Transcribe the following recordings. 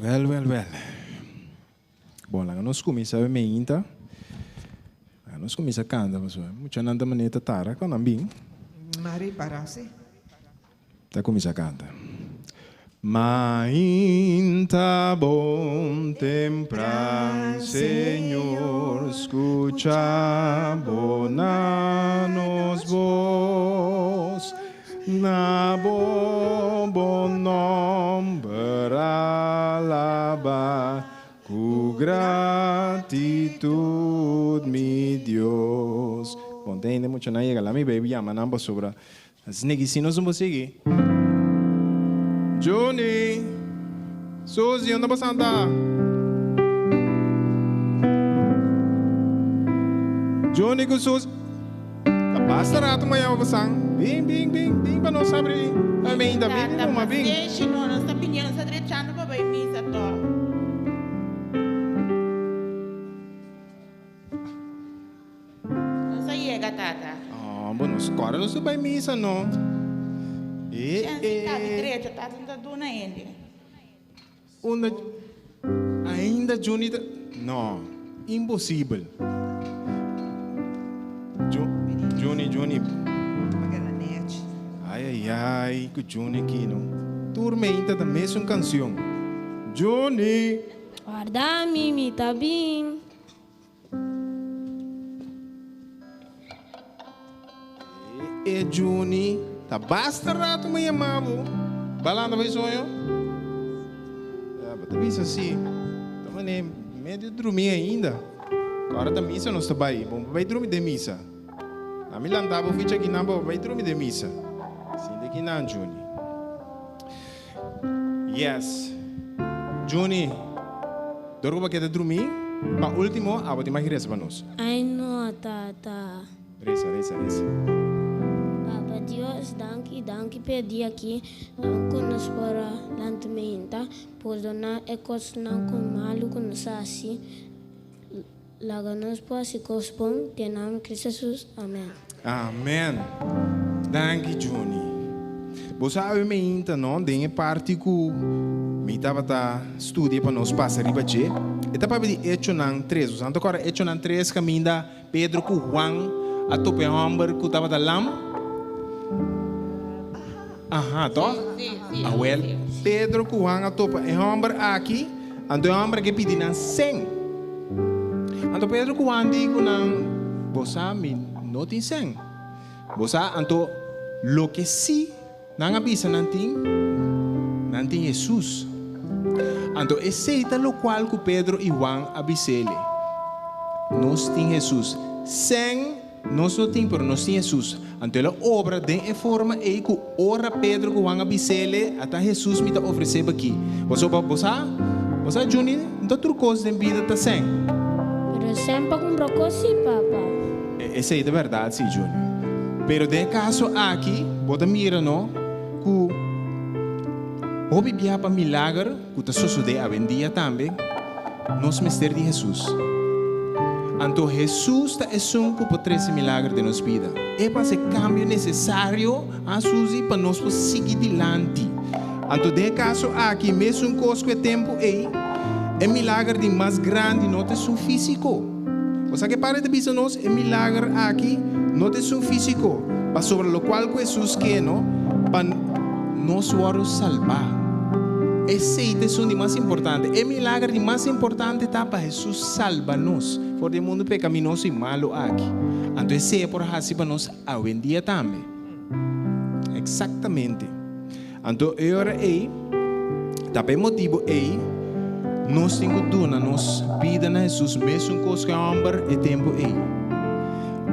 Wel, wel, wel. Bon, laga nos kuminsá e meinta. Laga nos kuminsá kanta pasobra muchanan ta manera ta tara ku nan bin. Mari para si. Ta kuminsá kanta. Mainta bon tempran, Señor, skucha bo na nos bos. Na bo bon nomber alaba cu gratitud, mi Dios. Bon, te hende mucha nan yega la mi baby yama nan pasobra asina ki si nos no por sigui. Juni, Suzy, unda bo santa? Juni cu Suzy. Ta basta rato mañana bo san. Bin, bin, bin, bin pa nos habri meinta. Bin di Tata, numa, bin. pasenshi no, nos ta pidiendo, nos ta drechando pa bai misa tog. Nos a yega, tata. Oh, bo nos kòrda nos ta bai misa no. E, Shen si ta di e. drecha, tata no ta duna hende. Unda ainda Juni ta. No, imposibel. Ju, Juni, Juni. Ai, ai, ai, ku Juni aki no. Tur meinta ta mesun kansion. Juni! Warda mi, mi ta bin. E Juni, ta basta rato mi yama bo. Balanda bai soño? Ya, bo ta bisa si. Ta mane medio drumi ainda. Ora ta misa nos ta bai. Bo bai drumi den misa. Ami lanta bo ficha kinan bo bai drumi den misa. Sinti kinan, Juni. Yes. Juni, dor ku bo keda drumí, pa último abo tin maki resa pa nos. Ai no, tata. Resa, resa, resa. Papa Dios, danki, danki p'e dia aki, danki ku nos por a lanta meinta, pordoná e kosnan ku malu ku nos a hasi, laga nos por hasi kos bon, den nòmber di Cristo Jesus, amèn. Amèn. Danki, Juni. Bo sabe meinta, no, den e parti ku mi tabata studia pa nos pasa riba dje, e ta papia di Echonan tres. Bo sa ta kòrda Echonan tres kaminda Pedro ku Juan a topa e hòmber ku tabata lam? Aha, tòg? Awèl, Pedro ku Juan a topa e hòmber aki, anto e hòmber aki a pidi nan sèn. Anto Pedro ku Juan di ku nan, Bo sa mi no tin sèn. Bo sa, anto loke sí nan a bisa nan tin, nan tin Hesus. Anto esei ta lokual ku Pedro i Juan a bis'ele, Nos tin Hesus. Sèn nos no tin, pero nos tin Hesus. Anto el a obra den e forma ei ku ora Pedro ku Juan a bis'ele, Ata Hesus mi ta ofresé bo aki. Pasobra bo sa, bo sa Juni, no ta tur kos den bida ta sèn. Pero sèn pa kumpra kos sí, papa. Esei ta bèrdat sí, Juni. Pero den e kaso aki, bo ta mira no ku hopi bia pa milager ku ta sosodé awendia tambe, nos mester di Hesus. Anto Hesus ta esun ku por trese milager den nos bida. E por hasi e kambio nesesario, ha Susi, pa nos por sigui dilanti. Anto den e kaso aki, mesun kos ku e tempu ei, e milager di mas grandi no ta esun físiko. Bo sa ke Padre ta bisa nos? E milager aki no ta esun físiko, pasobra lokual ku Hesus ke no pa nos wòrdu salbá. Esei ta esun di mas importante. E milager di mas importante ta pa Hesus salba nos for di e mundu pekaminoso i malu aki. Anto esei e por hasi pa nos awendia tambe. Eksaktamente. Anto e ora ei, ta pa e motibu ei, nos tin ku duna nos bida na Hesus mesun kos ku e hòmber e tempu ei.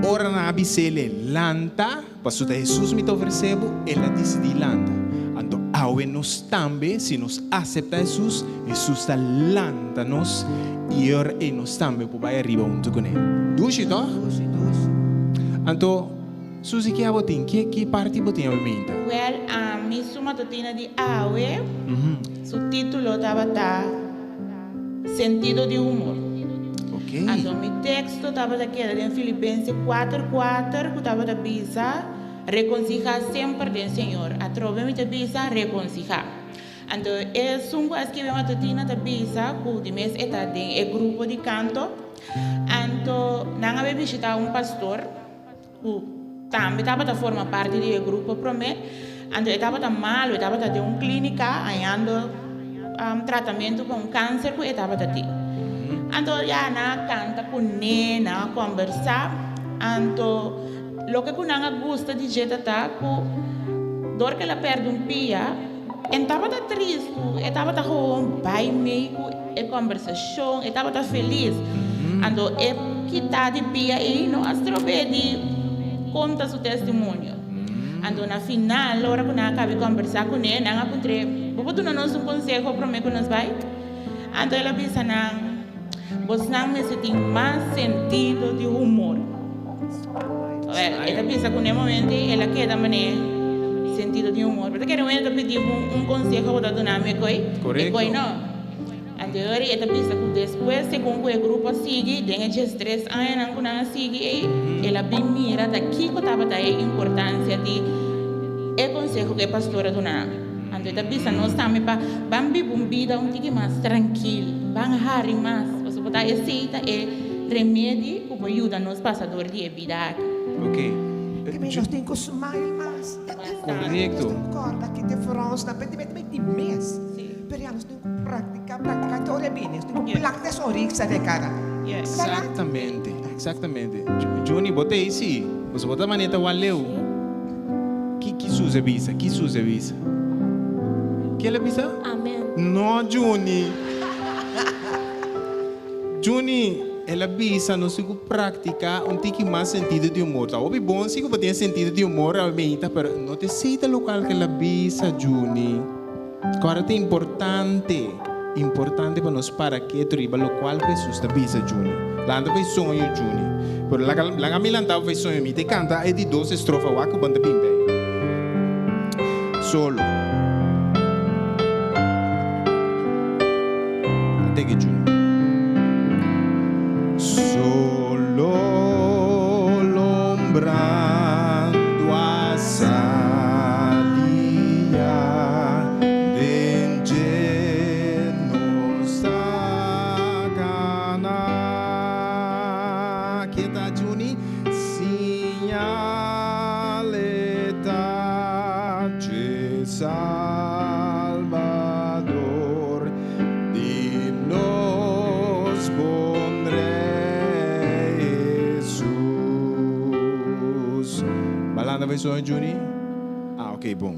Ora nan a bis'é, Lanta, pasobra ta Hesus mi ta ofresé bo, el a disidí lanta. Anto awe nos tambe, si nos aseptá Hesus, Hesus ta lanta nos i e ora ei nos tambe por bai ariba huntu kuné. Dushi, tòg? Dushi, dushi. Anto. Susie ki abo tin? Ki ki parti bo tin awe meinta? Wel, ami su matutina di awe, su titulo tabata Sentido di humor. Ok. Anto mi teksto tabata keda den Filipense kuater kuater ku tabata bisa, Rekonsihá semper den Señor. Atrobe mi ta bisa, rekonsihá. Anto esun ku a skibi e matutina ta bisa ku di mes e ta den e grupo di kanto. Anto nan a bai bishita un pastor ku tambe tabata forma parti di e grupo promé. Anto e tabata malu, e tabata den un klínika hañando tratamentu pa un kanser ku e tabata tin. Anto ya nan a kanta kuné, nan a kòmbersá. Anto loke ku nan a gusta di dje ta ta ku dor ku el a pèrdè un pia, E tabata tristu, e tabata gewoon bai mei ku e kòmbersashon, e tabata felis. Anto e kitá di pia ei no a strob'é di konta su testimonio. Anto na final, ora ku nan a kabi kòmbersá kuné, nan a puntr'é, Bo por duna nos un konseho promé ku nos bai? Anto el a bisa nan, Bosnan mester tin mas sentido di humor. Wèl, e ta bisa ku n'e momento ei el a keda manera sentido di humor. Bo ta kere wen e ta pidi bo un konseho bo ta duna mi e koi? E koi no. Anto e ora ei e ta bisa ku despues segun ku e grupo a sigui, den e diestres añanan ku nan a sigui ei, el a bin mira ta kiko tabata e importansia di e konseho ku e pastor a duna nan. Anto e ta bisa nos tambe pa ban biba un bida un tiki mas trankil, ban hari mas, pasobra ta esei ta e remedi ku por yuda nos pasa dor di e bida aki. Ok. Ke mi nos tin ku smile mas. Korekto. Nos tin ku kòrda ki te frons nan p'e mete di mes. Pero ya nos tin ku praktiká, praktiká te ora e bini. Nos tin ku plak e sonrisa den kara. Eksaktamente, eksaktamente. Juni, bo ta ei si? Pasobra bo ta manera ta wak leu. Ki ki Suze bisa? Ki Suze bisa? Ki el a bisa? Amen. No, Juni. Juni, el a bisa nos tin ku praktiká un tiki mas sentido di humor. Ta hopi bon si ku bo tin e sentido di humor awe pero no ta esei ta lokual ku el a bisa, Juni. Kòrda ta importante, importante pa nos para ketu riba lokual ku Hesus ta bisa, Juni. Lanta pa e soño, Juni. Pero laga, laga mi lanta pa e soño. Mi ta kanta e di dos estrofa, wak ku bo ta bin bei. Solo. Take it, Juni. Solo lombrando a salia den dje nos ta cana. Ke ta Juni? Siñal e ta dje Salbador di nos bon Rey Jesus. Balanda bai soño Juni? Ah ok bon.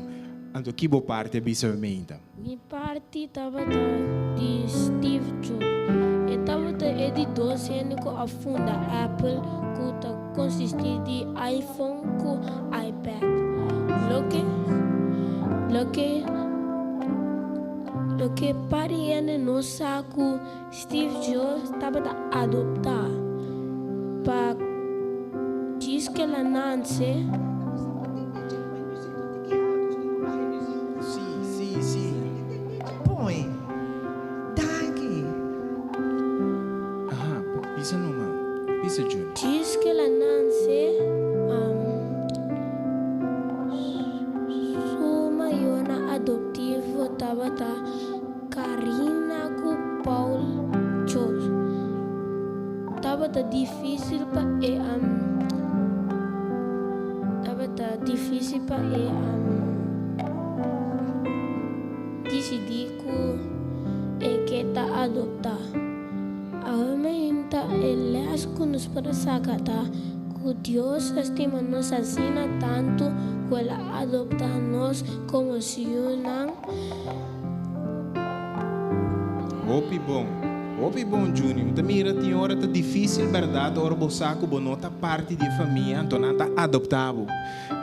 Anto ki bo parti a bisa meinta? Mi parti tabata di Steve Jobs. E tabata e di dos hende ku a funda Apple ku ta konsistí di iPhone ku iPad. Loke loke loke par di hende no sa ku Steve Jobs tabata adoptá pa djis ke la nanse. Djis ke la nanse, su mayornan adoptivo tabata. Karina ku Paul Jobs. Tabata difísil pa e tabata difísil pa e disidí ku e ke ta adoptá. Awe mainta e lès ku nos por a saka ta ku Dios a stima nos asina tantu ku el a adoptá nos komo su yunan. Hopi bon. Hopi bon Juni. Mi ta mira tin ora ta dificil berdad ora bo sa cu bo no ta parti di e famia anto nan ta adopta bo.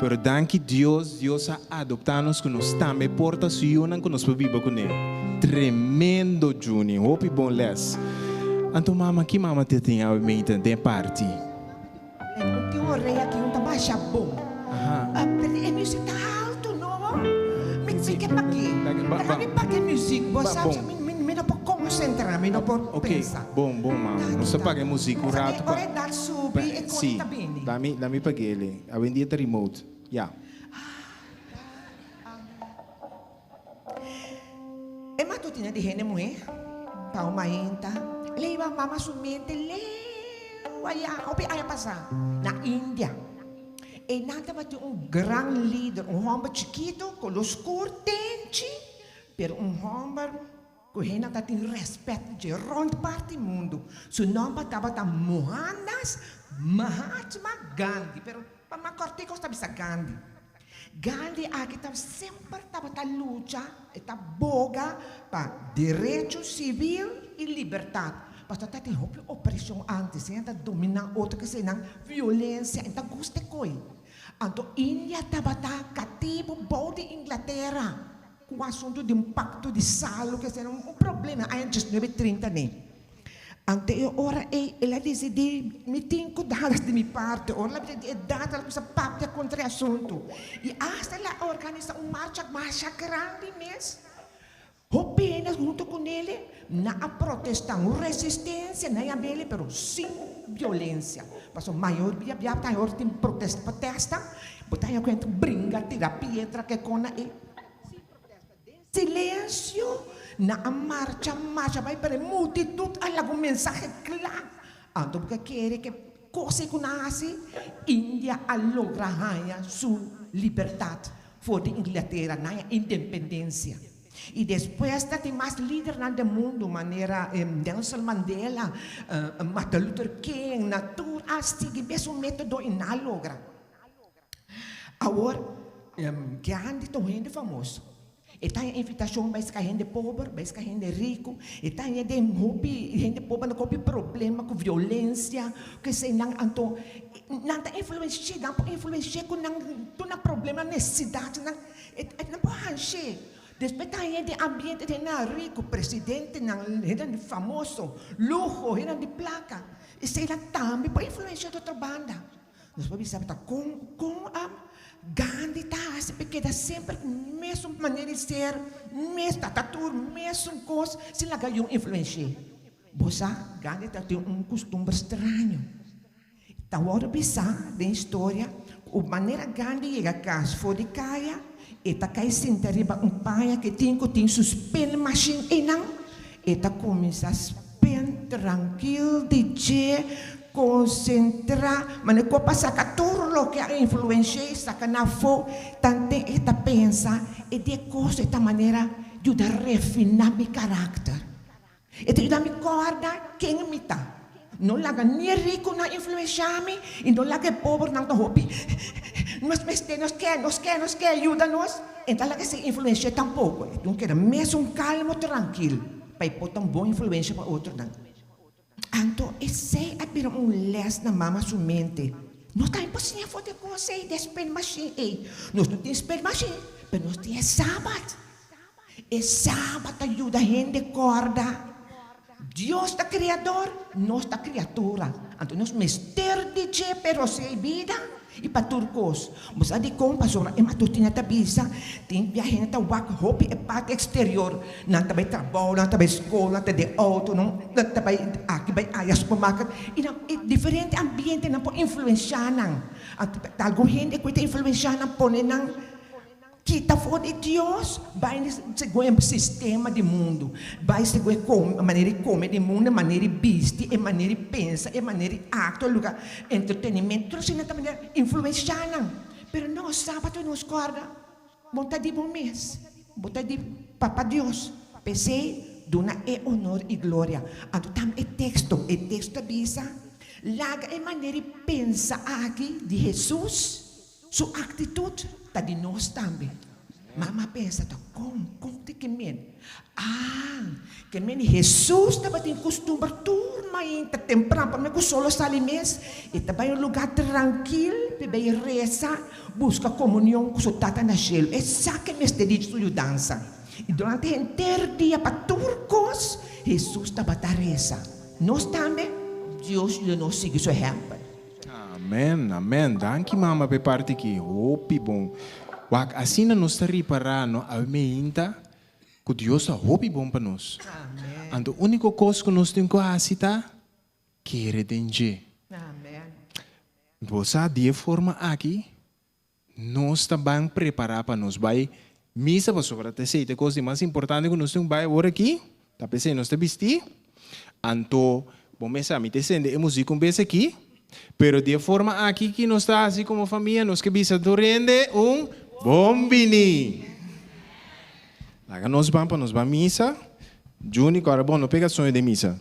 Pero danki Dios, Dios a adopta nos cu nos tambe por ta su yunan cu nos por biba cune. Tremendo Juni. Hopi bon les. Anto mama ki mama te tin awe meita den e parti? Un tin orea ki un ta basha bon. Pero e music ta alto no. Mi mi ke pake. Laga mi pake music bo sa mi mi no por concentra mi no por pensa. Ok bon bon mama nos ta paga e music un rato pa. Ora e dal subi e kos ta bini. Si dami pag'e awendia ta remote ya. matutina di hende muhé, pa un mainta, el a hiba mama su mente leu ayá, hopi aña pasá, na India. Einan tabatin un gran lider, un hòmber chikitu, koló skur, tenchi, pero un hòmber ku hendenan ta tin rèspèt dje rònt parti mundu. Su nòmber tabata Mohandas Mahatma Gandhi, pero pa mas kòrtiku nos ta bisa Gandhi. Gandhi aki ta semper tabata lucha, e ta boga pa derecho civil y libertad. Pasobra ta tin hopi opresion antes, hende ta domina otro kesenan, violencia, e ta gusta e koe. Anto India tabata catibo bou di Inglatera cu asunto di un pacto di salo, kesenan, un problema aña diesnuebe trinta ne. Anto e ora ei el a disidí, Mi tin ku dal di mi parti. Ora el a bira di edat, el a kuminsá papia kontra e asuntu. I asta el a organisá un marcha masha grandi mes. Hopi hende huntu ku nele nan a protestá, un resistensia nan a bele, pero sin violensia. Pasobra mayoria bia ta ora tin protesta, bo ta haña ku hende ta bringa, tira piedra, ke kona ei. Sin protesta. Den silensio nan a marcha marcha bai pero e multitud a laga un mensahe kla. Anto bo ke kere ke kos ei ku nan a hasi? India a logra haña su libertat for di Inglatera, nan haña independensia. I despues ta tin mas lidernan den mundu manera Nelson Mandela, Martin Luther King, nan tur a sigui mesun metodo i nan a logra. Awor, Gandhi ta un hende famoso. E ta haña invitashon bai ska hende pober, bai ska hende riku. E ta haña den hopi hende pober nan ku hopi problema ku violensia, ku eseinan. Anto nan ta influensh'é, nan por influensh'é ku nan tur nan problema, nesesidatnan, nan por hansh'é. Despues ta haña den ambiente di hendenan riku, presidentenan, hendenan famoso, luho, hendenan di plaka. Eseinan tambe por influensh'é di otro banda. Nos por bisa ta kon kon a Gandhi ta hasi pa e keda semper ku mesun manera di ser, mes tatatur, mesun kos sin laga yun influensh'é. Bo sa, Gandhi ta tin un kustumber straño. Ta wòrdu bisá den historia ku manera Gandhi yega kas for di kaya, e ta kai sinta riba un paña ke tin ku tin su spinmashin einan, e ta kuminsá spin trankil di dje Konsentrá, manera ku a pa saka tur loke a influensh'é i saka na afó, tanten e ta pensa e di e kos e ta manera yuda refiná mi karakter. E ta yuda mi kòrda ken mi ta. No laga ni e rikunan influenshá mi i no laga e pobernan ta hopi nos mester, nos ke, nos ke, nos ke, yuda nos. E ta laga esei influensh'é tampoko. E tin keda mesun kalmo trankil pa e por ta un bon influensha pa otronan. Anto esei a bira un les na mama su mente. Nos tambe por siña for di e kos ei, di e spelmashin ei. Nos no tin spelmashin, pero nos tin e Sabat. E Sabat ta yuda hende kòrda Dios ta Kreador, nos ta kriatura. Anto nos mester di dje pa e rosea e bida. I pa tur kos. Bo sa dikon? Pasobra e matutina ta bisa, tin bia hende ta wak hopi e parti eksterior. Nan ta bai trabou, nan ta bai skol, nan ta den outo, nan ta bai aki bai aya supermarket. I nan e diferente ambientenan por influenshá nan. Anto ta algun hende ku ta influenshá nan pone nan. Kita for di Dios, bai segun e sistema di mundu, bai segun e manera di come di mundu, e manera di bisti, e manera di pensa, e manera di actua, luga entretenimento, tur asina ta manera influencia nan. Pero nos sa pasobra nos corda, bo ta di bo mes, bo ta di Papa Dios, p'esey duna e honor y gloria. Anto tambe e texto, e texto ta bisa, laga e manera di pensa aki di Jesus, Su actitud ta di nos tambe. Mama a pensa ta con, con ta ke men? Ah, ke men Jesus tabatin custumber tur mainta tempran prome cu sol a sali mes, e ta bai un lugar trankil p'e bai reza, busca comunion cu su Tata na shelu. E sa ke mester di su yudansa. I durante henter dia pa tur cos Jesus tabata reza. Nos tambe, Dios yuda nos sigui su ehempel. Amen amen danki mama pa e parti aki hopi bon wak asina nos ta ripara no awe meinta ku Dios ta hopi bon pa nos anto uniko kos ku nos tin ku hasi ta kere den dje bo sa di e forma aki nos ta ban prepara pa nos bai. misa pasobra ta esei ta e kos di mas importante ku nos tin bai awor aki, ta p'esei nos ta bisti. Anto bo mes sa mi ta sende e muzik un bes aki, pero di e forma aki ki nos ta hasi komo famia nos ke bisa tur hende un bon bini. Laga nos ban pa nos ban misa. Juni kòrda bon no pega soño den misa.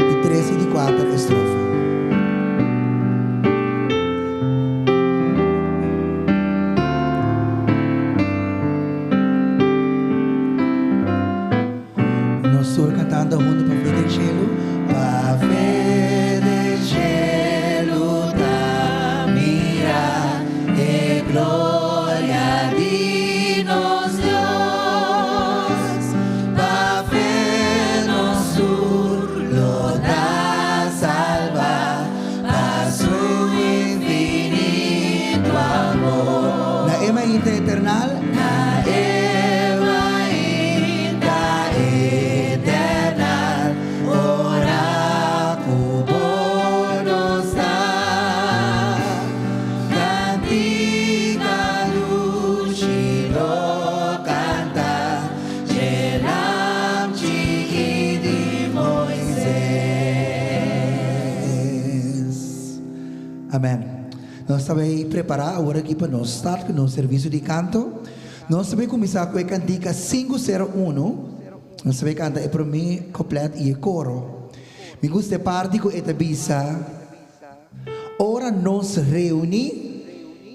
Di tres i di kuater estrofa. Nos tur kantando huntu pa fe den shelu. Pa fe den shelu ta mira e gloria di nos Dios. Pa fe nos tur lo ta salba pa su infinito amor. Na e mainta eternal. Na e mainta eternal, ora ku bo nos ta, kantika dushi lo kanta, dje Lam chiki di Moises. Amen. Nos ta bay prepara awor aki pa nos start cu nos servicio di canto. Nos ta bay cuminsa cu e cantica 501. Nos ta bay canta e prome couplet y e coro. Mi gusta e parti cu e ta bisa, Ora nos reuni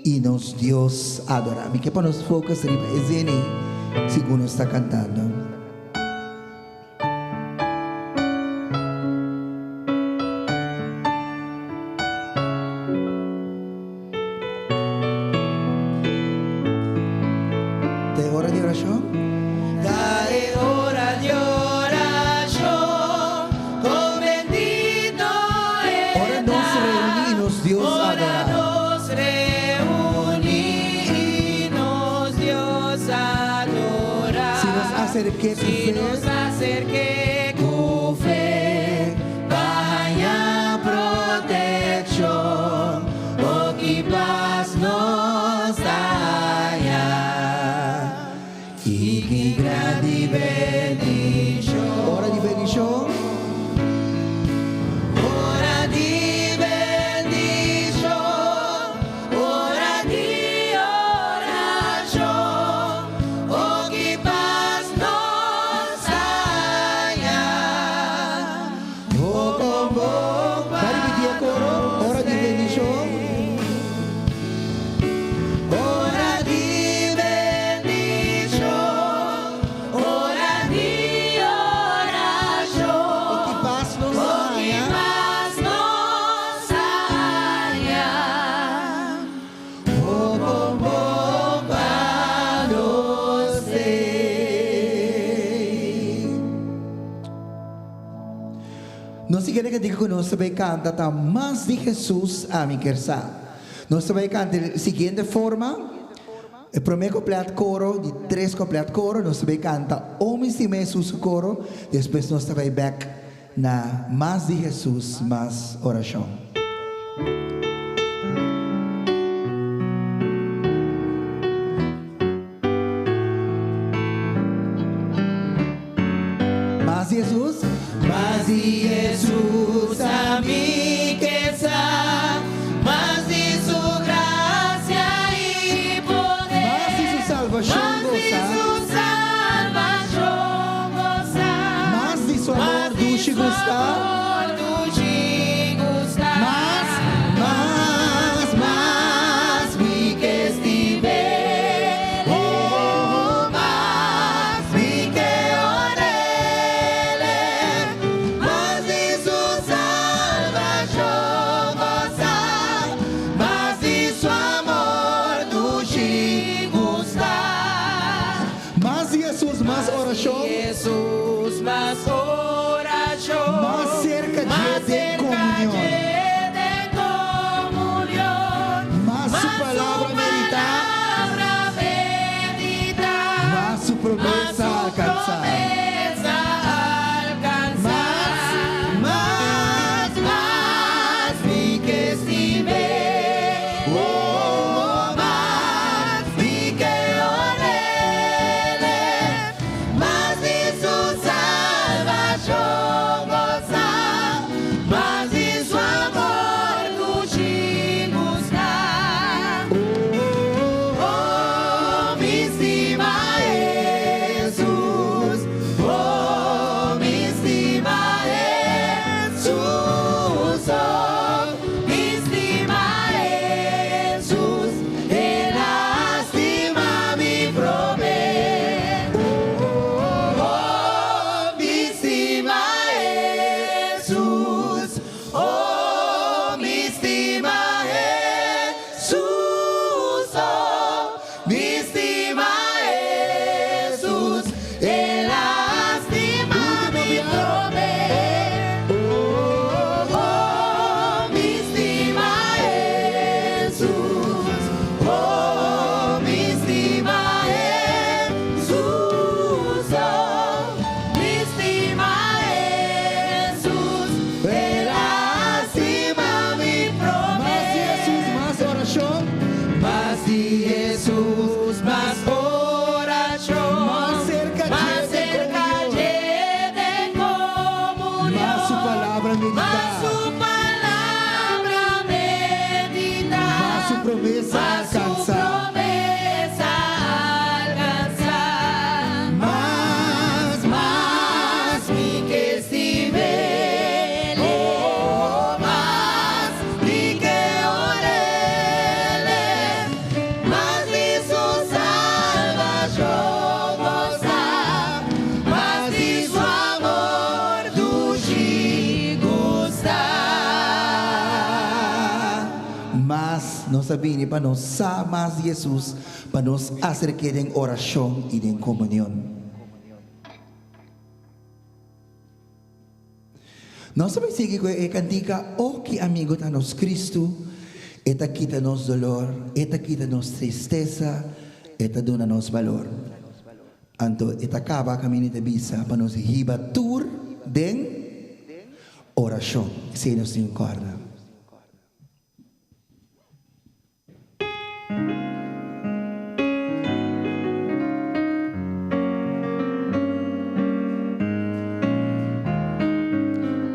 y nos Dios adora. Mi ke pa nos focus riba e zin ey segun nos ta cantando. Ta e ora di orashon? Ta e ora di orashon, kon bendito e ta. Ora nos reuní i nos Dios adorá. Ora nos reuní i nos Dios adorá. Si nos aserk'é ku fe. Si nos aserk'é ku fe, pa haña protekshon, o ki pas nos ta haña, i ki grandi bendishon. Ora di bendishon. Ora di bendishon, ora di orashon, o ki pas nos haña. O kon bon pa Bai ripití e koro, ora di bendishon. Ora di bendishon, ora di orashon. O ki pas nos a O ki haña. pas nos a haña. O kon bon pa nos t'ei. Nos siguiente cantica cu nos ta bay canta ta Mas di Jesus ami kier sa. Nos ta bay canta e siguiente forma, e prome coplet coro, di tres coplet coro, nos ta bay canta O mi stima Jesus su coro, despues nos ta bay bek na Mas di Jesus mas oracion. Mas di Jesus. Mas di Jesus ami ke sa, mas di su gracia i poder. Mas di su salvacion Mas di gosa. su salvacion gosa. Mas di su amor Mas di dushi su gusta. amor dushi gusta. Mas nos a bini pa nos sa mas di Hesus, pa nos aserk'é den orashon i den komunion. Nos ta bai sigui ku e kantika, O ki amigu ta nos Kristu, E ta kita nos dolor, E ta kita nos tristesa, E ta duna nos balor. Anto e ta kaba kaminda e ta bisa pa nos hiba tur den orashon. Esei nos tin ku kòrda.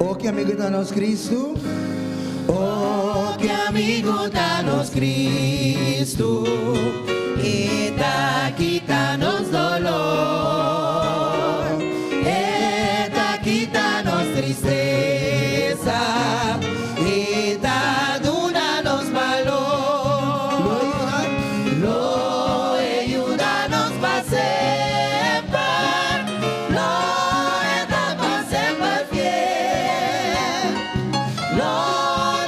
O ki amigu ta nos Kristu. O ki amigu ta nos Kristu. E ta kita nos dolor. E ta kita nos tristesa. E ta duna nos balor. Lo e yuda nos pa semper. Lo e ta pa semper fiel. Lo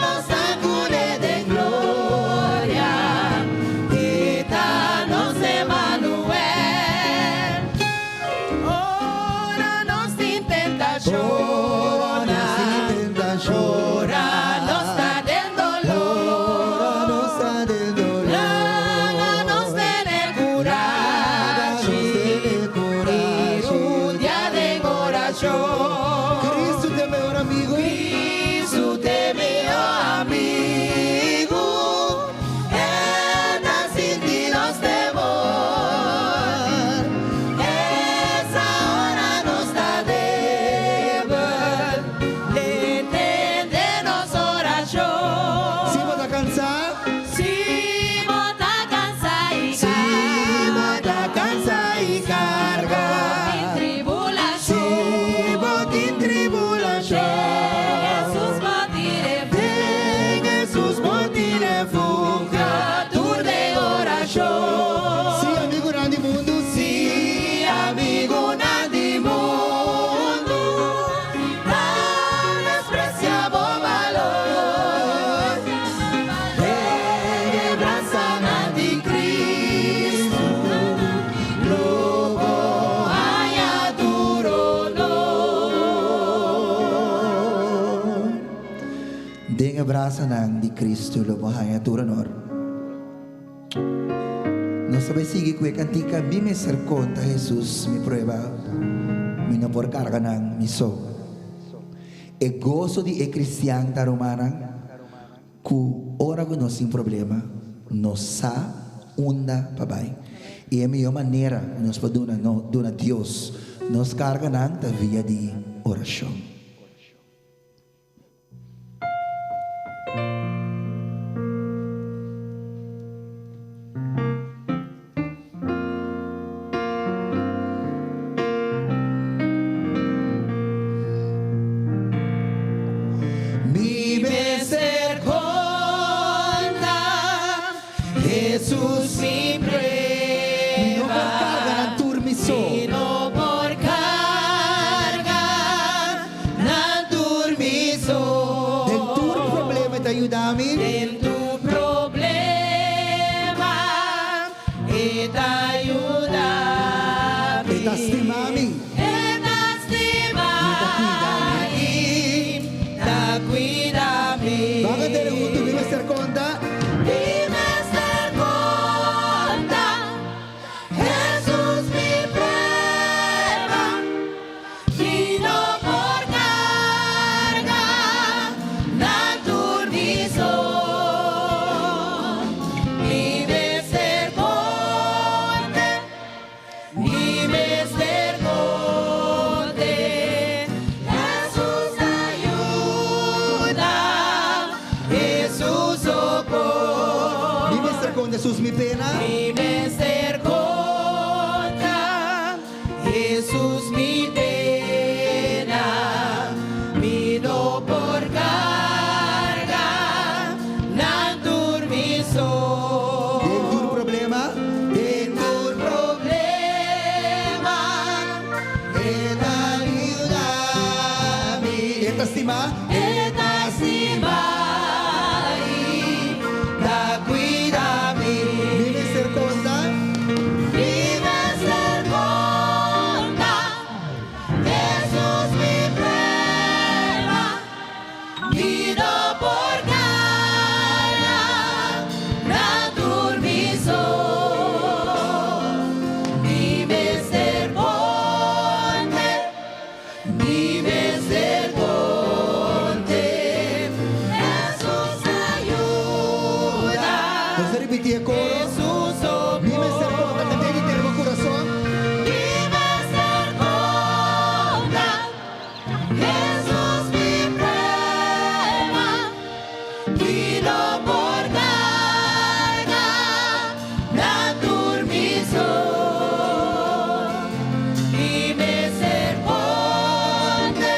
nos ta cune den gloria. E ta nos Emanuel. Ora nos tin tentashonnan. Ora nos ta den dolor. Laga nos tene kurashi i rudia den orashon. Cristo t'e mehor amigu. Cristo t'e mehor amigu. E ta sinti nos temor. Esa ora nos ta debel. E tende nos orashon. Si bo ta kansá. Si bo ta kansá i Si bo ta kansá i karga. Si bo tin tribulashon. Si bo tin tribulashon. Den Hesus bo tin refugio. Den Hesus bo tin refugio. Tur den orashon. Si amigunan di mundu. Si amigunan di mundu ta despresiá bo balor. Den e brasanan di Kristu lo bo haña tur honor. Den e brasanan di Kristu lo bo haña tur honor. Nos ta bai sigui ku e kantika Mi mester konta Hesus mi prueba, mi no por karga nan mi so. E goso di e kristian ta rumannan ku ora ku nos tin problema nos sa unda pa bai. I e mihó manera ku nos por duna duna Dios nos karganan ta via di orashon. Mi mester konta Hesus mi Mi no por karga nan tur mi so. Mi no por karga nan tur mi so. Den tur problema e ta yuda mi. Den tur problema e ta yuda mi. E ta stima mi. E ta stima mi. Ta kuida mi. Ban a tere huntu mi mester konta. Mi mester konta Hesus mi prueba. Mi no por karga nan tur mi so. Mi mester konte, mi mester konte. Hesus ayuda, Hesus sokor. Mi mester konta Hesus mi pena. Mi mester konta Hesus mi pena. Mi no por karga nan tur mi so. Den tur problema. Den tur problema E ta yuda mi. E ta stima. E ta stima. Nos a ripití e koro. Mi mester konta kant'é di tene bo kurason. Mi mester konta Jesus mi prueba ki no por karga na tur mi sol. Mi mester konte.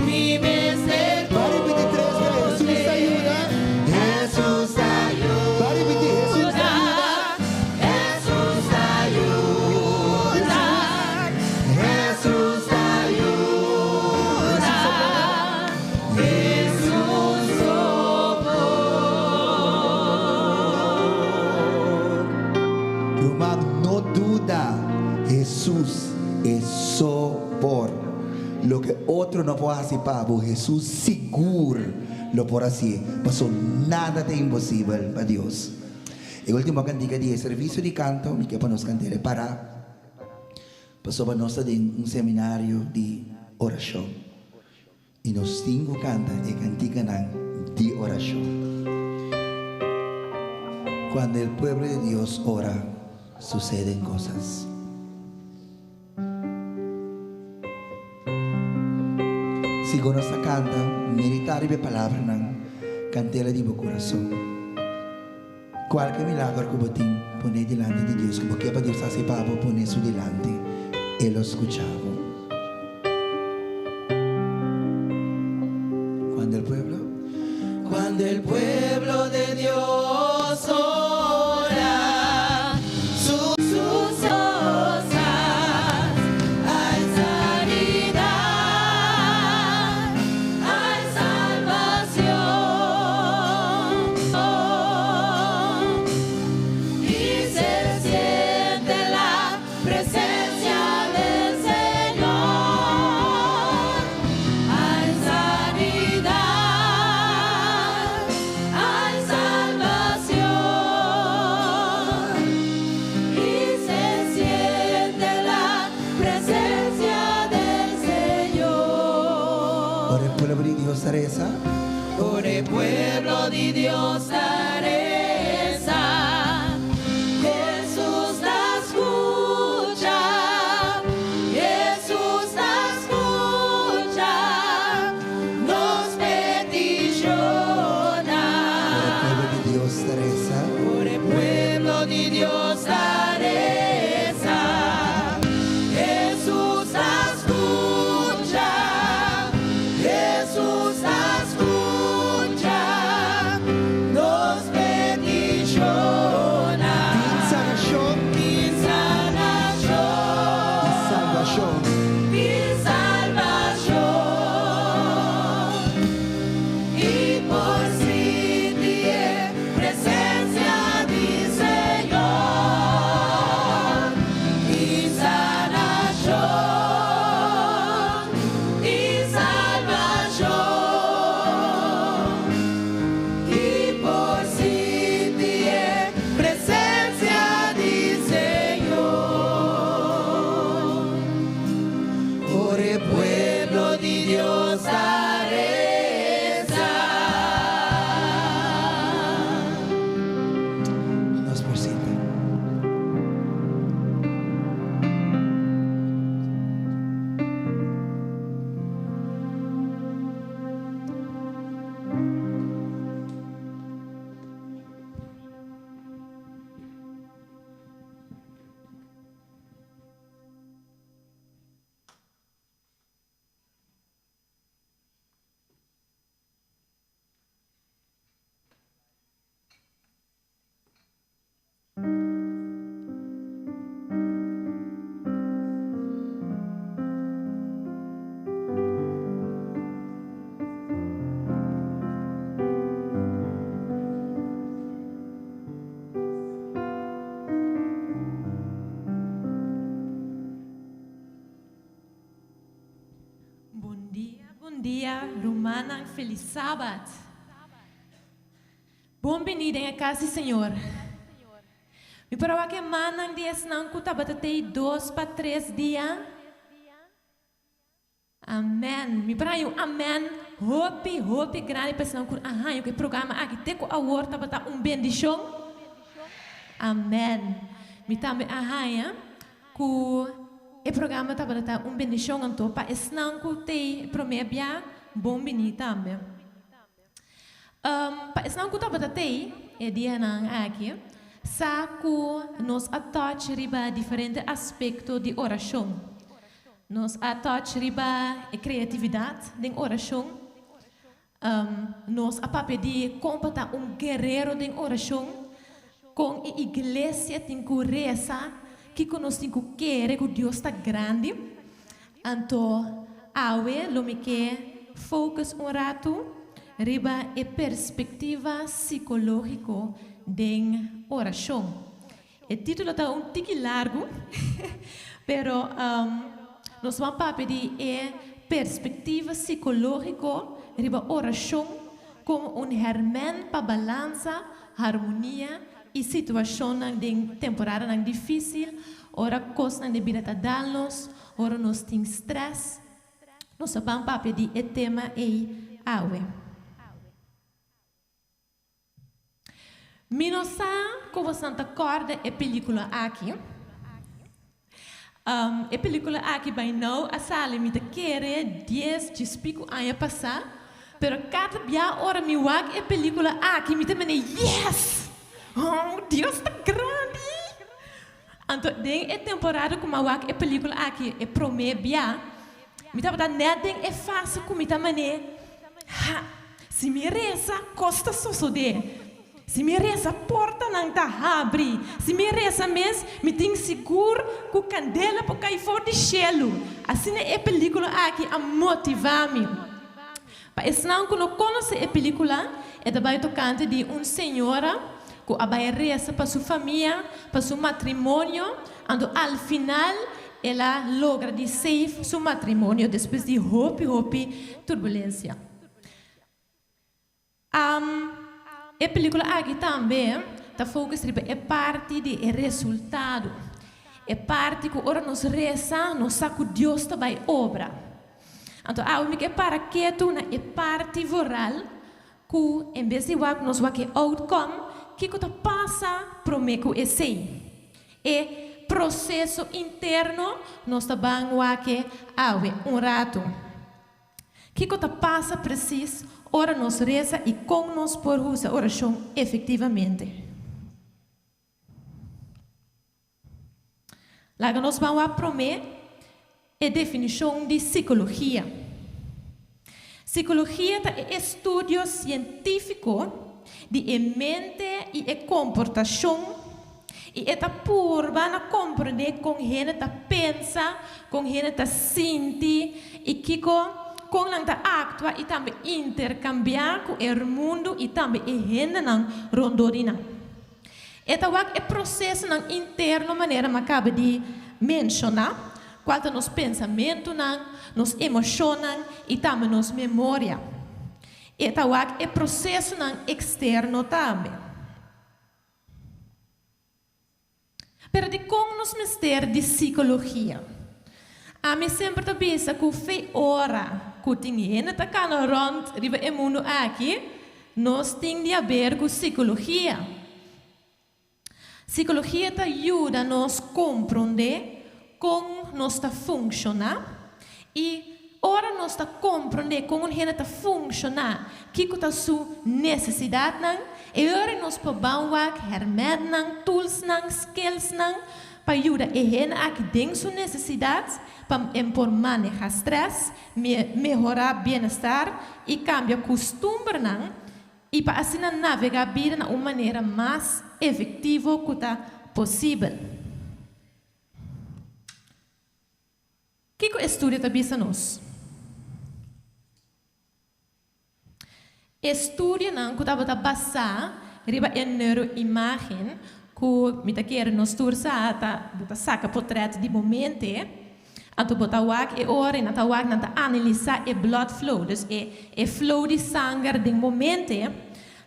Mi mester Ba ripití tres bes. Hesus ta yuda. Hesus ta yuda. Ba ripití, Hesus ta yuda. Hesus ta yuda. Hesus ta yuda. Hesus sopor. Ruman, no duda, Hesus e sopor. Loke otro no por hasi pa bo, Hesus sigur lo por hasié, paso nada ta imposibel pa Dios. E ultimo kantika di e servisio di kanto, mi ke pa nos kant'é repará, pasobra nos ta den un seminario di orashon i nos tin ku kanta e kantikanan di orashon. Cuando el pueblo de Dios ora, suceden cosas. Sigur nos ta kanta, meditá riba e palabranan, kant'el di bo kurason. Kualke milager ku bo tin, pon'é dilanti di Dios. Ku bo ke pa Dios hasi pa bo, pon'é su dilanti. E lo skucha bo. Cuando el pueblo. Cuando el pueblo de Dios ora, sus cosas hay sanidad, hay salvación. Y se siente la presencia del Señor. Hay sanidad, hay salvación. Y se siente la presencia del Señor. Ora e pueblo di Dios ta resa. Ora e pueblo di Dios ta resa, Hesus ta skucha, Hesus ta skucha nos petishonnan. Ora e pueblo di Dios ta resa. Ora e pueblo di Dios ta resa, Hesus ta skucha, Hesus ta skucha nos petishonnan. Tin sanashon. Tin sanashon. I salbashon. I salbashon. I por sinti e presensia di Señor. Tin sanashon. I salbashon. I por sinti e presensia di Señor. Ora e pueblo di Dios ta resa. Nos por sinta. Bon dia, bon dia, rumannan, felis sabat. Bon bini den e kas di Señor. Mi por a wak e mannan di esnan ku tabata tei dos pa tres dia. Amen. Mi por haña un amen hopi, hopi grandi pa esnan ku a haña ku e programa aki te ku awor tabata un bendishon. Amen. Mi tambe a haña ku e programa tabata un bendishon anto pa esnan ku t'ei promé bia bon biní tambe. Pa esnan ku tabata t'ei e dianan aki sa ku nos a touch riba diferente aspekto di orashon. Nos a touch riba e kreatividat den orashon. Nos a papia di kon pa ta un guerero den orashon, kon e iglesia tin ku resa, kiko nos tin ku kere ku Dios ta grandi. Anto awe lo mi ke focus un ratu riba e perspektiva sikológiko den orashon. E título ta un tiki largu, pero nos ban papia di e perspektiva sikológiko riba orashon komo un hèrmèn pa balansa, harmonia i situashonnan den temporadanan difísil, ora kosnan di bida ta dal nos, ora nos tin strès. Nos a ban papia di e tema ei awe. Mi no sa ku bosan ta kòrda e pelíkula aki. E pelíkula aki by now a sali mi ta kere dies djispiku aña pasá, pero kada bia ora mi wak e pelíkula aki mi ta mende yes! Oh, Dios ta grandi! Anto den e temporada ku mi a wak e pelíkula aki e promé bia, mi tabata nèt den e fase ku mi ta man'é, Ha! Si mi resa, kos ta sosodé. Si mi resa, portanan ta habri. Si mi resa mes, mi tin sigur ku kandela por kai for di shelu. Asina e pelíkula aki a motivá mi. Pa esnan ku no konosé e pelíkula, e ta bai tokante di un señora ku a bai resa pa su famia, pa su matrimonio, anto al final el a logra di save su matrimonio despues di hopi hopi turbulensia. E pelíkula aki tambe ta focus riba e parti di e resultado, e parti ku ora nos resa nos sa ku Dios ta bai obra. Anto awe mi ke para ketu na e parti voral ku en bes di wak nos wak e outcome, kiko ta pasa promé ku esei. E proseso interno nos ta ban wak e awe un ratu. Kiko ta pasa presis ora nos resa i kon nos por usa orashon efektivamente? Laga nos ban wak promé e definishon di sikologia. Sikologia ta e estudio sientífiko di e mente i e komportashon i e ta purba na komprendé kon hende ta pensa, kon hende ta sinti i kiko kon nan ta aktua i tambe interkambiá ku e mundu i tambe e hendenan rondó di nan. E ta wak e prosesonan interno manera mi a kaba di menshoná, kual ta nos pensamentunan, nos emoshonnan i tambe nos memoria. E ta wak e prosesonan eksterno tambe. Pero dikon nos mester di sikologia? Ami semper ta bisa ku fe ora ku tin hende ta kana rònt riba e mundu aki, nos tin di haber ku sikologia. Sikologia ta yuda nos komprondé kon nos ta funshoná i ora nos ta komprondé kon un hende ta funshoná, kiko ta su nesesidatnan, e ora nos por ban wak hèrmèntnan, toolsnan, skillsnan pa yuda e hende aki den su nesesidat pa e por maneha strès, mehorá bienestar i kambia kustumbernan i pa asina navegá bida na un manera mas efektivo ku ta posibel. Kiko e studio ta bisa nos? E studionan ku tabata basá riba e neuroimágen ku mi ta kere nos tur sa ta bo ta saka potrèt di bo mente, anto bo ta wak e ora i nan ta wak nan ta analisá e blood flow, dus e e flow di sanger den bo mente,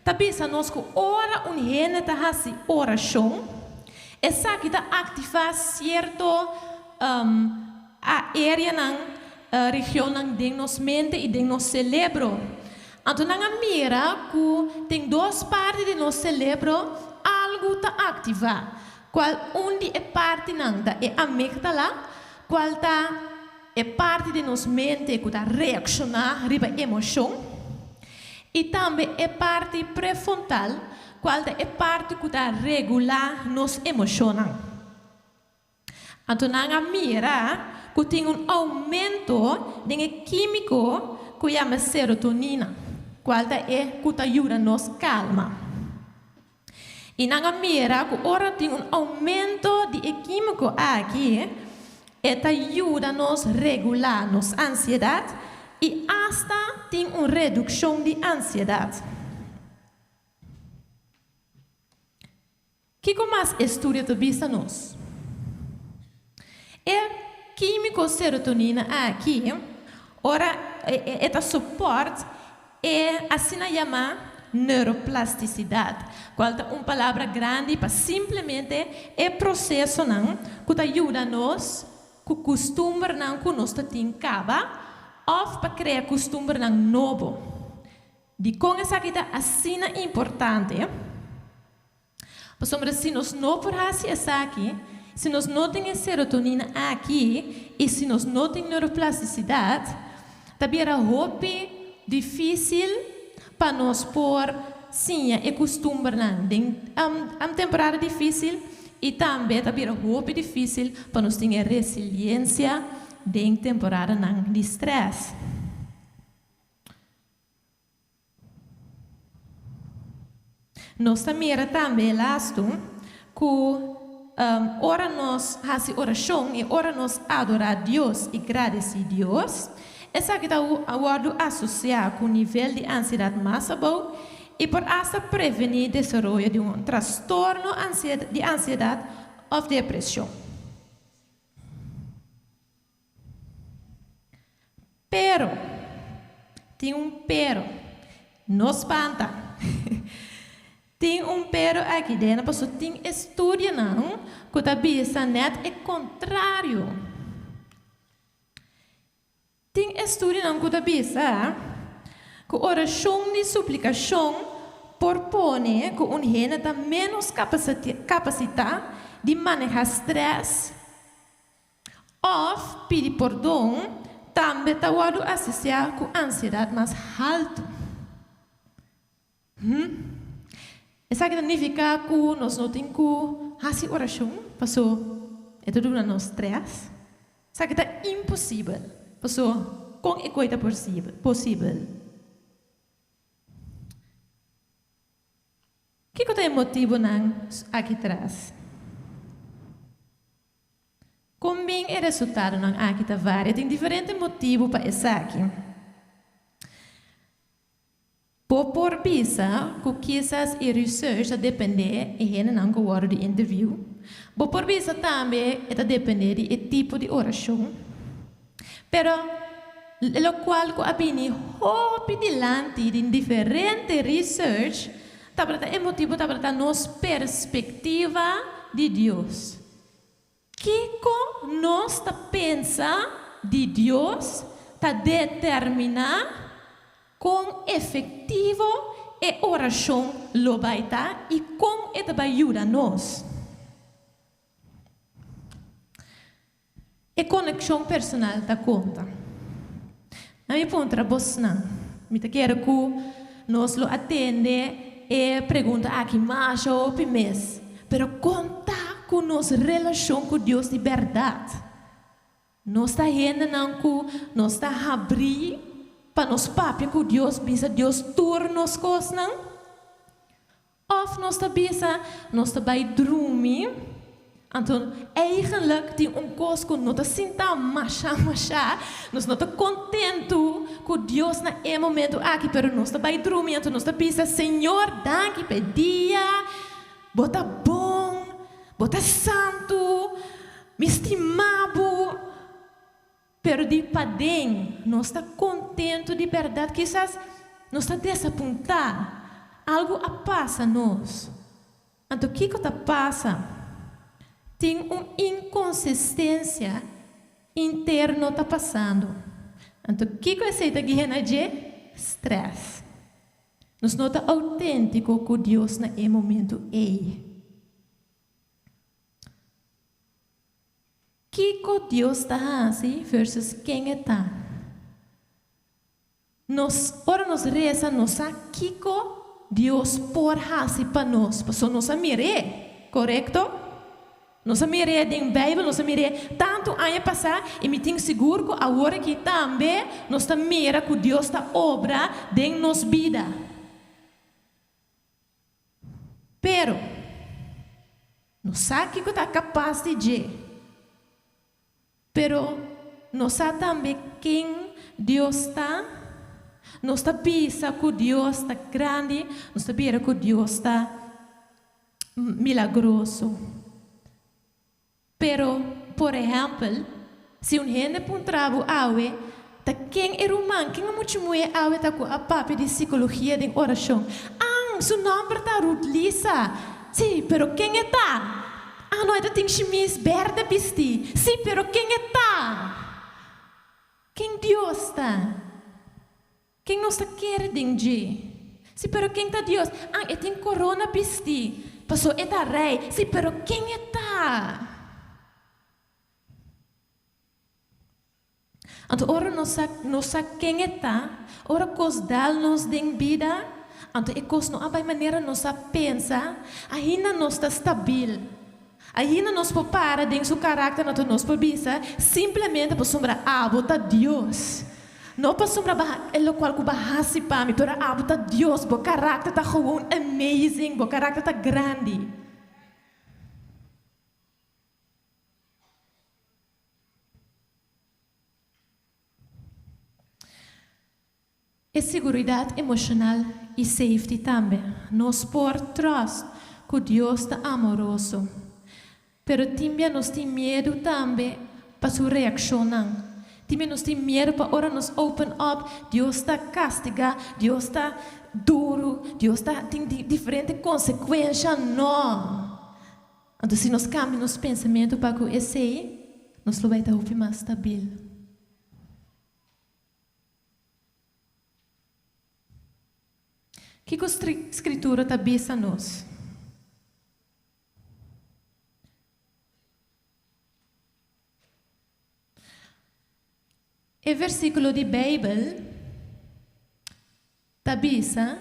ta bisa nos ku ora un hende ta hasi orashon, esaki ta aktivá sierto areanan Regionnan den nos mente i den nos celebro. Anto nan a mira cu den dos parti di nos celebro algo. Algu ta aktivá, kual un di e partinan ta e amígdala, kual ta e parti di nos mente ku ta reakshoná riba emoshon, i tambe e parti prefrontal, kual ta e parti ku ta regulá nos emoshonnan. Anto nan a mira ku tin un oumento den e kímiko ku yama serotonina, kual ta e ku ta yuda nos kalma. I nan a mira ku ora tin un oumento di e kímiko aki, e ta yuda nos regulá nos ansiedat i asta tin un redukshon di ansiedat. Kiko mas e studio ta bisa nos? E kímiko serotonina aki, ora e ta support e asina yamá neuroplastisidat, kual ta un palabra grandi pa simplemente e prosesonan ku ta yuda nos ku kustumbernan ku nos ta tin kaba òf pa krea kustumbernan nobo. Dikon esaki ta asina importante? Pasobra si nos no por hasi esaki, si nos no tin e serotonina aki i si nos no tin neuroplastisidat, ta bira hopi difísil pa nos por siña e kustumbernan den un temporada difísil i tambe ta bira hopi difísil pa nos tin e resiliensia den temporadanan di strès. Nos ta mira tambe lastu ku ora nos hasi orashon i ora nos adorá Dios i gradisí Dios, esaki ta wòrdu asosiá ku nivel di ansiedat mas abou i por asta prevení desaroyo di un trastorno di ansiedat òf depreshon. Pero, tin un pero, no spanta. Tin un pero aki den, paso tin estudionan ku ta bisa nèt e kontrario. Tin estudionan ku ta bisa ku orashon di suplikashon por pone ku un hende ta ménos kapasitá di manehá strès Òf pidi pordon tambe ta wòrdu asosiá ku ansiedat mas haltu. Hm. Esaki ta nifiká ku nos no tin ku hasi orashon pasó e ta duna nos strès? Esaki ta imposibel, pasó kon e koi ta posibel? Kiko ta e motibunan aki tras? Kon bin e resultadonan aki ta varia? Tin diferente motibu pa esaki. Bo por bisa ku kisas e research ta dependé e hendenan ku wòrdu di interview. Bo por bisa tambe e ta dependé di e tipo di orashon. Pero lokual ku a bini hopi dilanti den diferente research tabata e motibu tabata nos perspektiva di Dios. Kiko nos ta pensa di Dios ta determiná kon efektivo e orashon lo bai ta i kon e ta bai yuda nos. E konekshon personal ta konta. Na mi puntra bosnan, mi ta kere ku nos lo a tende e pregunta aki masha hopi mes, pero kon ta ku nos relashon ku Dios di bèrdat? Nos ta hendenan ku nos ta habrí pa nos papia ku Dios, bisa Dios tur nos kosnan? Òf nos ta bisa, nos ta bai drumi, anto eigenlik tin un kos ku no ta sinta mashá mashá, nos no ta kontentu ku Dios na e momentu aki, pero nos ta bai drumi, anto nos ta bisa, Señor, danki pa e dia, Bo ta bon, Bo ta santu, mi stima Bo. Pero di paden nos ta kontentu di bèrdat? Kisas nos ta desapuntá, algu a pasa nos. Anto kiko ta pasa? Tin un inkonsistensia interno ta pasando. Anto kiko esei ta guia na dje? Strès. Nos no ta outéntiko ku Dios na e momentu ei. Kiko Dios ta hasi versus ken e ta. Nos, ora nos resa, nos sa kiko Dios por hasi pa nos, pasobra nos a mir'é, korekto? Nos a mir'é den Beibel, nos a mir'é tantu aña pasá, i mi tin sigur ku awor aki tambe nos ta mira ku Dios ta obra den nos bida. Pero, nos sa kiko ta kapas di dje. Pero, nos sa tambe ken Dios ta. Nos ta bisa ku Dios ta grandi, nos ta bira ku Dios ta milagroso. Pero, por ehèmpel, si un hende puntra bo awe, Ta ken e ruman, ken e mucha muhé awe ta ku a papia di sikologia den orashon? An, su nòmber ta Ruth Lisa. Sí, pero ken e ta? Ah, no, e ta tin shimis bèrdè bistí. Sí, pero ken e ta? Ken Dios ta? Ken nos ta kere den dje? Sí, pero ken ta Dios? An, e tin korona bistí, pasó e ta rei. Sí, pero ken e ta? Anto ora nos sa, nos sa ken e ta, ora kos dal nos den bida, anto e kos no a bai manera nos a pensa, ainda nos ta stabil. Ainda nos por para den su karakter, anto nos por bisa, simplemente pasobra abo ta Dios. No pasobra bo e lokual ku bo a hasi pa mi, pero abo ta Dios, bo karakter ta gewoon amazing, bo karakter ta grandi. E siguridat emoshonal i safety tambe. Nos por trust ku Dios ta amoroso, pero tin bia nos tin miedu tambe pa su reakshonnan. Tin bia nos tin miedu pa ora nos open up, Dios ta kastigá, Dios ta duru, Dios ta tin diferente konsekuensha. No! Anto si nos kambia nos pensamentu pa ku esei, nos lo bai ta hopi mas stabil. Kiko Skritura ta bisa nos? E versíkulo di Beibel ta bisa,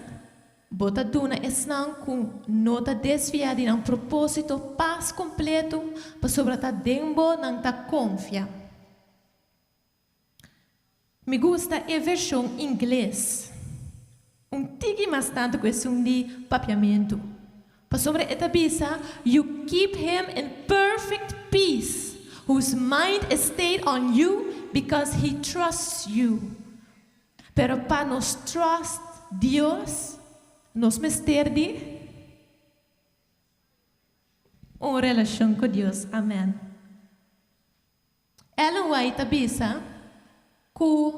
Bo ta duna esnan ku no ta desviá di nan propósito pas kompletu, pasobra ta den bo nan ta konfia. Mi gusta e vershon ingles un tiki mas tantu ku esun di papiamentu, pasobra e ta bisa, You keep him in perfect peace whose mind is stayed on you because he trusts you. Pero pa nos trust Dios, nos mester di un relashon ku Dios. Amen. Ellen White ta bisa ku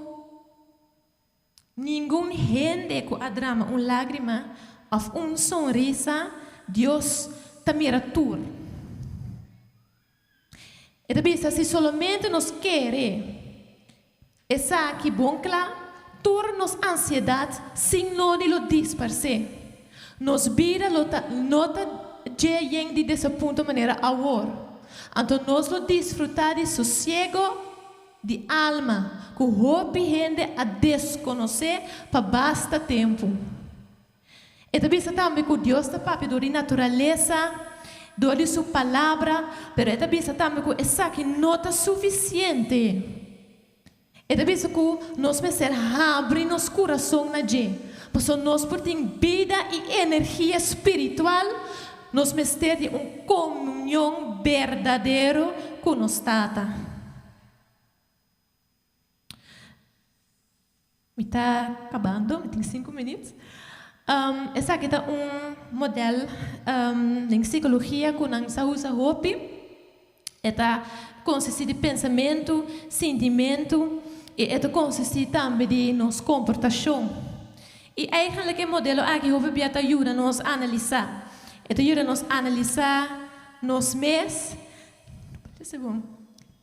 ningun hende ku a drama un lágrima òf un sonrisa, Dios ta mira tur. E ta bisa si solamente nos kere esaki bon kla, tur nos ansiedat sin nodi lo disparsé. Nos bida lo ta no ta dje yen di desapunto manera awor. Anto nos lo disfrutá di sosiego di alma ku hopi hende a deskonosé pa basta tempu. E ta bisa tambe ku Dios ta papia dor di naturalesa, dor di su Palabra, pero e ta bisa tambe ku esaki no ta sufisiente. E ta bisa ku nos mester habri nos kurason na dje, pasobra nos por tin bida i energia spiritual, nos mester di un komunion berdadero ku nos Tata. Mi ta kabando, mi tin sinku minüt. Esaki ta un modèl den sikologia ku nan sa usa hopi. E ta konsistí di pensamentu, sintimentu i e ta konsistí tambe di nos komportashon. I eigenlik e modelo aki hopi bia ta yuda nos analisá. E ta yuda nos analisá nos mes.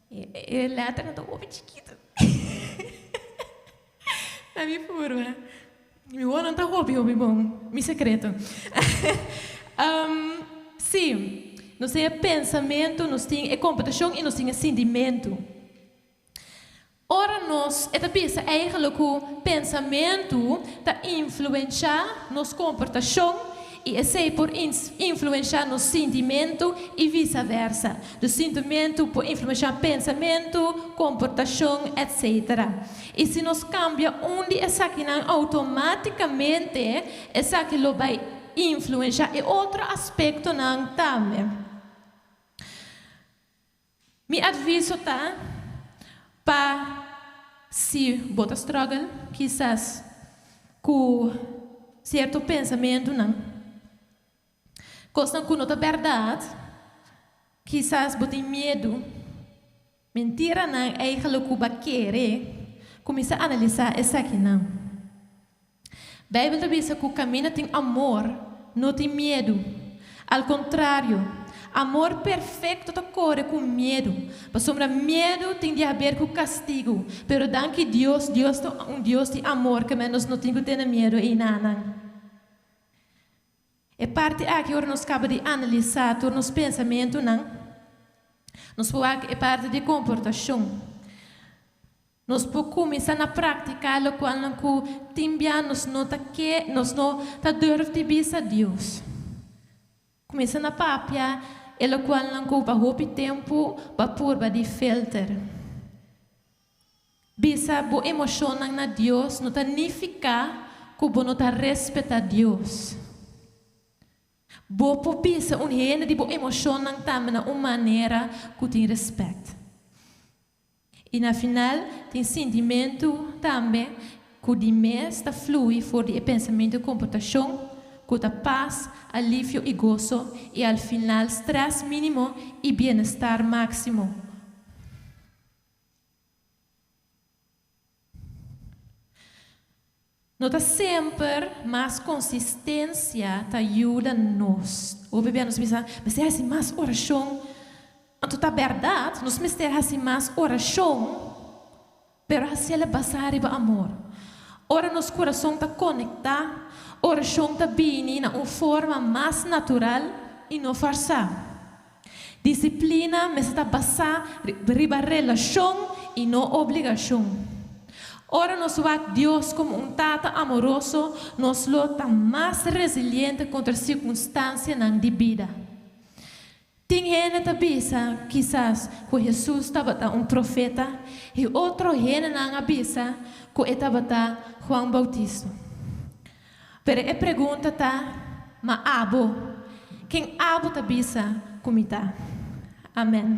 E lèternan ta hopi chikitu. Na mi forma. Mi wowonan ta hopi hopi bon. Mi sekreto. Sí. Nos tin e pensamentu, nos tin e komportashon i nos tin e sintimentu. Ora nos, e ta bisa eigenlijk ku pensamentu ta influenshá nos komportashon i esei por influenshá nos sintimentu i visa versa. Dus sintimentu por influenshá pensamentu, komportashon, etc. I si nos kambia un di esakinan outomátikamente esaki lo bai influenshá e otro aspektonan tambe. Mi adviso ta pa si bo ta struggle kisas ku sierto pensamentunan, kosnan ku no ta bèrdat, kisas bo tin miedu, mentiranan eigelijk ku bo a kere, kuminsá analisá esakinan. Bijbel ta bisa ku kaminda tin amor, no tin miedu. Al kontrario, amor perfekto ta kore ku miedu, pasobra miedu tin di haber ku kastigu. Pero danki Dios, Dios ta un Dios di amor, ke men nos no tin ku tene miedu einanan. E parti aki ora nos kaba di analisá tur nos pensamentunan, nos por wak e parti di komportashon. Nos por kuminsá na praktiká lokualnan ku tin bia nos no ta ke, nos no ta durf di bisa Dios. Kuminsá na papia e lokualnan ku pa hopi tempu bo a purba di filter. Bisa bo emoshonnan na Dios no ta nifiká ku bo no ta respetá Dios. Bo por bisa un hende di bo emoshonnan tambe na un manera ku tin rèspèt. I na final tin sintimentu tambe ku di mes ta flui for di e pensamentu i komportashon ku ta pas, alivio i goso i al final strès mínimo i bienestar máksimo. No ta semper mas konsistensia ta yuda nos. Hopi bia nos bisa, Mester hasi mas orashon. Anto ta bèrdat, nos mester hasi mas orashon, pero hasiel basá riba amor. Ora nos kurason ta konektá, orashon ta bini na un forma mas natural i no fòrsá. Disiplina mester ta basá riba relashon i no obligashon. Ora nos wak Dios komo un Tata amoroso, nos lo ta mas resiliente kontra sirkunstansianan di bida. Tin hende ta bisa kisas ku Hesus tabata un profeta i otro hendenan a bisa ku e tabata Juan Bautista. Pero e pregunta ta, Ma abo, ken abo ta bisa ku mi ta? Amèn.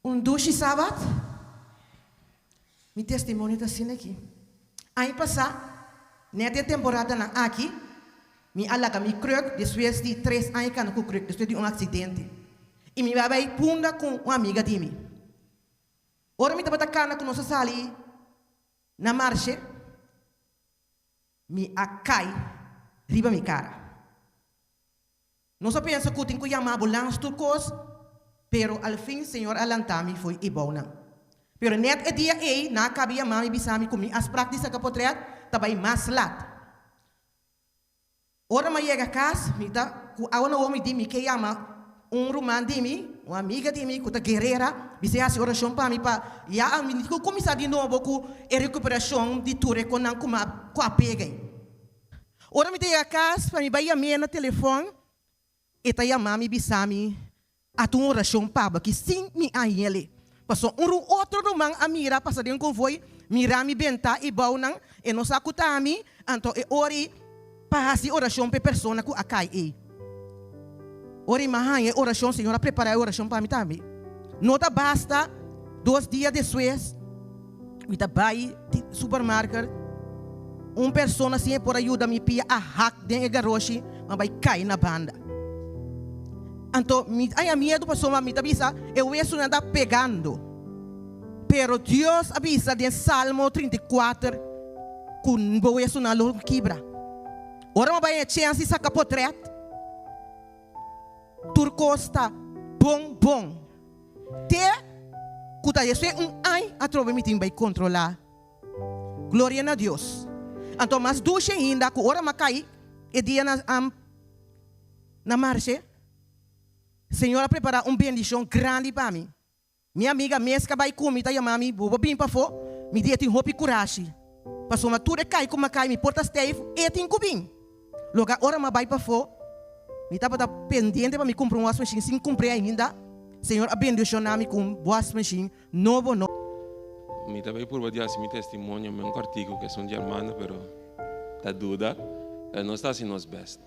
Un dushi sabat. Mi testimonio ta asina aki. Aña pasá, nèt e temporadanan aki, mi a laga mi krùk despues di tres aña kanda ku krùk despues di un aksidente. I mi bai bai punda ku un amiga di mi. Ora mi tabata kana ku nos a sali na marshe, mi a kai riba mi kara. Nos a pensa ku tin ku yama ambulans tur kos, pero al fin Señor a lanta mi fo'i e bounan. Pero nèt e dia ei nan a kaba yama mi bisa mi ku mi afsprak di saka potrèt ta bai mas lat. Ora mi a yega kas mi ta ku awa na wowo mi di mi ke yama un ruman di mi, un amiga di mi ku ta guerera, bis'é hasi orashon pa mi pa ya mi ku kuminsá di nobo ku e rekuperashon di tur e konan ku mi a ku a pega ei. Ora mi ta yega kas pa mi bai yam'é na telefòn, e ta yama mi bisa mi, Ata un orashon pa bo aki sin mi a yele. Pasobra un ru otro ruman a mira pasa den konvoi, mira mi bentá i bounan, e no sa ku ta ami, anto e ora ei pa hasi orashon pa e persona ku a kai ei. Ora ei mi a haña e orashon, Señor a prepará e orashon pa mi tambe. No ta basta dos dia despues mi ta bai supermarket, un persona sin e por a yuda mi pia a hak den e garoshi, mi a bai kai na banda. Anto mi a haña miedu pasobra mi ta bisa e wesunan ta pegando. Pero Dios a bisa den Salmo 34 ku bo wesunan lo kibra. Ora mi a bai haña chèns di saka potrèt, tur kos ta bon bon. Te ku ta despues un añ atrobe mi tin bai kontrolá. Gloria na Dios. Anto mas dushi ainda ku ora mi a kai e dia na na marshe, Señor a prepará un bendishon grandi pa mi. Mi amiga mes ka bai ku mi ta yama mi, Bo bo bin pafó? Mi di e tin hopi kurashi. Pasobra tur e kai ku mi a kai mi por ta stijf, e tin ku bin. Loke ora mi a bai pafó, mi tabata pendiente pa mi kumpra un wasmachine sin kumpr'é ainda. Señor a bendishoná mi ku un wasmachine nobo no. Mi ta bay purba di haci mi testimonio men cortico cu esun di hermano pero ta duda pero nos ta haci nos best.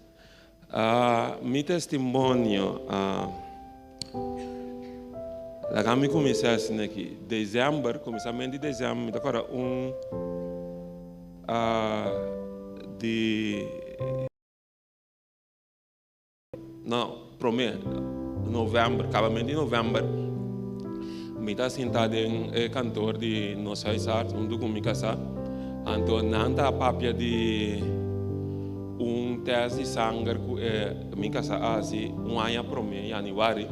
Mi testimonio laga mi cuminsa asina aki december cuminsamento di december mi ta acorda un di no prome november cabamento di november mi ta sinta den e kantoor di nos huisarts hunto cu mi casa anto nan ta papia di un test di sanger cu e mi casa a haci un aña prome januari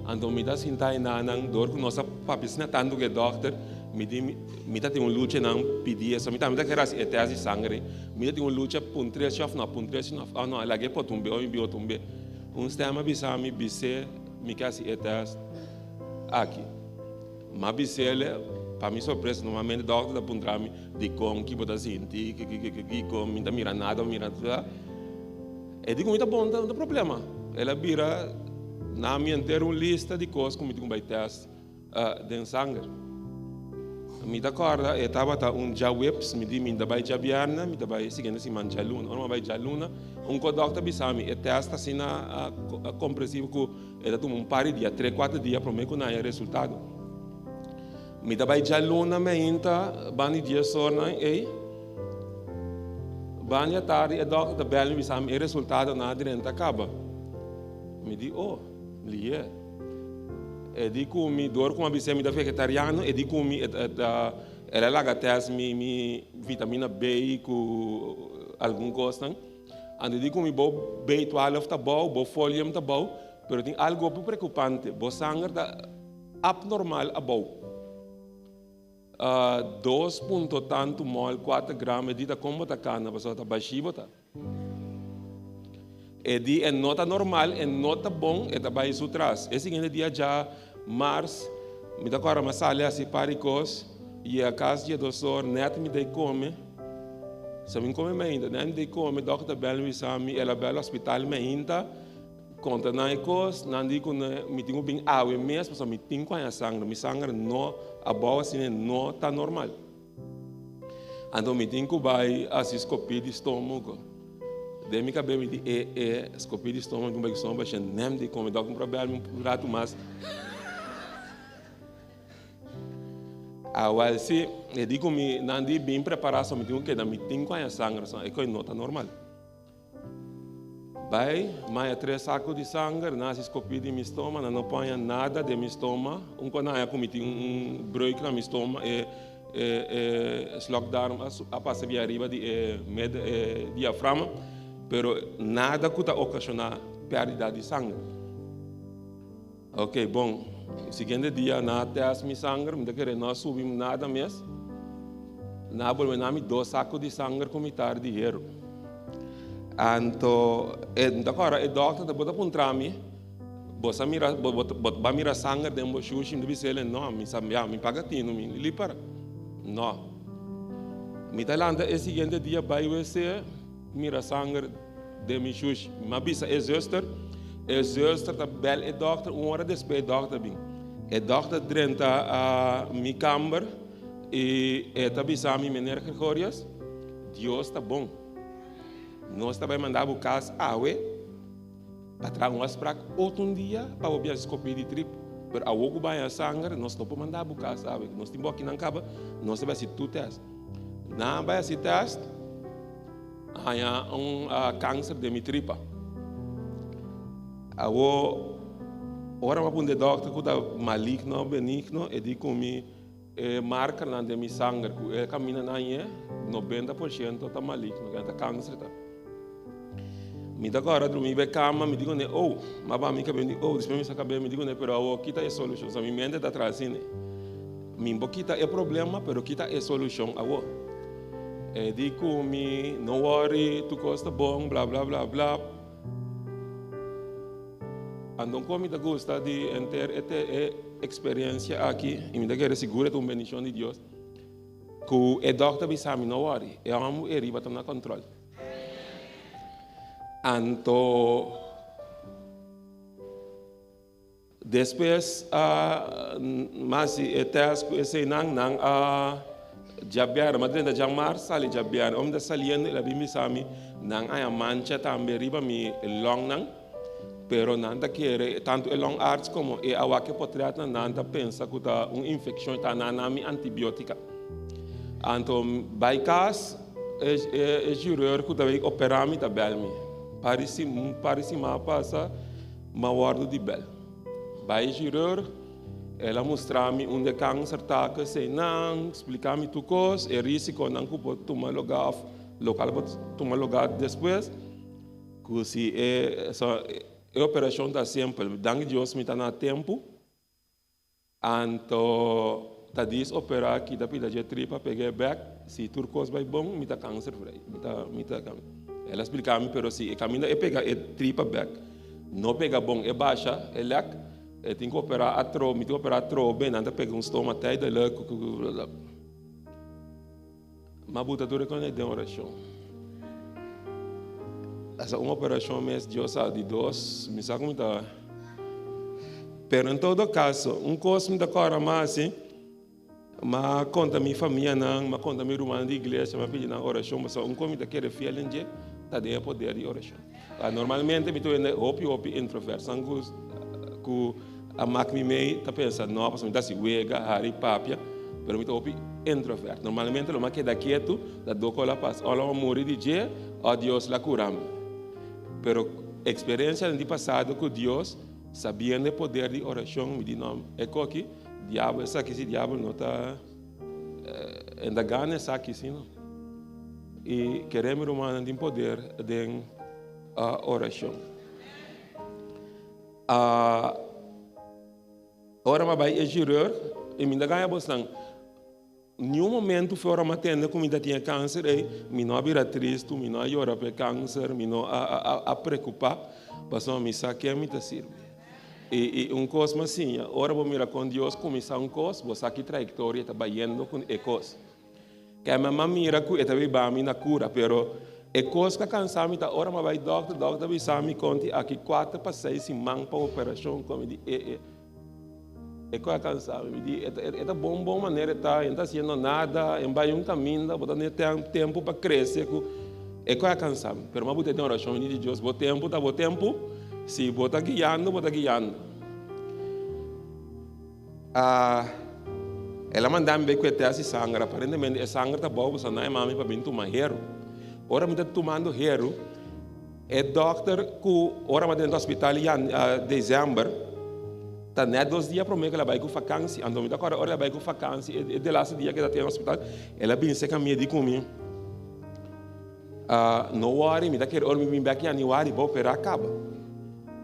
anto mi ta sinta enanan door cu nos a papia asina tanto cu e dokter mi di mi ta tin un lucha nan pidi eso mi tambe ta kere haci e test di sanger ei mi ta tin un lucha puntra si of no puntra si of no laga e por tumbe o mi biba tumbe un stem a bisa mi bis'e mi ke haci e test aki. M'a bis'el, pa mi sorpresa, normalmente dòkter ta puntra mi, Dikon, ki bo ta sinti, ki ki ki kiko, mi ta mira nada, mi mira nada. E di ku mi ta bon, no ta problema. El a bira na mi henter un lista di kos ku mi tin ku bai tèst den sanger. Mi ta kòrda e tabata un djaweps, mi di mi ta bai djabièrnè, mi ta bai siguiente siman djaluna. Ora mi a bai djaluna, un kos dòkter a bisa mi, e tèst ta asina kompresivo ku E ta tuma un par di dia, tre kuater dia promé ku nan haña resultado. Mi ta bai djaluna meinta banda di dies ornan ei. Banda di atardi e dòkter ta bèl mi bisa mi e resultadonan a drenta kaba. Mi di oh, lié. E di ku mi dor ku mi a bis'é mi ta vegetariano, e di ku mi el a laga tèst mi mi vitamina B ku algun kosnan. Anto di ku mi bo B12 ta bou, bo folium ta bou, pero tin algu hopi preokupante, bo sanger ta abnormal abou. Dos punto tantu mol, kuater gram, e di ta kon bo ta kana, pasobra ta bashí bo ta. E di e no ta normal, e no ta bon, e ta bai su tras. E siguiente dia dja mars, mi ta kòrda mi a sali hasi par di kos, yega kas dje dos or, nèt mi ta e kome. Sa mi come mainta, nan di come, dokter bel mi bisa mi, el a bel hospital mainta, conta nan e cos, nan di cu mi tin cu bin awe mes, pasobra mi tin cu haña sanger, mi sanger no abao asina no ta normal. Anto mi tin cu bay haci scopie di stomago. Den mi cabe mi di e e scopie di stomago, mi tin cu bay cu stomago, nem di come, dokter por a bel mi un rato mas. Awel si, e di ku mi nan di bin prepará so mi tin ku keda mi tin ku haña sanger so e kos no ta normal. Bai, maya tres saku di sanger, nan hasi skopí di mi stoma, nan no por haña nada den mi stoma. Un ku nan haña ku mi tin un breuk na mi stoma, e e e slokdarm a a pasa bia ariba di e med e diaframa, pero nada ku ta okashoná pèrdida di sanger. Ok, bon. Siguiente dia nan a test mi sanger, mi ta kere no a subi nada mes. Nan a bolbe na mi dos saco di sanger cu mitar di hero. Anto, e, mi ta acorda e dokter ta bota puntra mi, bo sa mira, bo, bo, bo ba mira sanger den bo shushi? Mi ta bisa ele, no, mi sa, ya, mi paga tinu, mi lipara. No. Mi ta lanta e siguiente dia bai wc, mira sanger. Den mi shushi. Mi a bisa e zuster, e zuster ta bel e dokter, un ora despues e dokter bin. E dokter drenta mi kamber i e ta bisa mi, Meneer Gregorius, Dios ta bon. Nos ta bai manda bo kas awe pa traha un afsprak otro un dia pa bo biaha skopi di trip. Pero awo ku baña sanger, nos no por manda bo kas awe. Nos tin bo akinan kaba, nos ta bai hasi tur test. Nan a bai hasi test. Haña un kanser den mi tripa. Awo, ora mi a puntra e dòkter ku ta maligno òf benigno, e di ku mi e markernan den mi sanger ku e kaminda nan hañ'é, 90% ta maligno, ku ta kanser ta. Mi ta kòrda drumi bai kama, mi di kuné, oh, mi a baha mi kabes, mi di, oh, despues mi sa kabes, mi di kuné, pero awo kita e solushon? So mi mente ta tras asina. Mi por kita e problema, pero kita e solushon awo. E di ku mi, no worry, tur kos ta bon, bla bla bla bla. Anto kon mi ta gusta di henter e e eksperensia aki, i mi ta kere sigur e ta un bendishon di Dios, ku e dòkter bisa mi, no worry, e hòmber ei riba ta na kòntròl. Anto. Despues a masi e test ku eseinan, nan a djabièrnè, ma drenta djamars sali djabièrnè. Ora mi ta saliendo el a bin bisa mi, nan a haña mancha tambe riba mi longnan, pero nan ta kere, tantu e longarts komo e a wak e potretnan, nan ta pensa ku ta un infekshon, ta nan a mi antibiotika. Anto bai kas, e chirurg ku ta bay opera mi ta bel mi, un par di siman a pasa. M'a wòrdu di bèl. Bai chirurg, el a mustra mi unda e kanser ta ku eseinan, splika mi tur kos, e risikonan ku por tuma lugá òf lokal por tuma lugá despues. Ku si e e operashon ta simpel. Danki Dios mi ta na tempu. Anto ta dis opera kita pida dje tripa peg'e bek, si tur kos bai bon mi ta kanser vrij, mi ta mi ta El a splika mi pero si e kaminda e pega e tripa bek no pega bon e basha e lek e tin ku opera atro mi tin ku opera atrobe nan ta pega un stoma tijdelijk Ma buta tur e kos den orashon. Esa un operashon mes Dios sa di dos mi sa ku mi ta pero en todo kaso un kos mi ta kòrda mas si m'a konta mi famianan m'a konta mi rumannan di iglesia m'a pidi nan orashon pasobra un kos mi ta kere fiel den dje ta den e poder di orashon. Normalmente mi ta wende hopi hopi introvert san ku ku a mak mi mei ta pensa no pasobra mi ta hasi wega hari papia pero mi ta hopi introvert normalmente lo mi a keda ketu ta doko la pas ora mi a muri di dje o Dios la kura mi pero eksperensia di pasado ku Dios sabiendo e poder di orashon mi di no e koki diabel esaki si diabel no ta e ta gana esaki si no i kere mi rumannan tin poder den orashon. Ora mi a bai e chirurg i mi ta gaña bosnan, niun momento for ora mi a tende ku mi ta tin e kanser ei, mi no a bira tristu, mi no a yora pa e kanser, mi no a preokupá, pasobra mi sa ken mi ta sirbi. I un kos mi a siña, ora bo mira kon Dios kuminsá un kos, bo sa ki trayektoria e ta bayendo ku e kos. Kè mi a mira ku e ta biba mi na kura, pero e kos ku a kansa mi ta ora mi a bai dòkter, dòkter a bisa mi konti aki kuater pa seis siman pa operashon, ku mi di e e e kos a kansa mi, mi di e ta bon bon manera e ta, e no ta hasiendo nada, e no bai un kaminda, bo ta tene tempu pa krese ku e kos a kansa mi, pero mi a buta den orashon, mi di Dios bo tempu ta bo tempu, si bo ta guiando bo ta guiando. El a manda mi bai ku e tèst di sanger. Aparentemente e sanger ta bou pasobra nan a yama mi pa bin tuma heru. Ora mi ta tumando heru, e dòkter ku ora mi a drenta hospital yan desèmber, ta nèt dos dia promé ku el a bai ku fakansi. Anto mi ta kòrda ora el a bai ku fakansi, e delaste dia ku e ta den hospital, el a bin serka mi e di ku mi, No wòri, mi ta kere ora mi bin bèk yanüari bo operá kaba.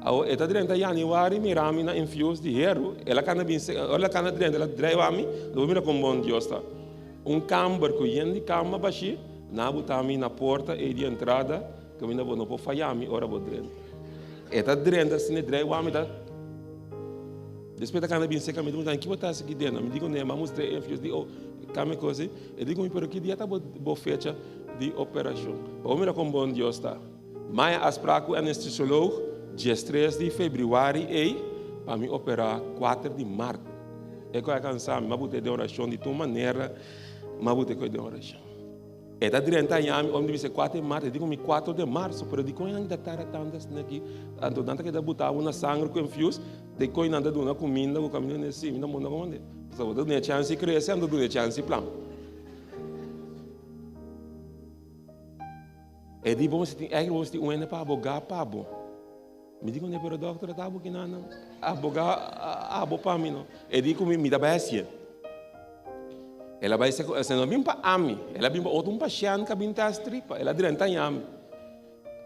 Awor e ta drenta yanüari mira mi na infius di heru, el a kana bin ora el a kana drenta el a dreiwa mi, lo bo mira kon bon Dios ta. Un kamber ku yen di kama bashí, nan a buta mi na porta ei di entrada, kaminda bo no por faya mi ora bo drenta. E ta drenta asina e dreiwa mi ta. Despues ta kanda bin seka mi, ta puntra, ki bo ta hasi aki dentro? Mi di ku ne, mi a mustra e infius di kama e kos ei. E di ku mi, pero ki dia ta bo fecha di operashon? Pa bo mira kon bon Dios ta. Maya a spra ku anestesioloog diestres di febrüari ei pa mi operá kuater di mart. E ku a kansa mi, mi a but'é den orashon di tur manera, mi a but'é ku e den orashon. E ta drenta aña mi, ora mi ta bisa kuater di mart, e di ku mi kuater di marso, pero dikon nan ta tarda tantu asina aki? Anto nan ta keda buta bo na sanger ku infius, dikon nan ta duna kuminda ku kaminda nesi? Mi ta munda komo ande. Pasobra bo ta duna e chèns di krese, anto duna e chèns di plan. E di bo mester tin ègel, bo mester tin un hende pa abogá pa bo. Mi di kuné, pero dòkter ta abo kinan nan abogá abo pa mi no. E di ku mi, mi ta bai hasié. El a bai se ku, e no a bin pa ami, el a bin pa otro un pashènt ku a bin tèst tripa, el a drenta ña mi.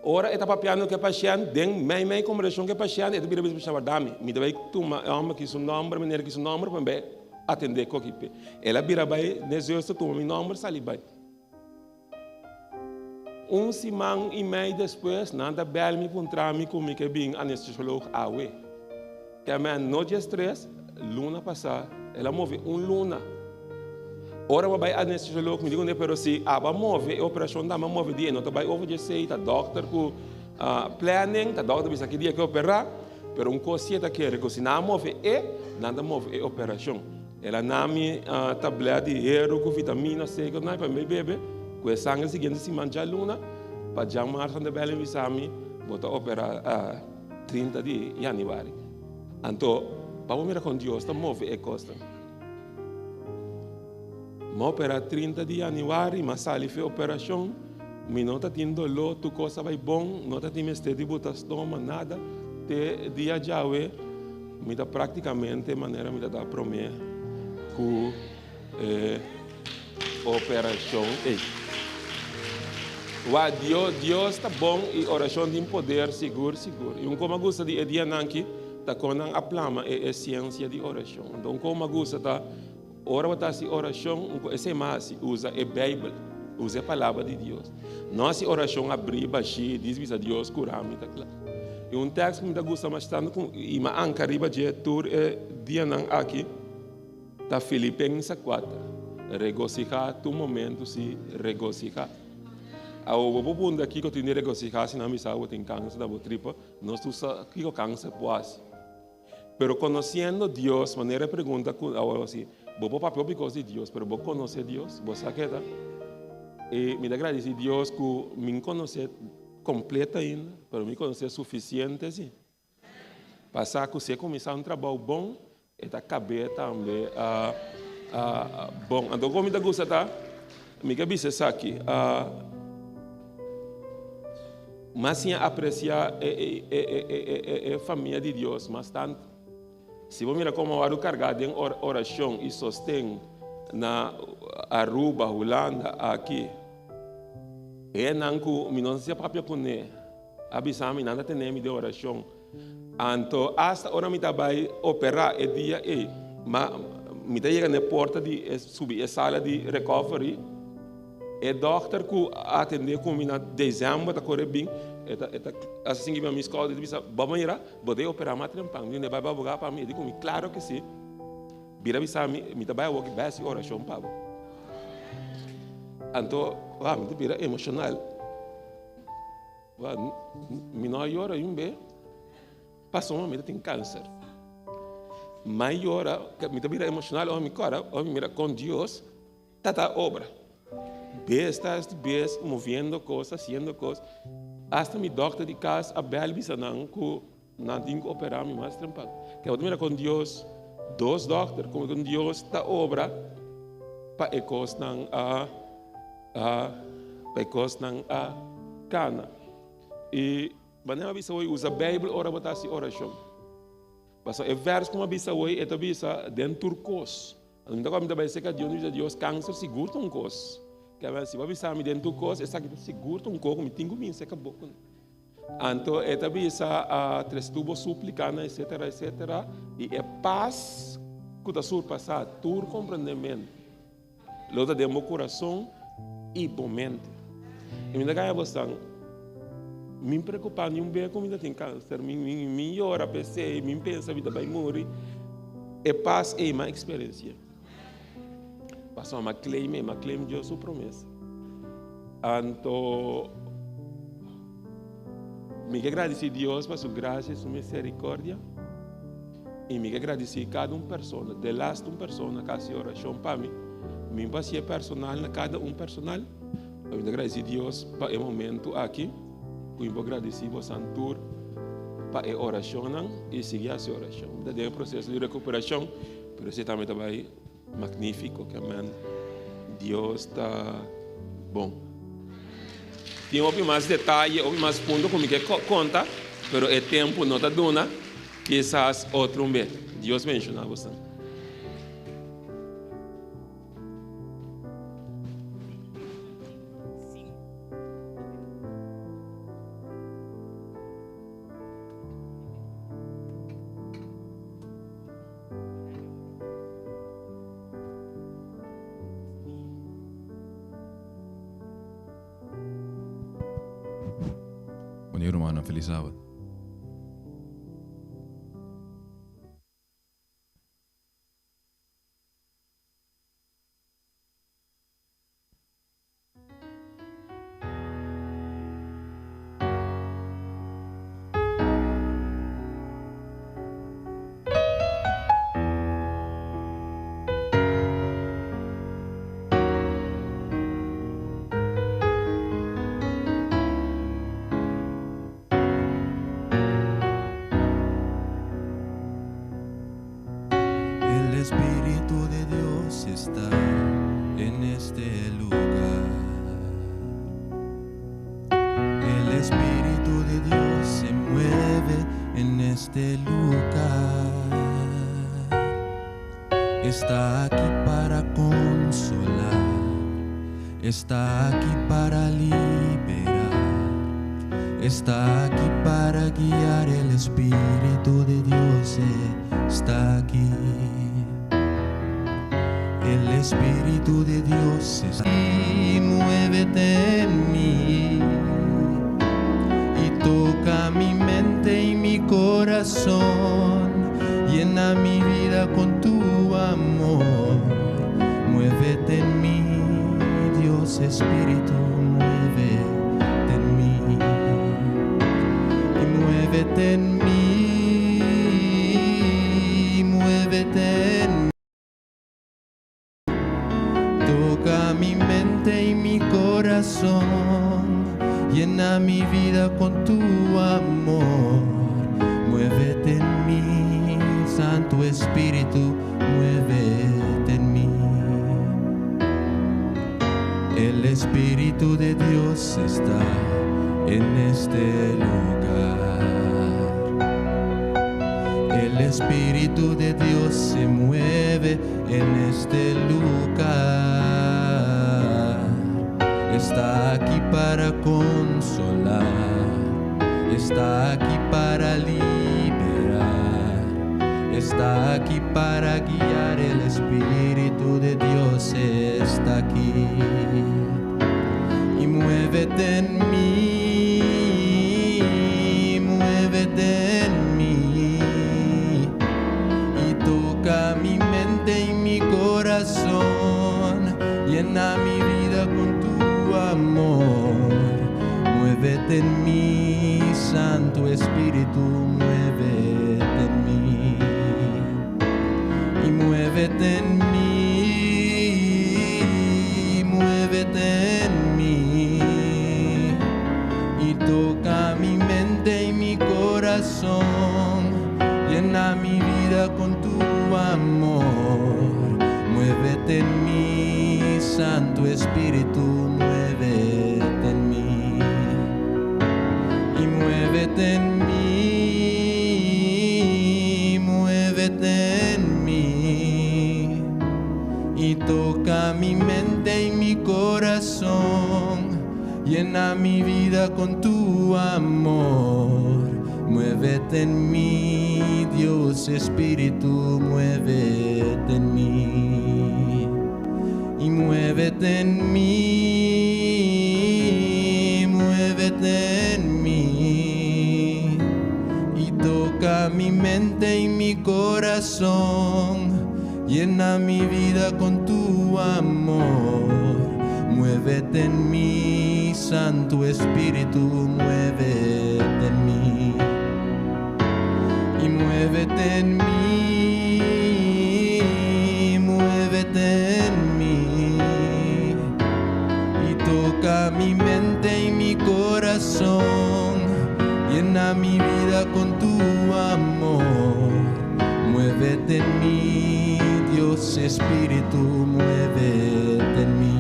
Ora e ta papiando ku e pashènt, den mei mei kombersashon ku e pashènt, e ta bira bisa pashènt, warda mi, mi ta bai tuma e hòmber aki su nòmber, meneer aki su nòmber pa mi bai atendé ku aki p'e. El a bira bai n'e zuster tuma mi nòmber sali bai. Un siman i mei despues, nan ta bel mi puntra mi ku mi ke bin anestesioloog awe. Ke men no dje stres, luna pasá el a move un luna. Ora bo bai anestesioloog mi di kuné, pero si abo a move e operashon tambe a move di e no ta bai over dje sei, ta dòkter ku planning, ta dòkter bisa ki dia ke operá, pero un kos si e ta kere ku si nan a move e, nan ta move e operashon. El a na mi tablet di heru ku vitamina C ku nai pa mi bebe ku e sanger siguiente siman djaluna pa djamars nan ta bel avisa mi bo ta opera 30 di januari. Anto pa bo mira kon Dios ta move e kosnan. Mi a opera 30 di januari, mi a sali fi operashon, mi no ta tin doló, tur kos a bai bon, no ta tin mester di buta stoma, nada. Te dia djawe. Mi ta práktikamente manera mi ta ta promé ku e operashon ei. Wak, Dios, Dios ta bon i orashon tin poder sigur sigur. I un kos mi a gusta di e dianan aki ta kon nan a plama e esiensia di orashon. Anto un kos mi a gusta ta ora bo ta hasi orashon, un kos esei mi a hasi, usa e Beibel, usa e palabra di Dios. No hasi orashon abrí bashí, dis bisa Dios kura mi ta kla. I un tekst ku mi ta gusta mas tantu ku i mi a anka riba dje tur e dianan aki ta Filipensa kuater, Regosihá tur momentu, sí, regosihá. Awor bo por puntra kiko tin di regosihá si nan bisa bo tin kanser na bo tripa? Nos tur sa kiko kanser por hasi. Pero konosiendo Dios, manera e pregunta ku awor si, bo por papia hopi kos di Dios, pero bo konosé Dios? Bo sa ke ta? I mi ta gradisí Dios ku mi konosé kompleto ainda, pero mi konosé sufisiente si. Pa sa ku si e kuminsá un trabou bon, e ta kab'é tambe bon. Anto kon mi ta gusta ta, mi ke bisa esaki. Mas siña apresiá e famia di Dios mas tantu. Si bo mira komo a wòrdu kargá den orashon i sosten na Aruba, Hulanda, aki, hendenan ku mi no sa papia kuné a bisa mi nan ta tene mi den orashon. Anto asta ora mi ta bai operá e dia ei, mi ta yega na e porta di subi e sala di recovery. E dòkter ku a atendé ku mi na desèmber ta kore bin, e ta e ta hasi sinti mi skouder, e ta bisa, Bo mira, bo ta operá mas trempan. Mi di, Bai bai abogá pa mi? E di ku mi, Klaro ke si. Bira bisa mi, mi ta bai awor ki bai hasi orashon pa bo. Anto, wou, mi ta bira emoshonal. Wou, mi no a yora yun be, pasobra mi ta tin kanser. Mi a yora, mi ta bira emoshonal ora mi kòrda, ora mi mira kon Dios. Ta ta obra. Bes tras di bes, moviendo cos, haciendo cos. Hasta mi dokter di cas a bel bisa nan cu nan tin cu opera mi mas trempan. Ke bo ta mira con Dios Dos dòkter, komo ku Dios ta obra pa e kosnan a a pa e kosnan a kana. I manera mi a bisa hoy, usa Beibel ora bo ta hasi orashon. Pasobra e vèrs ku mi a bisa hoy e ta bisa den tur kos. Mi ta mi ta bai serka Dios, mi bisa Dios, kanser sigur ta un kos. Kèmen si bo a bisa mi den tur kos, esaki ta sigur ta un kos ku mi tin ku bin serka bo kuné. Anto e ta bisa a tres tubo súplikanan etcétera etcétera i e pas ku ta surpasá tur komprendementu lo ta den bo kurason i bo mente. I mi ta gaya bosan, mi preokupá niun bes ku mi ta tin kanser, mi mi yora p'esei, mi pensa mi ta bai muri, e pas ei mi a eksperensiá. Pasobra mi a claim e, mi a claim Dios su promesa. Anto mi ke gradisí Dios pa su grasia i su misericordia. I mi ke gradisí kada un persona, delaste un persona ku a hasi orashon pa mi. Mi por hasié personal na kada un personal, pero mi ta gradisí Dios pa e momento aki ku mi por gradisí bosan tur pa e orashonnan i sigui hasi orashon. Mi ta den e proseso di rekuperashon. Pero esei tambe ta bai magnífiko, ke men Dios ta bon. Tin hopi mas detaye, hopi mas punto ku mi ke konta, pero e tempu no ta duna, kisas otro un be. Dios benshoná boso. Bon dia rumannan, felis sabat. El Espíritu de Dios está en este lugar. El Espíritu de Dios se mueve en este lugar. Está aquí para consolar, está aquí para liberar, está aquí para guiar. El Espíritu de Dios está aquí. El Espíritu de Dios está aquí. Muévete en mí y toca mi mente y mi corazón. Llena mi vida con tu amor. Muévete en mí, Dios Espíritu, muévete en mí. Y muévete en mí, muévete en mí. Toca mi mente y mi corazón, llena mi vida con tu amor. Muévete en mí, Santo Espíritu, muévete en mí. El Espíritu de Dios está en este lugar. El Espíritu de Dios se mueve en este lugar. Está aquí para consolar, está aquí para liberar, está aquí para guiar. El Espíritu de Dios está aquí. Y muévete en mí, muévete en mí. Y toca mi mente y mi corazón, llena mi vida con tu amor. Muévete en mí, Santo Espíritu, muévete en mí. Y muévete en mí, muévete en mí. Y toca mi mente y mi corazón, llena mi vida con tu amor. Muévete en mí, Santo Espíritu, muévete en mí. Y muévete en mí, muévete en mí. Y toca mi mente y mi corazón. Llena mi vida con tu amor. Muévete en mí, Dios Espíritu, muévete en mí. Y muévete en mí, muévete en mí. Y toca mi mente y mi corazón. Llena mi vida con tu amor. Muévete en mí, Santo Espíritu, muévete en mí. Y muévete en mí, muévete en mí. Y toca mi mente y mi corazón. Llena mi vida con tu amor. Muévete en mí, Dios Espíritu, muévete en mí.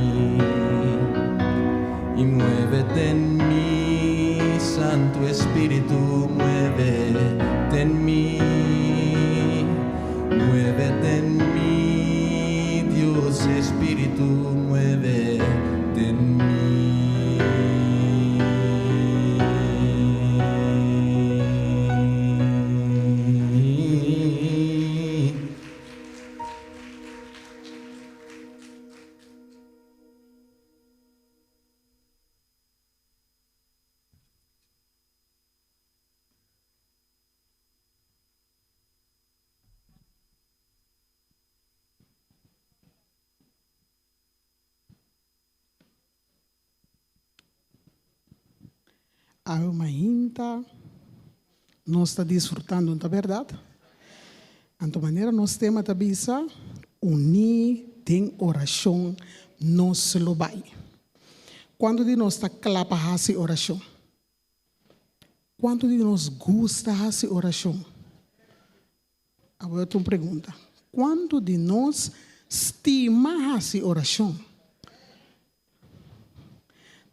Y muévete en mí, Santo Espíritu, muévete en mí. Muévete en mí, Dios Espíritu, muévete en mí. Awe mainta nos ta disfrutando, ta bèrdat? Anto manera nos tema ta bisa, uní den orashon nos lo bai. Kuantu di nos ta kla pa hasi orashon? Kuantu di nos gusta hasi orashon? Awor otro pregunta. Kuantu di nos stima hasi orashon?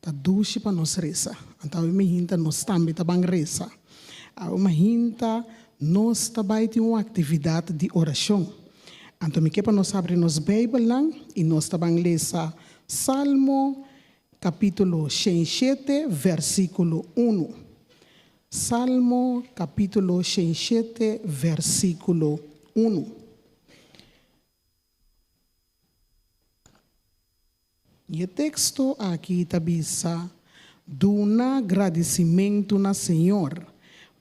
Ta dushi pa nos resa. Anto awe mainta nos tambe ta ban resa. Awe mainta nos ta bai tin un aktividat di orashon. Anto mi ke pa nos abri nos Beibelnan i nos ta ban lesa Salmo kapítulo 107 versíkulo 1. Salmo kapítulo 107 versíkulo 1. I e teksto aki ta bisa, Duna gradisimentu na Señor,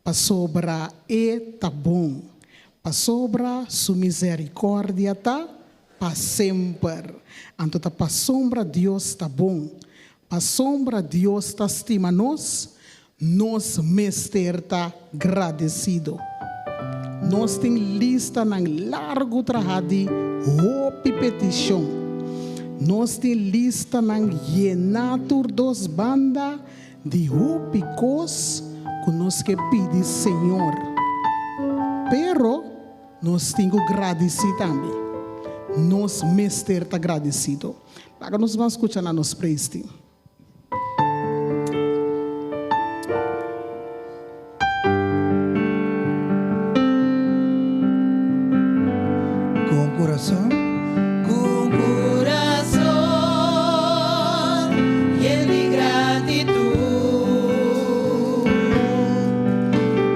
pasobra E ta bon, pasobra Su miserikòrdia ta pa semper. Anto ta pasobra Dios ta bon, pasobra Dios ta stima nos, nos mester ta gradesido. Nos tin listanan largu traha di hopi petishon. Nos tin listanan yená tur dos banda di hopi kos ku nos ke pidi Señor. Pero nos tin ku gradisí tambe. Nos mester ta gradesido. Laga nos ban skucha na nos praise team. Con corazón. Con corazón yen di gratitud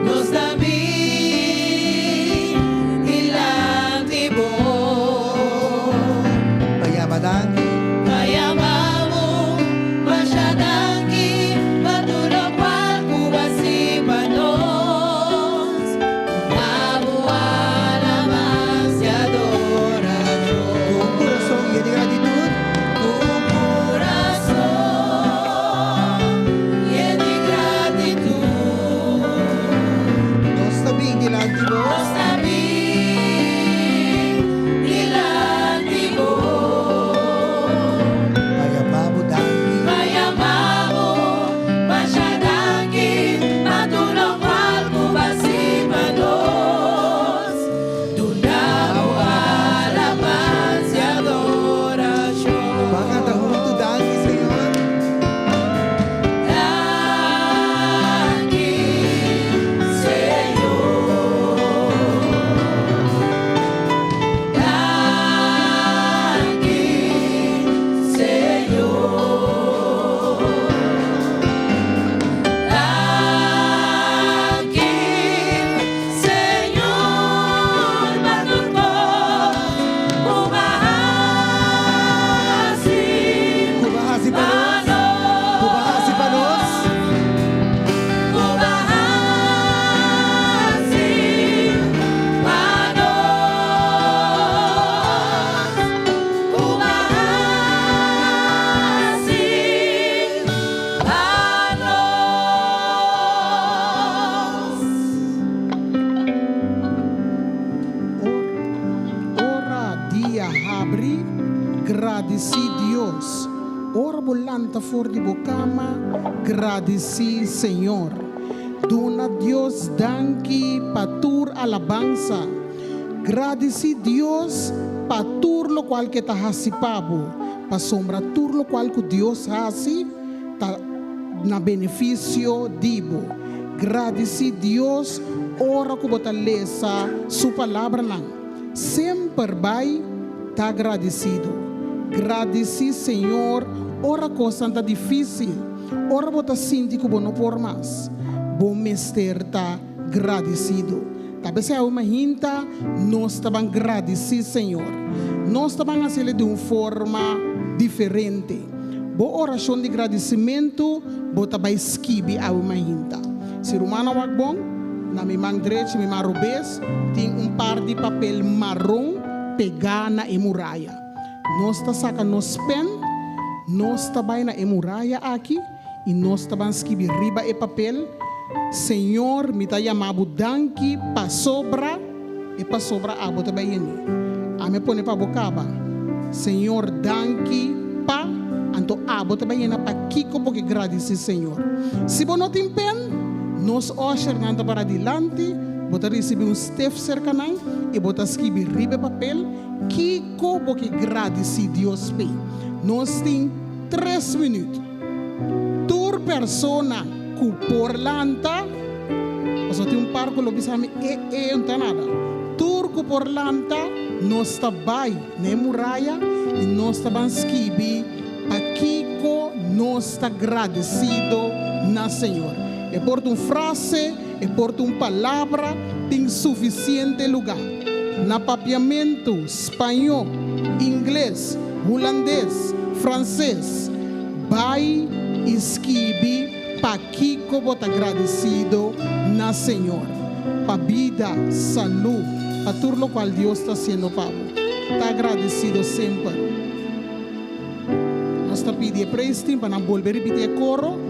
nos ta bin dilanti bo. Pa yama danki. Pa yama bo. lanta for di bo kama, gradisí Señor. Duna Dios danki pa tur alabansa. Gradisí Dios pa tur lokual ku e ta hasi pa bo, pasobra tur lokual ku Dios hasi ta na benefisio di bo. Gradisí Dios ora ku bo ta lesa su palabranan. Semper bai ta gradisido. Gradisí Señor ora kosnan ta difísil, ora bo ta sinti ku bo no por mas. Bo mester ta gradisido. Ta p'esei awe mahinta nos ta ban gradisí Señor. Nos ta ban hasiel di un forma diferente. Bo orashon di gradisimentu bo ta bai skibi awe mahinta. Si rumannan wak bon, na mi man drechi, mi man robes, tin un par di papel maron pegá na e muraya. Nos ta saka nos pen, nos ta bai na e muraya aki i nos ta ban skibi riba e papel, Señor, mi ta yama bo danki pasobra e pasobra abo ta bai yeni. Ami a pone pa bo kaba. Señor, danki pa, anto abo ta bai yena pakiko bo ke gradisí Señor. Si bo no tin pen, nos ushernan ta para dilanti, bo ta risibí un stef serka nan i bo ta skibi riba e papel kiko bo ke gradisí Dios p'e. Nos tin tres minüt. Tur persona ku por lanta, pasobra tin un par ku lo bisa mi e e no ta nada. Tur ku por lanta, nos ta bai na e muraya i nos ta ban skibi pakiko nos ta gradesido na Señor. E por ta un frase, e por ta un palabra, tin sufisiente lugá. Na papiamentu, spañó, ingles, hulandes, franses. Bai i skibi pakiko bo ta gradesido na Señor pa bida, salú, pa tur lokual Dios ta hasiendo pa bo. Ta agradesido semper. Nos ta pidi e praise team pa nan bolbe ripiti e koro.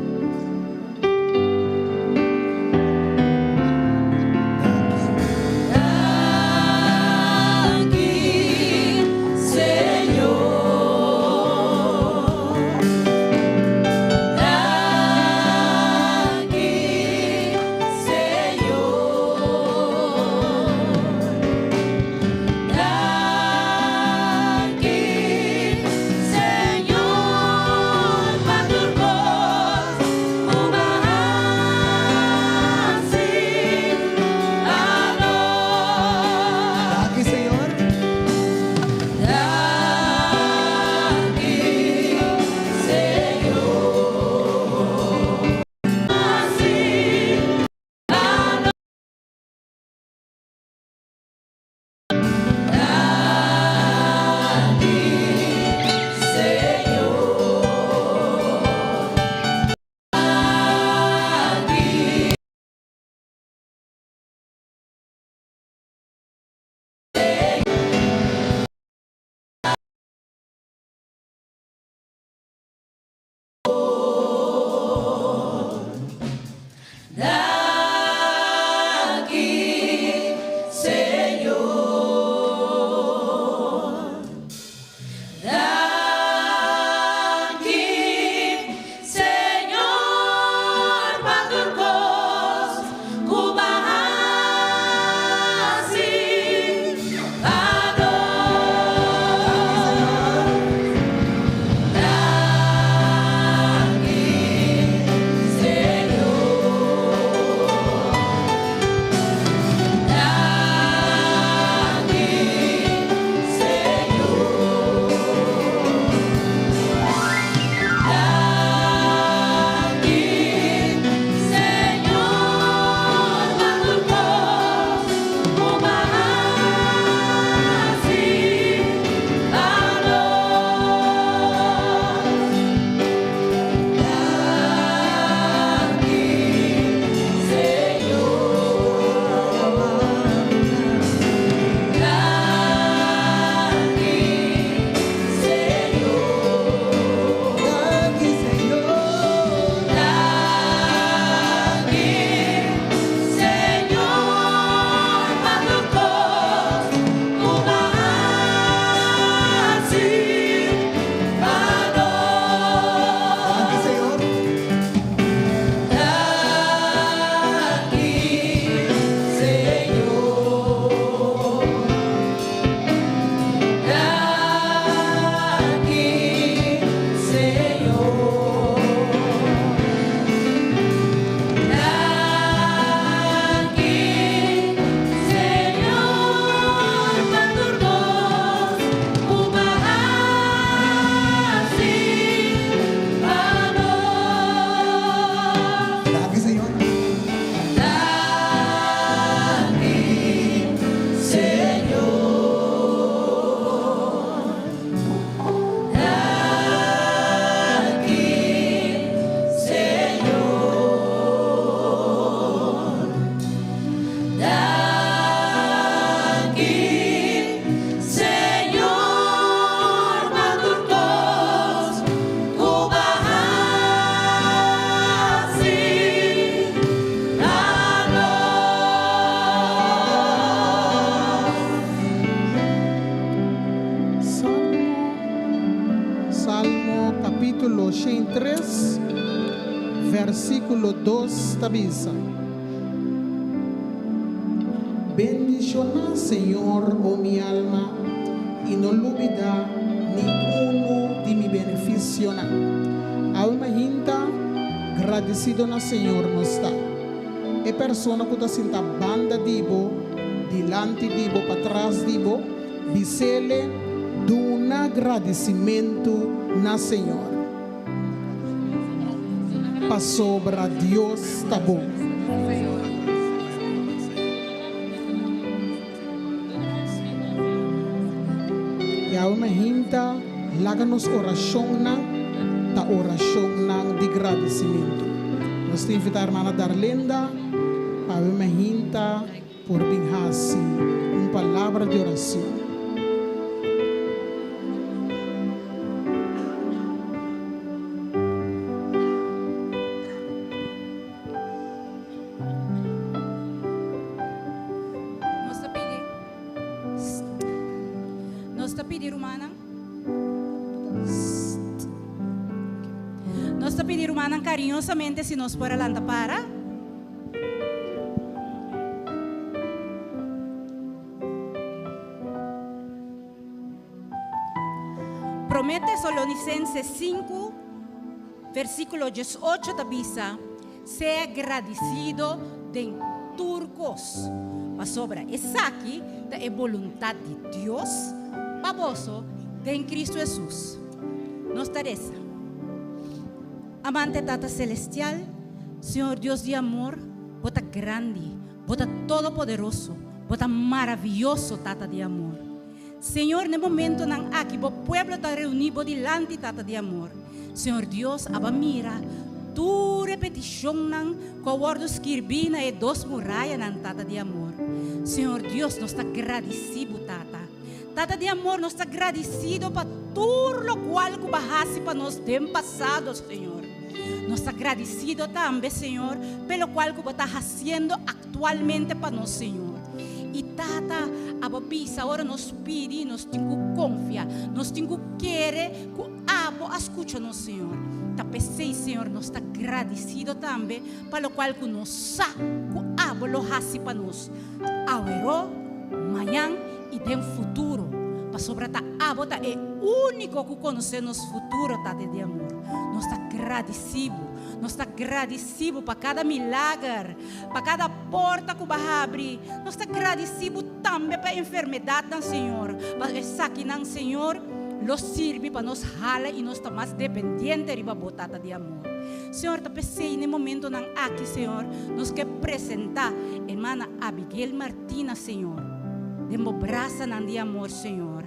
versíkulo 2 ta bisa, Bendishoná Señor, o mi alma, i no lubidá ni unu di mi benefisionan. Awe mainta, gradisido na Señor nos ta. E persona ku ta sinta banda di bo, dilanti di bo, patras di bo, bis'ele, Duna gradisimentu na Señor. Pasobra Dios ta bon. I awe mahinta laga nos orashonnan ta orashonnan di gradisimentu. Nos ta invitá hermana Darlinda pa awe mahinta por bin hasi un palabra di oracion. Nos ta pidi Nos ta pidi rumannan Nos ta pidi rumannan cariñosamente si nos por a lanta para. Promé Tesalonicenses 5, versíkulo 18 ta bisa, Sea gradisido den tur kos, pasobra esaki ta e boluntat di Dios pa boso den Kristu Hesus. Nos ta resa. Amante Tata Celestial, Señor Dios di amor, Bo ta grandi, Bo ta todopoderoso, Bo ta maraviyoso, Tata di amor. Señor, n'e momentonan aki Bo pueblo ta reuní Bo dilanti, Tata di amor. Señor Dios, aba mira tur e peticionnan cu a wordo skirbí na e dos murayanan, Tata di amor. Señor Dios, nos ta gradicí Bo, Tata. Tata di amor, nos ta gradisido pa tur lokual ku bo a hasi pa nos den pasado, Señor. Nos ta gradisido tambe, Señor, p'e lokual ku bo ta hasiendo aktualmente pa nos, Señor. I Tata, abo bisa ora nos pidi, nos tin ku konfia, nos tin ku kere ku abo a skucha nos, Señor. Ta p'esei, Señor, nos ta gradisido tambe pa lokual ku nos sa ku abo lo hasi pa nos aweró, mañan i den futuro, pasobra ta abo ta e úniko ku konosé nos futuro, Tata di amor. Nos ta gradisí bo. Nos ta gradisí bo pa kada milager, pa kada porta ku bo a habri. Nos ta gradisí bo tambe pa enfermedatnan, Señor, pa esakinan, Señor, lo sirbi pa nos hala i nos ta mas dependiente riba bo, Tata di amor. Señor, ta p'esei n'e momentonan aki, Señor, nos ke presentá hermana Abigail Martina, Señor, den bo brasanan di amor, Señor.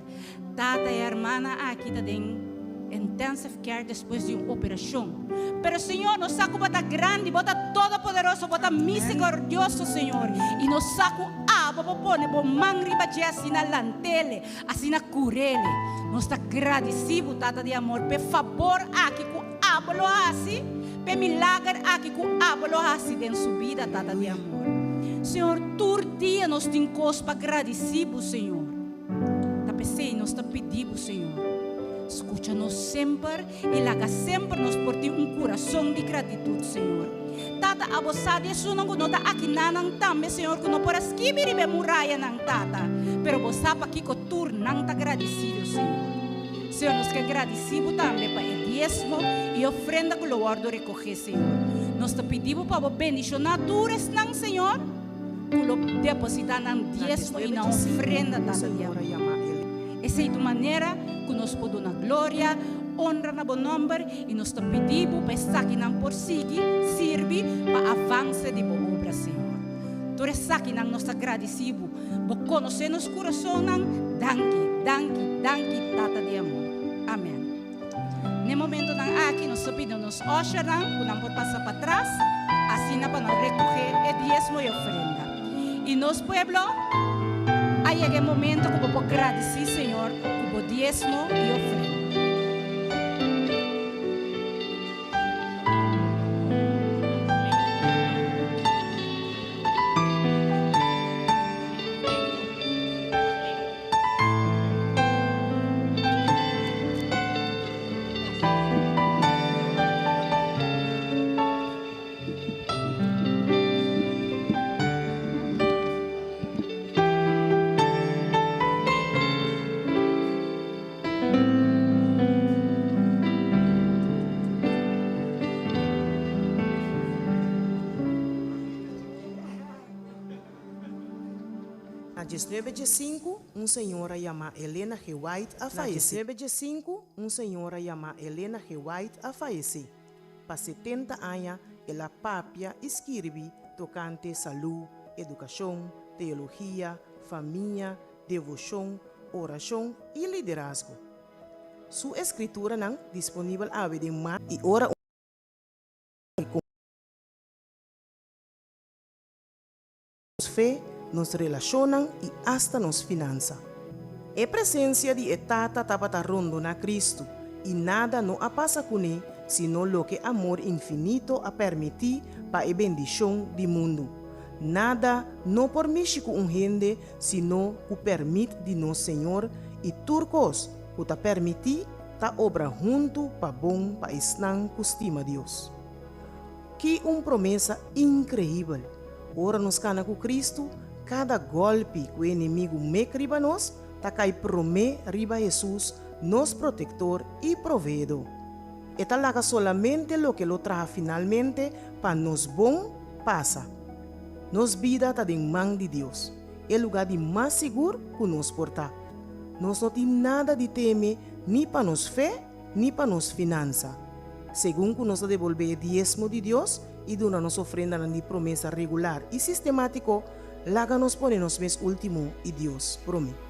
Tata e hermana aki ta den intensive care despues di un operacion. Pero, Señor, nos sa cu bo ta grandi, bo ta todopoderoso, bo ta misericordioso, Señor. Y nos sa cu abo bo pone bo man riba dje asina lantele, asina curele. Nos ta gradici bo, Tata di amor, p'e fabor aki cu abo lo haci, p'e milager aki cu abo lo haci den su bida, Tata di amor. Señor, tur dia nos tin cos pa gradici bo, Señor. Ta p'esey nos ta pidi bo, Señor, scucha nos semper y laga semper nos por tin un curason di gratitud, Señor. Tata, abo sa di esunnan cu no ta aki nanan tambe, Señor, cu no por a skibi riba e murayanan, Tata, pero bo sa pakico tur nan ta gradicido, Señor. Señor, nos ke gradisí Bo tambe pa e diesmo i e ofrenda ku lo wòrdu rekogé, Señor. Nos ta pidi Bo pa Bo bendishoná tur esnan, Señor, ku lo depositá nan diesmo i nan ofrenda, Tata di amor. Esei ta un manera ku nos por duna gloria, onra na Bo nòmber i nos ta pidi Bo pa esakinan por sigui sirbi pa avanse di Bo obra, Señor. Tur esakinan nos ta gradisí Bo. Bo konosé nos kurasonnan. Danki, danki, danki, Tata di amor. Amèn. N'e momentonan aki nos ta pidi nos ushernan ku nan por pasa patras, asina pa nan rekohé e diesmo i ofrenda. I nos pueblo, a yega e momento ku bo por gradisí Señor ku bo diesmo i ofrenda. 19 dje sinku, un señora yamá Elena G. White a fayesé. Na 19 dje sinku, un señora yamá Elena G. White a fayesé. Pa 70 aña el a papia i skirbi tokante salú, edukashon, teologia, famia, devoshon, orashon i liderazgo. Su eskrituranan disponibel awe den mas i ora un nos fe, nos relashonnan i asta nos finansa. E presensia di e Tata tabata rondoná Kristu, i nada no a pasa kuné sino loke amor infinito a permití pa e bendishon di mundu. Nada no por mishi ku un hende sino ku pèrmit di nos Señor, i tur kos ku ta permití ta obra huntu pa bon pa esnan ku stima Dios. Ki un promesa inkreibel! Ora nos kana ku Kristu, kada gòlpi ku e enemigu mek riba nos ta kai promé riba Hesus, nos Protektor i Proveedó. E ta laga solamente loke lo traha finalmente pa nos bon pasa. Nos bida ta den man di Dios, e lugá di mas sigur ku nos por ta. Nos no tin nada di teme ni pa nos fe ni pa nos finansa. Segun ku nos ta debolbé e diesmo di Dios i duna nos ofrendanan di promesa regular i sistemátiko, laga nos pone nos mes último i Dios promé.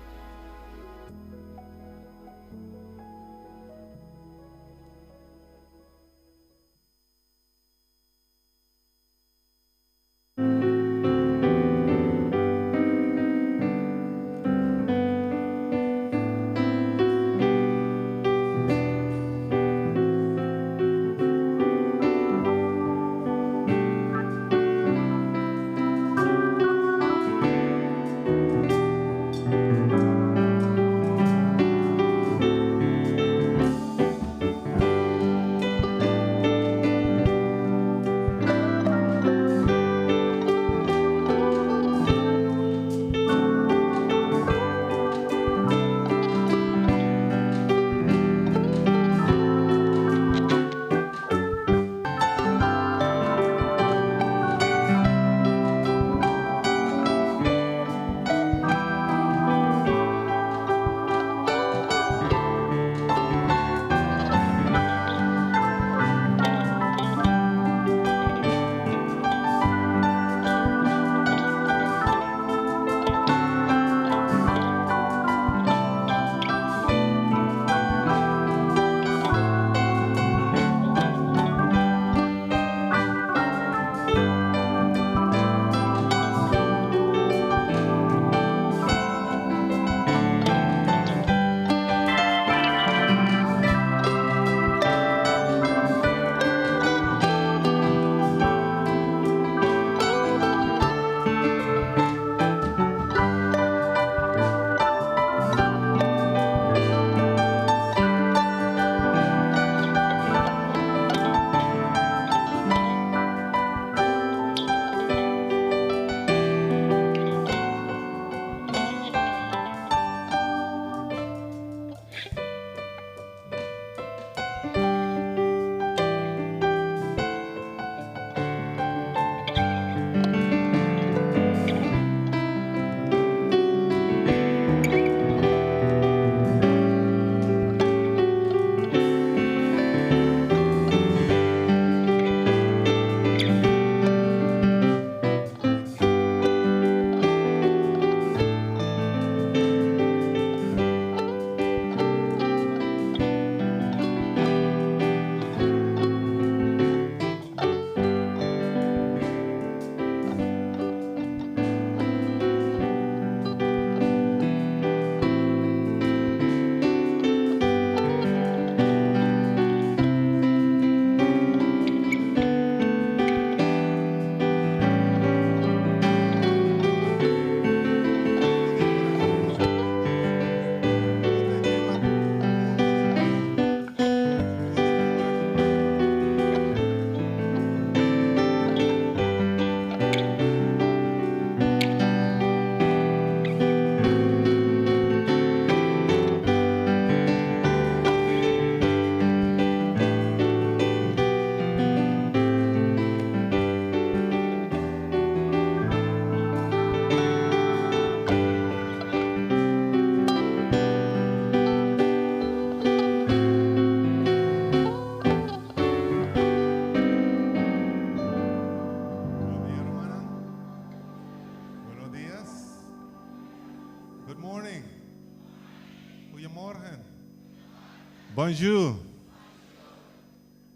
Bonjour.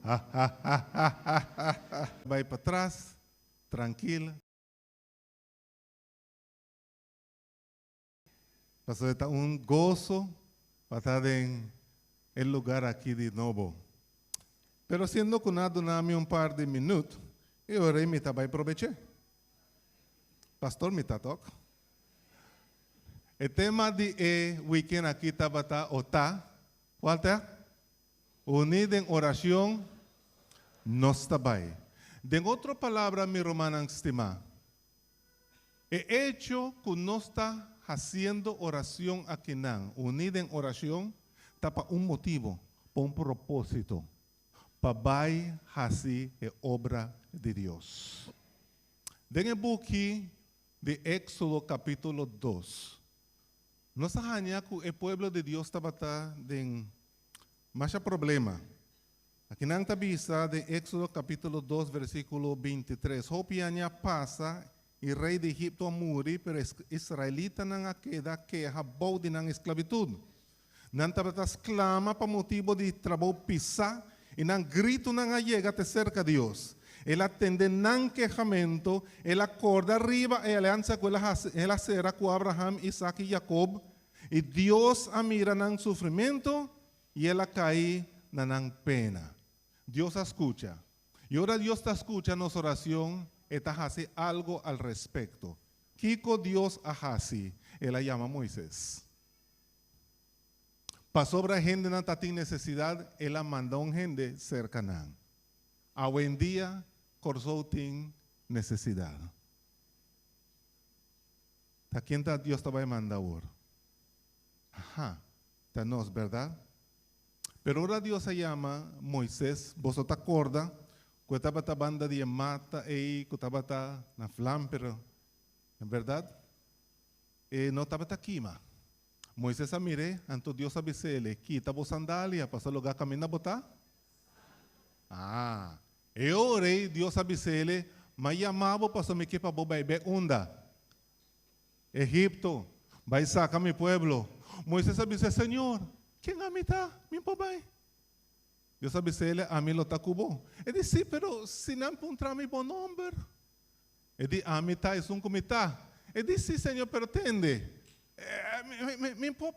Ha ha ha ha ha ha ha. Bai patras, trankil. Pasobra ta un goso pa ta den e lugar aki di nobo. Pero siendo ku nan a duna mi un par di minut, e ora ei mi ta bai probech'é. Pastor mi ta tok. E tema di e weekend aki tabata o ta, kual ta? Uní den orashon nos ta bai. Den otro palabra mi rumannan stimá, E echo ku nos ta hasiendo oracion akinan, uní den oracion, ta pa un motibu, pa un propósito, pa bai hasi e obra di Dios. Den e buki di Éxodo capítulo dos, nos a haña ku e pueblo di Dios tabata den masha problema. Aki nan ta bisa den Éxodo capítulo dos versículo 23, Hopi aña pasa i rei di Egipto a muri, pero e israelitanan a keda keha bou di nan esclavitud. Nan tabata sclama pa motibo di trabou pisá i nan gritonan a yega te cerca Dios. El a tende nan kehamento, el a corda riba e aliansa cu el a cera cu Abraham, Isaac i Jacob, i Dios a mira nan sufrimento I el a kai na nan pena. Dios a skucha. I ora Dios ta skucha nos orashon, e ta hasi algu al respekto. Kiko Dios a hasi? El a yama Moises. Pasobra hendenan ta tin nesesidat, el a manda un hende serka nan. Awendia, Kòrsou tin nesesidat. Ta ken ta Dios ta bai manda awor? Aha, ta nos, berdad? Pero ora Dios a yama Moises, boso ta corda cu e tabata banda di e mata ey cu tabata na vlam, pero en berdad e no tabata kima. Moises a mir'é, anto Dios a bis'ele, Kita bo sandalia, pasobra lugar caminda bo ta? Ah, e ora ey Dios a bis'ele, M'a yama bo pasobra mi ke pa bo bai bek unda? Egipto, bai saka mi pueblo. Moises a bisa, Señor, ken ami ta? Mi por bai? Dios a bisa el, Ami lo ta ku bo. E di, Sí, pero si nan puntra mi bo nomber? E di, Ami ta esun ku mi ta. E di, Sí, Señor, pero tende, mi por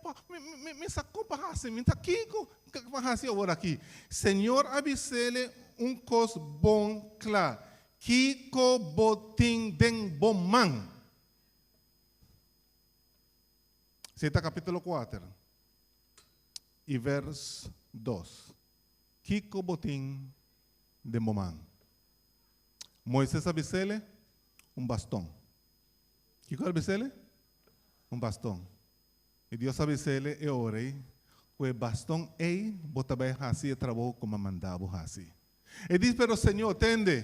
mi sa kon pa hasi, mi ta kiko pa hasi awor aki. Señor a bis'el un kos bon kla, Kiko bo tin den bo man? Esei ta kapítulo kuater i vèrs dos. Kiko bo tin den bo man? Moises a bis'ele, Un baston. Kiko el a bis'ele? Un baston. I Dios a bis'ele e ora ei, Ku e baston ei bo ta bai hasi e trabou ku mi a manda bo hasi. E di, Pero Señor, tende,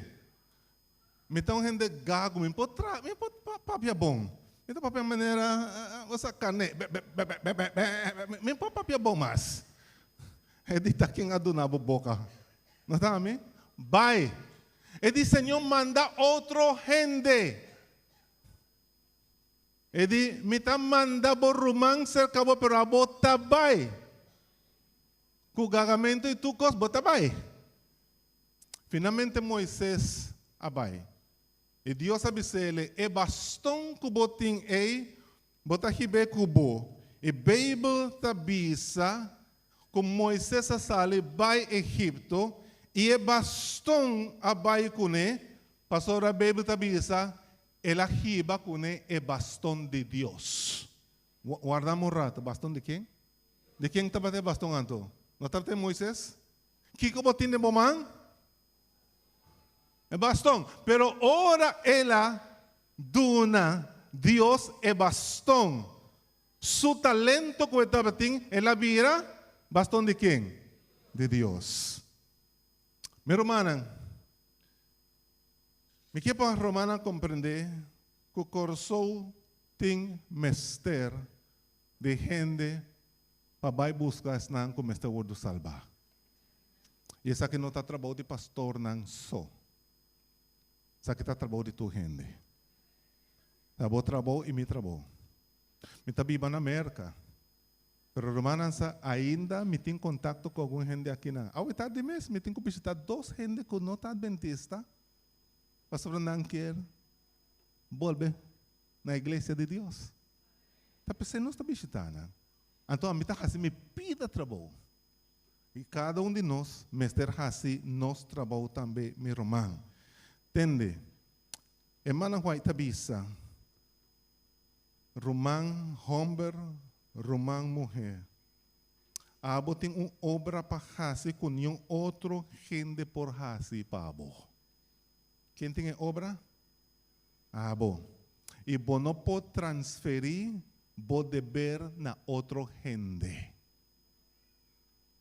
mi ta un hende gagu, mi por tra, mi por papia bon. Mi ta papia manera, bo sa karné, bè, bè, bè, bè, bè, bè, mi por papia bon mas. E di, Ta ken a duna bo boka? No ta ami? Bai. E di, Señor, manda otro hende. E di, Mi ta manda bo ruman serka bo, pero abo ta bai. Ku gagamentu i tur kos, bo ta bai. Finalmente Moises a bai. I Dios a bis'é, E baston ku bo tin ei, bo ta hib'é ku bo. I Beibel ta bisa ku Moises a sali bai Egipto i e baston a bai kuné, pasobra Beibel ta bisa, El a hiba kuné e baston di Dios. Wardam un rato, baston di ken? Di ken tabata e baston anto? No tabata e Moises? Kiko bo tin den bo man? E baston. Pero ora el a duna Dios e baston, su talento ku e tabatin, el a bira baston di ken? Di Dios. Mi rumannan, mi ke pa rumannan komprendé ku Kòrsou tin mester di hende pa bai buska esnan ku mester wordu salbá. I esaki no ta trabou di pastornan so. Esaki ta trabou di tur hende. Ta bo trabou i mi trabou. Mi ta biba na Merka, Pero rumannan sa ainda mi tin kontakto ku algun hende akinan. Awe tardi mes mi tin ku bishitá dos hende ku no ta adventista pasobra nan kier bolbe na iglesia di Dios. Ta p'esei nos ta bishitá nan. Anto ami ta hasi mi pida trabou. I kada un di nos mester hasi nos trabou tambe, mi ruman. Tende, e mannan White ta bisa, Ruman hòmber, ruman muhé, abo tin un obra pa hasi ku niun otro hende por hasi pa bo. Ken tin e obra? Abo. I bo no por transferí bo deber na otro hende.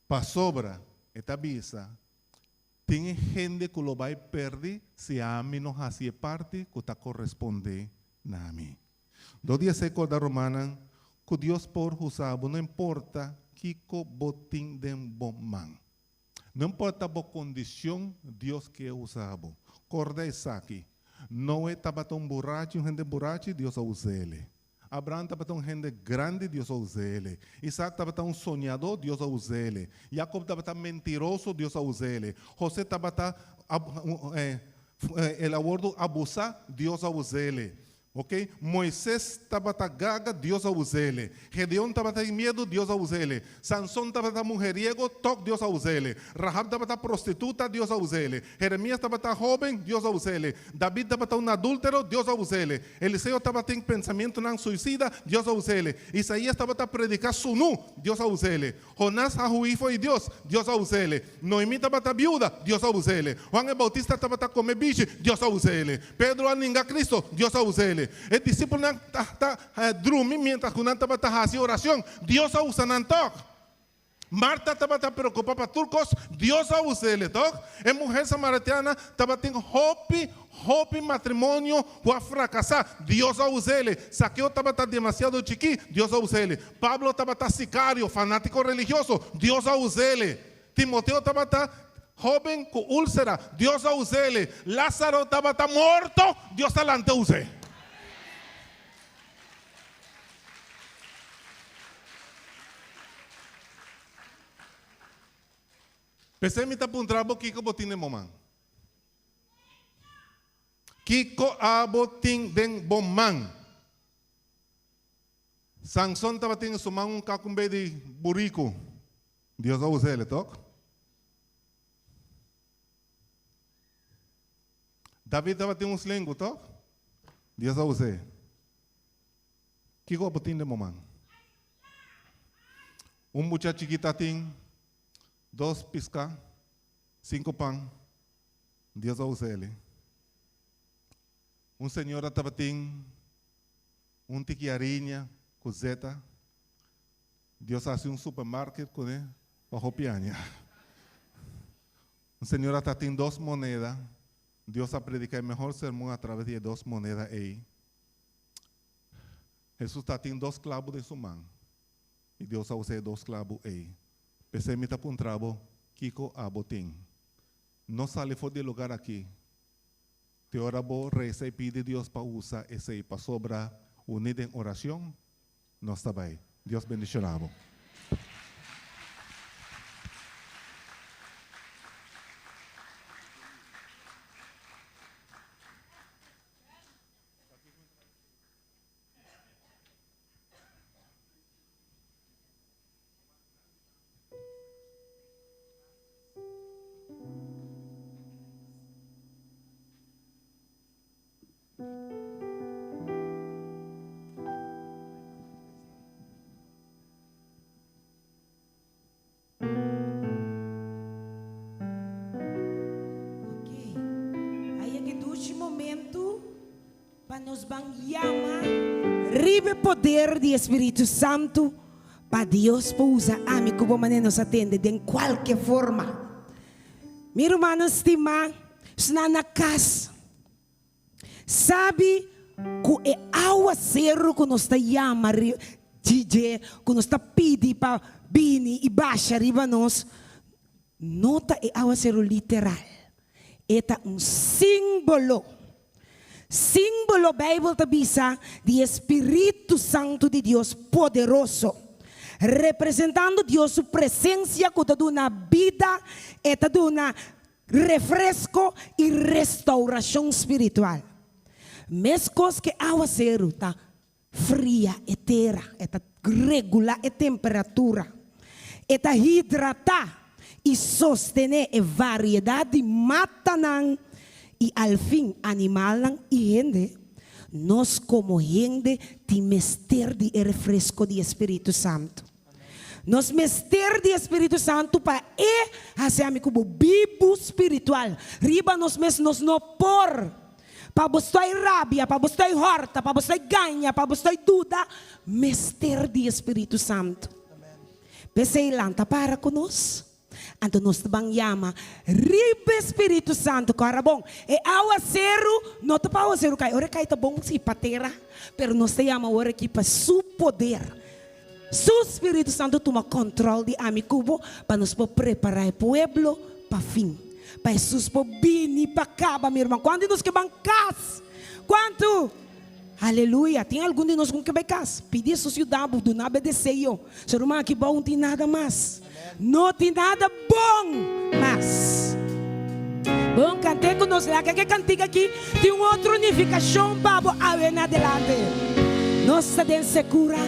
Pasobra, e ta bisa, tin hende ku lo bai pèrdí si ami no hasi e parti ku ta korespondé na mi. Dor di esei korda rumannan ku Dios por usa bo no importa kiko bo tin den bo man. No importa bo kondishon, Dios ke usa bo. Korda esaki, Noe tabata un burachi, un hende burachi, Dios a us'é. Abraham tabata un hende grandi, Dios a us'é. Isaac tabata un soñadó, Dios a us'é. Jacob tabata mentiroso, Dios a us'é. José tabata, el a wòrdu abusá, Dios a us'é. Ok, Moises tabata gaga, Dios a us'é. Gedeon tabata tin miedu, Dios a us'é. Sanson tabata mujeriego, tòg Dios a us'é. Rahab tabata prostituta, Dios a us'é. Jeremias tabata hóben, Dios a us'é. David tabata un adúltero, Dios a us'é. Eliseo tabatin pensamentunan suisida, Dios a us'é. Isaías tabata prediká sunú, Dios a us'é. Jonás a huí fo'i Dios, Dios a us'é. Noemí tabata biuda, Dios a us'é. Juan e Bautista tabata kome bishi, Dios a us'é. Pedro a ninga Cristo, Dios a us'é. E disipelnan ta ta drumi miéntras ku nan tabata hasi orashon, Dios a usa nan tòg. Marta tabata preokupá pa tur kos, Dios a us'é, tòg? E muher samaritiana tabatin hopi, hopi matrimonio ku a frakasá, Dios a us'é. Sakeo tabata demasiado chikí, Dios a us'é. Pablo tabata sikario, fanátiko religioso, Dios a us'é. Timoteo tabata hóben ku úlsera, Dios a us'é. Lázaro tabata morto, Dios a lanta us'é. P'esei mi ta puntra bo kiko bo tin den bo man. Kiko abo tin den bo man? Sanson tabatin den su man un kakumbe di buriku. Dios a usa el, tok? David tabatin un slengu, tok? Dios a us'é. Kiko abo tin den bo man? Un mucha chikita tin dos piská, sinku pan. Dios a usa el. Un señora tabatin un tiki hariña ku zeta. Dios a hasi un supermarket kuné pa hopi aña. Un señora tatin dos moneda. Dios a prediká e mehor sermon a traves di e dos moneda ei. Hesus tatin dos klabu den su man, i Dios a usa e dos klabu ei. P'esei mi ta puntra bo, Kiko abo tin? No sali for di e lugar aki te ora bo resa i pidi Dios pa usa esei, pasobra uní den oracion nos ta bai. Dios bendiciona bo. Ok. A yega e dushi momento pa nos ban yama riba e poder di e Spiritu Santu pa Dios por usa ami ku bo manera nos a tende den kualke forma. Mi rumannan stimá, esnan na kas. Sabi ku e awaseru ku nos ta yama dje, ku nos ta pidi pa bini i basha riba nos, no ta e awaseru literal. E ta un símbolo. Símbolo, Beibel ta bisa, di e spiritu santu di Dios poderoso. Representando Dios su presencia cu ta duna bida, e ta duna refresco y restauracion spiritual. Mescos cu e awaceru ta fria e tera, e ta regula e temperatura, e ta hidrata y sostene e variedad di matanan y al fin animalnan y hende. Nos como hende tin mester di e refresco di e Spiritu Santo. Nos mester di e Spiritu Santo pa e haci ami cu bo bibu spiritual. Riba nos mes nos no por. Pa bo stoi rabia, pa bo stoi horta, pa bo stoi gaña, pa bo stoi duda, mester di e Spiritu Santo. P'esei lanta para cu nos. Anto nos ta ban yama riba e Spiritu Santo. Kòrda bon, e awaseru no ta pa awaseru kai. Ora e kai ta bon si pa tera, pero nos ta yama awor aki pa Su poder. Su Spiritu Santo tuma kòntròl di ami ku bo pa nos por prepará e pueblo pa fin. Pa Hesus por bini pa kaba, mi ruman. Kuantu di nos ke ban kas? Kuantu? Aleluya! Tin algun di nos ku ke bai kas? Pidi Hesus yuda bo, duna bo e deseo. Ser ruman aki bou no tin nada mas. No tin nada bon mas. Bon, kant'é ku nos. Laga ke kantika aki tin un otro nifikashon pa bo awe na adelante. Nos ta den sekura.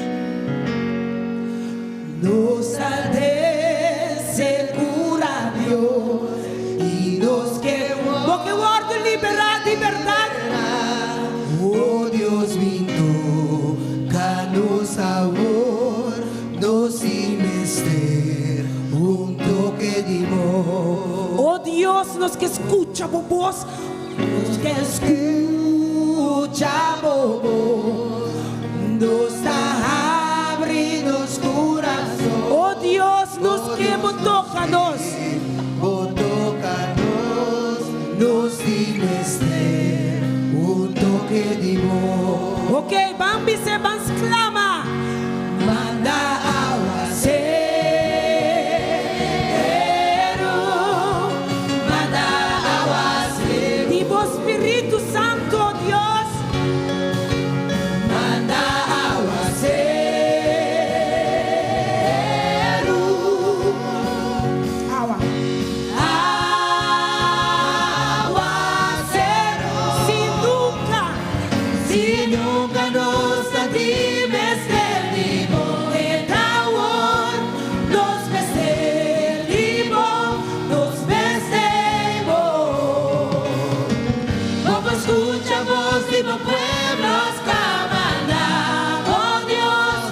Nos ta den sekura, Dios, i nos ke Bo ke wòrdu liberá di bèrdat. O Dios bin toka nos awor, nos tin mester un toke di bo. O Dios, nos ke skucha bo bos. Nos ke skucha bo bos. Nos ta habri nos kurason. O Dios, nos ke bo toka nos. Bo toka nos, nos tin mester un toke di bo. Ok, ban bis'é, ban sklama. Manda awaseru, manda awaseru. Di bo Spiritu Santu, o Dios. Manda awaseru. Awa. Awaseru. Si nunka. Si nunka nos ta tin mester di bo, e ta awor nos mester di bo, nos mester bo. Bo por skucha bos di bo pueblo sklama na bo Dios,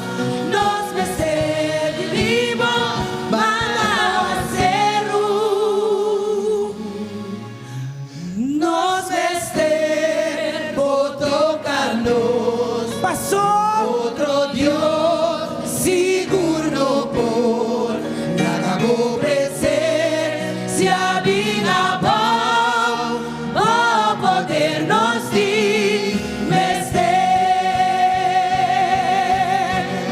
nos mester di bo, manda awaseru. Nos mester bo toca nos. Paso. Otro Dios sigur no por. Laga bo presencia bin abao. Bo poder nos tin mester.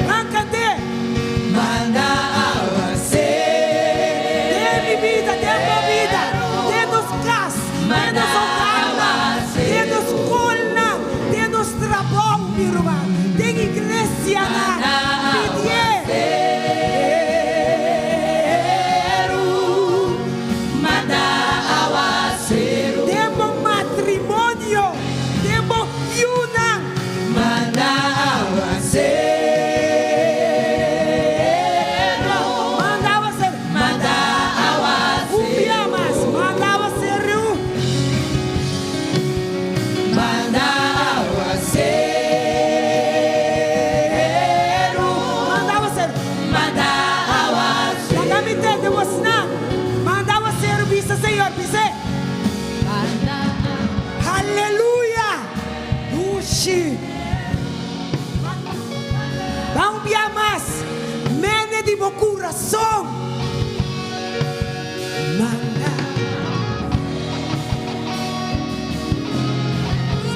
Nan cant'é. Manda awaseru. Den mi bida, den bo bida, den nos cas, den nos hogarnan, den nos scolnan, den nos trabou, mi ruman, den iglesianan, pidié. Manda awaseru. Den bo matrimonio, den bo yunan. Manda awaseru. Manda awaseru. Manda awaseru. Un bia mas. Manda awaseru. Manda awaseru. Manda awaseru. Manda awaseru. Laga mi tende bosnan. Manda awaseru bisa Señor, bis'é. Haleluya! Dushi! Ban un bia mas. Mene di bo kurason. Manda.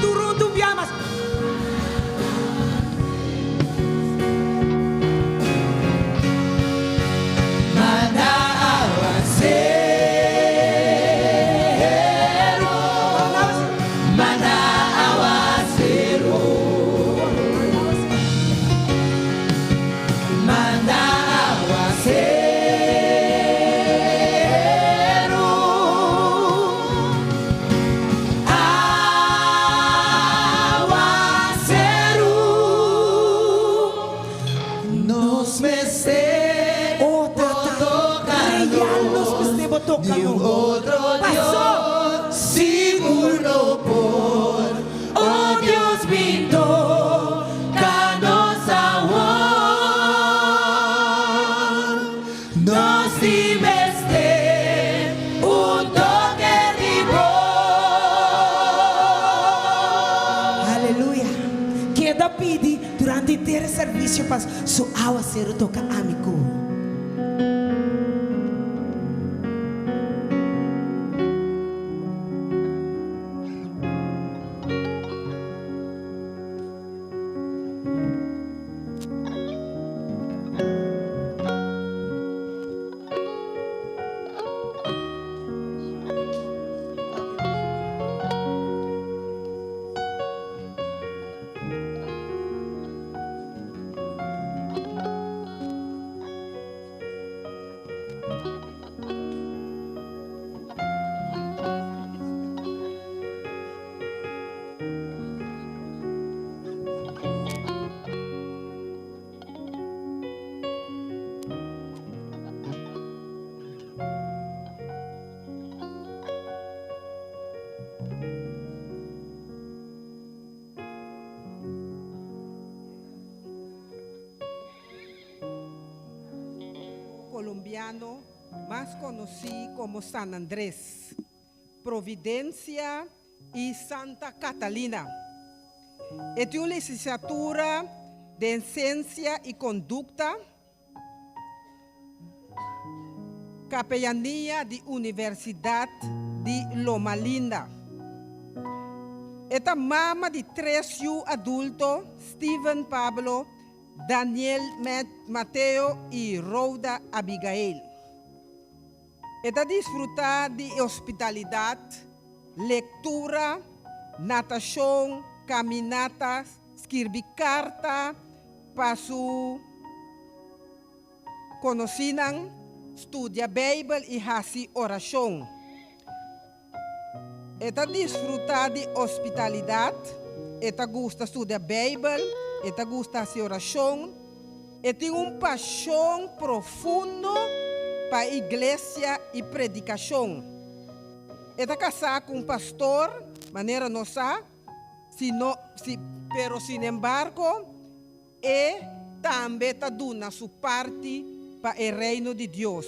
Tur huntu un bia mas. Manda awaseru, manda awaseru. keda pidi durante henter e servisio pa su awaseru toka ami ku bo. Colombiano, mas conoci como San Andres, Providencia y Santa Catalina. E tin un licenciatura den Ciencia y Conducta, Capellania di Universidad di Loma Linda. E ta mama di tres yu adulto, Steven Pablo, Daniel Mateo y Rhoda Abigail. E ta disfrutá di hospitalidat, lektura, natashon, kaminata, skirbi karta pa su konosínan, studia Beibel i hasi orashon. E ta disfrutá di hospitalidat, e ta gusta studia Beibel, e ta gusta hasi orashon, e tin un pashon profundo pa iglesia i predikashon. E ta kasá ku un pastor, manera nos sa, si no, si, pero sinembargo, E tambe ta duna su parti pa e Reino di Dios.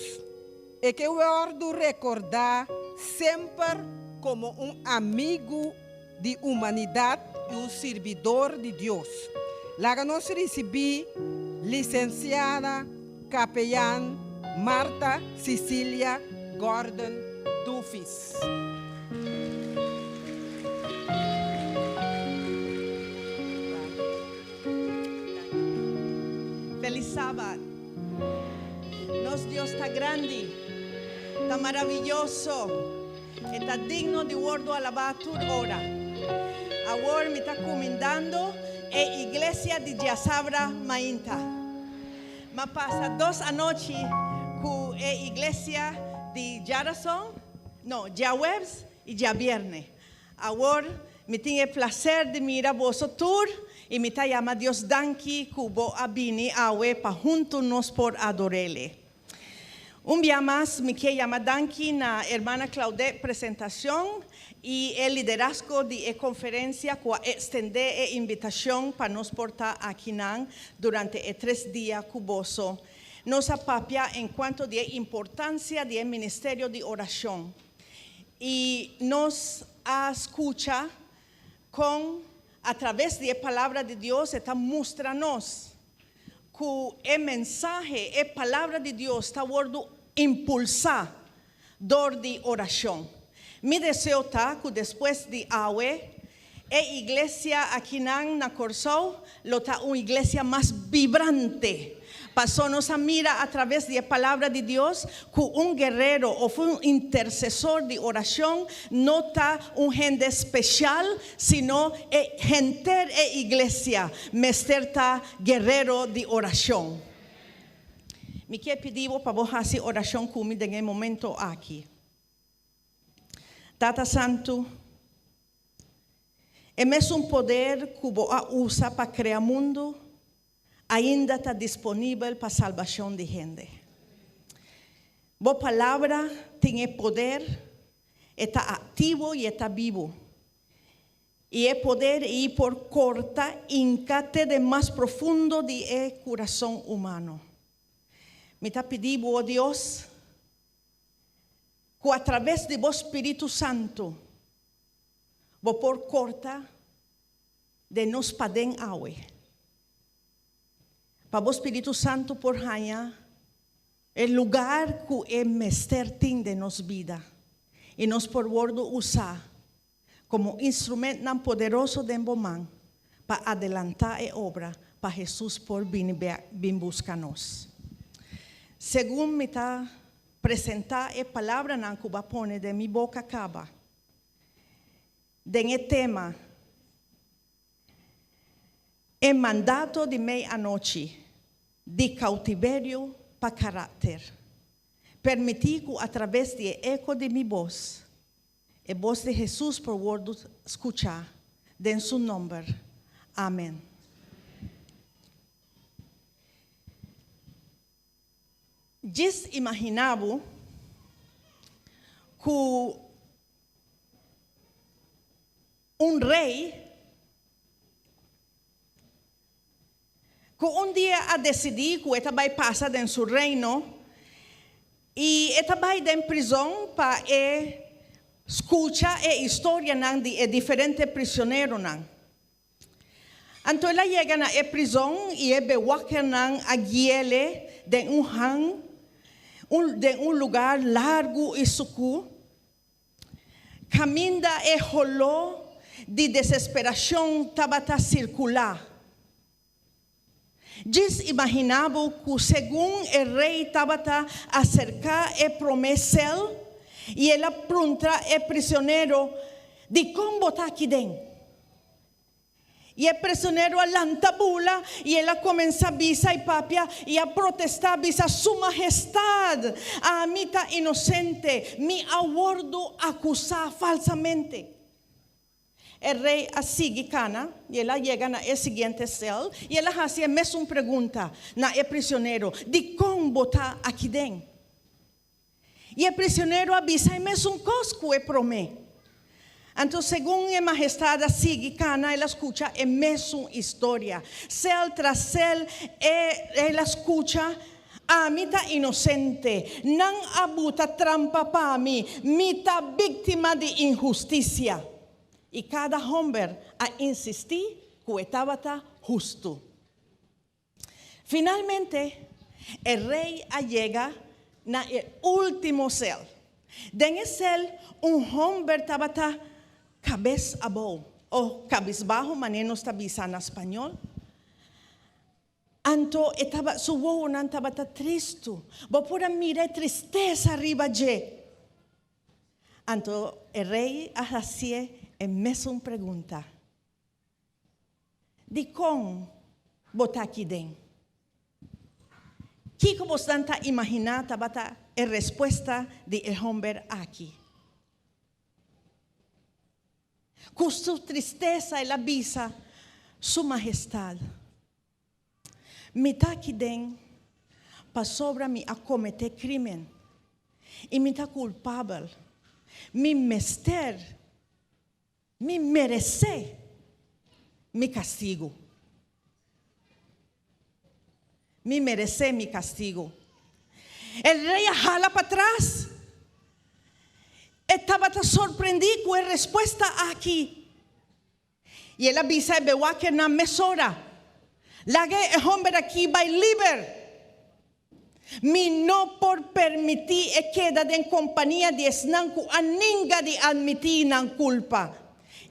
E ke wòrdu rekordá semper komo un amigu di humanidat i un sirbidor di Dios. Laga nos risibí Lisensiada Kapeyan Martha Cecilia Gordon Dufis. Felis Sabat. Nos Dios ta grandi, ta maraviyoso, e ta digno di wordo alabá tur ora. Awor mi ta kumindando e iglesia di djasabra mainta. M'a pasa dos anochi ku e iglesia di djarason, no, djaweps i djabierne. Awor mi tin e placer di mira boso tur y mi ta yama Dios danki cu bo a bini awe pa hunto nos por adorele. Un bia mas mi ke yama danki na Hermana Claudette presentacion y e liderazgo di e conferencia cu a extende e invitacion pa nos por ta akinan durante e tres dia cu boso. Nos a papia encuanto di e importancia di e ministerio di oracion. I nos a skucha kon atraves di e Palabra di Dios e ta mustra nos ku e mensahe, e Palabra di Dios ta wòrdu impulsá dor di orashon. Mi deseo ta ku despues di awe e iglesia akinan na Kòrsou lo ta un iglesia mas vibrante. Pasó nos a mira a traves di e Palabra di Dios ku un guerero òf un intersesor di orashon no ta un hende speshal, sino e henter e iglesia mester ta guerero di orashon. Mi ke pidi bo pa bo hasi orashon ku mi den e momento aki. Tata Santu, e mesun poder ku bo a usa pa krea mundu ainda ta disponibel pa salbashon di hende. Bo Palabra tin e poder, e ta aktivo i e ta bibu. I e poder ei por korta inka te den mas profundo di e kurason humano. Mi ta pidi bo, o Dios, Ku atraves di bo Spiritu Santu bo por korta, Den nos paden awe. Pa bo Spiritu Santu por haña e lugar ku e mester tin den nos bida i nos por wòrdu usá komo instrumentnan poderoso den bo man pa adelantá e obra pa Hesus por bini bèk bin buska nos. Segun mi ta presentá e palabranan ku bo a pone den mi boka kaba den e tema E mandato di mei anochi, di cautiverio pa caracter. Permití cu a traves di e eco di mi bos, e bos di Jesus por wordo scuchá den Su nomber. Amen. Djis imaginá bo cu Un rey cu un dia a decidi cu e ta bay pasa den su reino y e ta bay den prizon pa e scucha e historianan di e diferente prisioneronan. Anto el a yega na e prizon y e bewakernan a guiele den un hang, den un lugar largu y sucu. Kaminda e holó di desesperashon tabata sirkulá. Djis imaginá bo ku segun e rei tabata aserká e promé sèl i el a pruntra e prisionero, Dikon bo ta aki den? I e presonero a lanta bula i el a comenzá bisa i papia i a protestá bisa, Su Mahestad, ami ta inocente, mi a wordu acusá falsamente. E rey a sigui cana i el a yega na e siguiente cel i el a haci e mesun pregunta na e prisionero, Dicon bo ta aki den? I e prisionero a bisa e mesun kos ku e promé. Anto segun e mahestad a sigui kana el a skucha e mesun historia. Sel tras sel e el a skucha, Ami ta inosente, nan a buta trampa pa mi, mi ta biktima di inhustisia. I kada hòmber a insistí ku e tabata hustu. Finalmente, e rei a yega na e último sel. Den e sel, un hòmber tabata kabes abou, o kabisbaho manera nos ta bisa na spañol. Anto e taba, su wowonan tabata tristu. Bo por a mira e tristesa riba dje. Anto e rei a hasié e mesun pregunta. Dikon bo ta aki den? Kiko bosnan ta imaginá tabata e respuesta di e hòmber aki? Ku su tristesa el a bisa, Su Mahestat, mi ta aki den pasobra mi a kometé krímen i mi ta kulpabel. Mi mester Mi meresé mi kastigu. Mi meresé mi kastigu. E rei a hala patras. E tabata sorprendí ku e respuesta aki. I el a bisa e bewakernan mesora, Laga e hòmber aki bai liber. Mi no por permití e keda den kompania di esnan ku a ninga di atmití nan kulpa.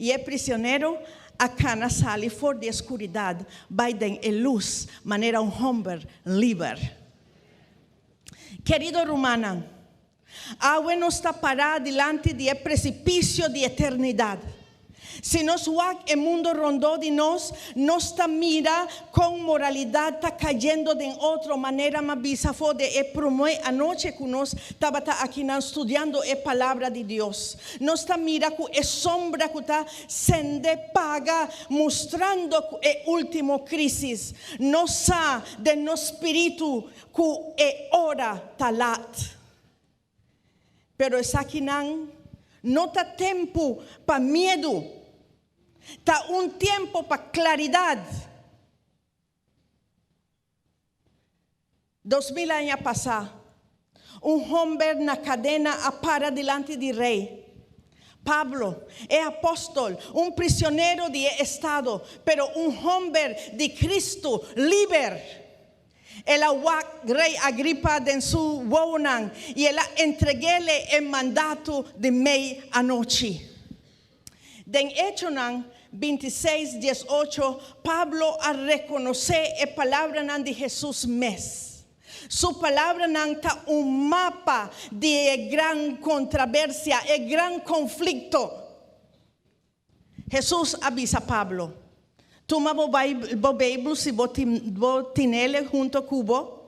I e prisionero a kana sali for di e skuridat bai den e lus manera un hòmber liber. Kerido rumannan, Awe nos ta pará dilanti di e presipisio di eternidat. Si nos wak e mundo rondó di nos, nos ta mira kon moralidat ta kayendo den otro manera m'a bisa for di e promé anochi ku nos tabata akinan studiando e Palabra di Dios. Nos ta mira ku e sombra ku ta sende paga mustrando ku e último krísis. Nos sa den nos spiritu ku e ora ta lat. Pero esakinan no ta tempu pa miedu, ta un tempu pa klaridat. 2000 aña pasá, un hòmber na kadena a para dilanti di rei. Pablo, e apòstol, un prisionero di e estado, pero un hòmber di Kristu liber. El a wak Rei Agripa den su wowonan i el a entreg'ele e mandato di mei anochi. Den Echonan 26, 18, Pablo a rekonosé e palabranan di Hesus mes. Su palabranan ta un mapa di e gran kontraversia, e gran konflikto. Hesus a bisa Pablo, Tuma bo bo Beibel si bo bo tinele hunto ku bo.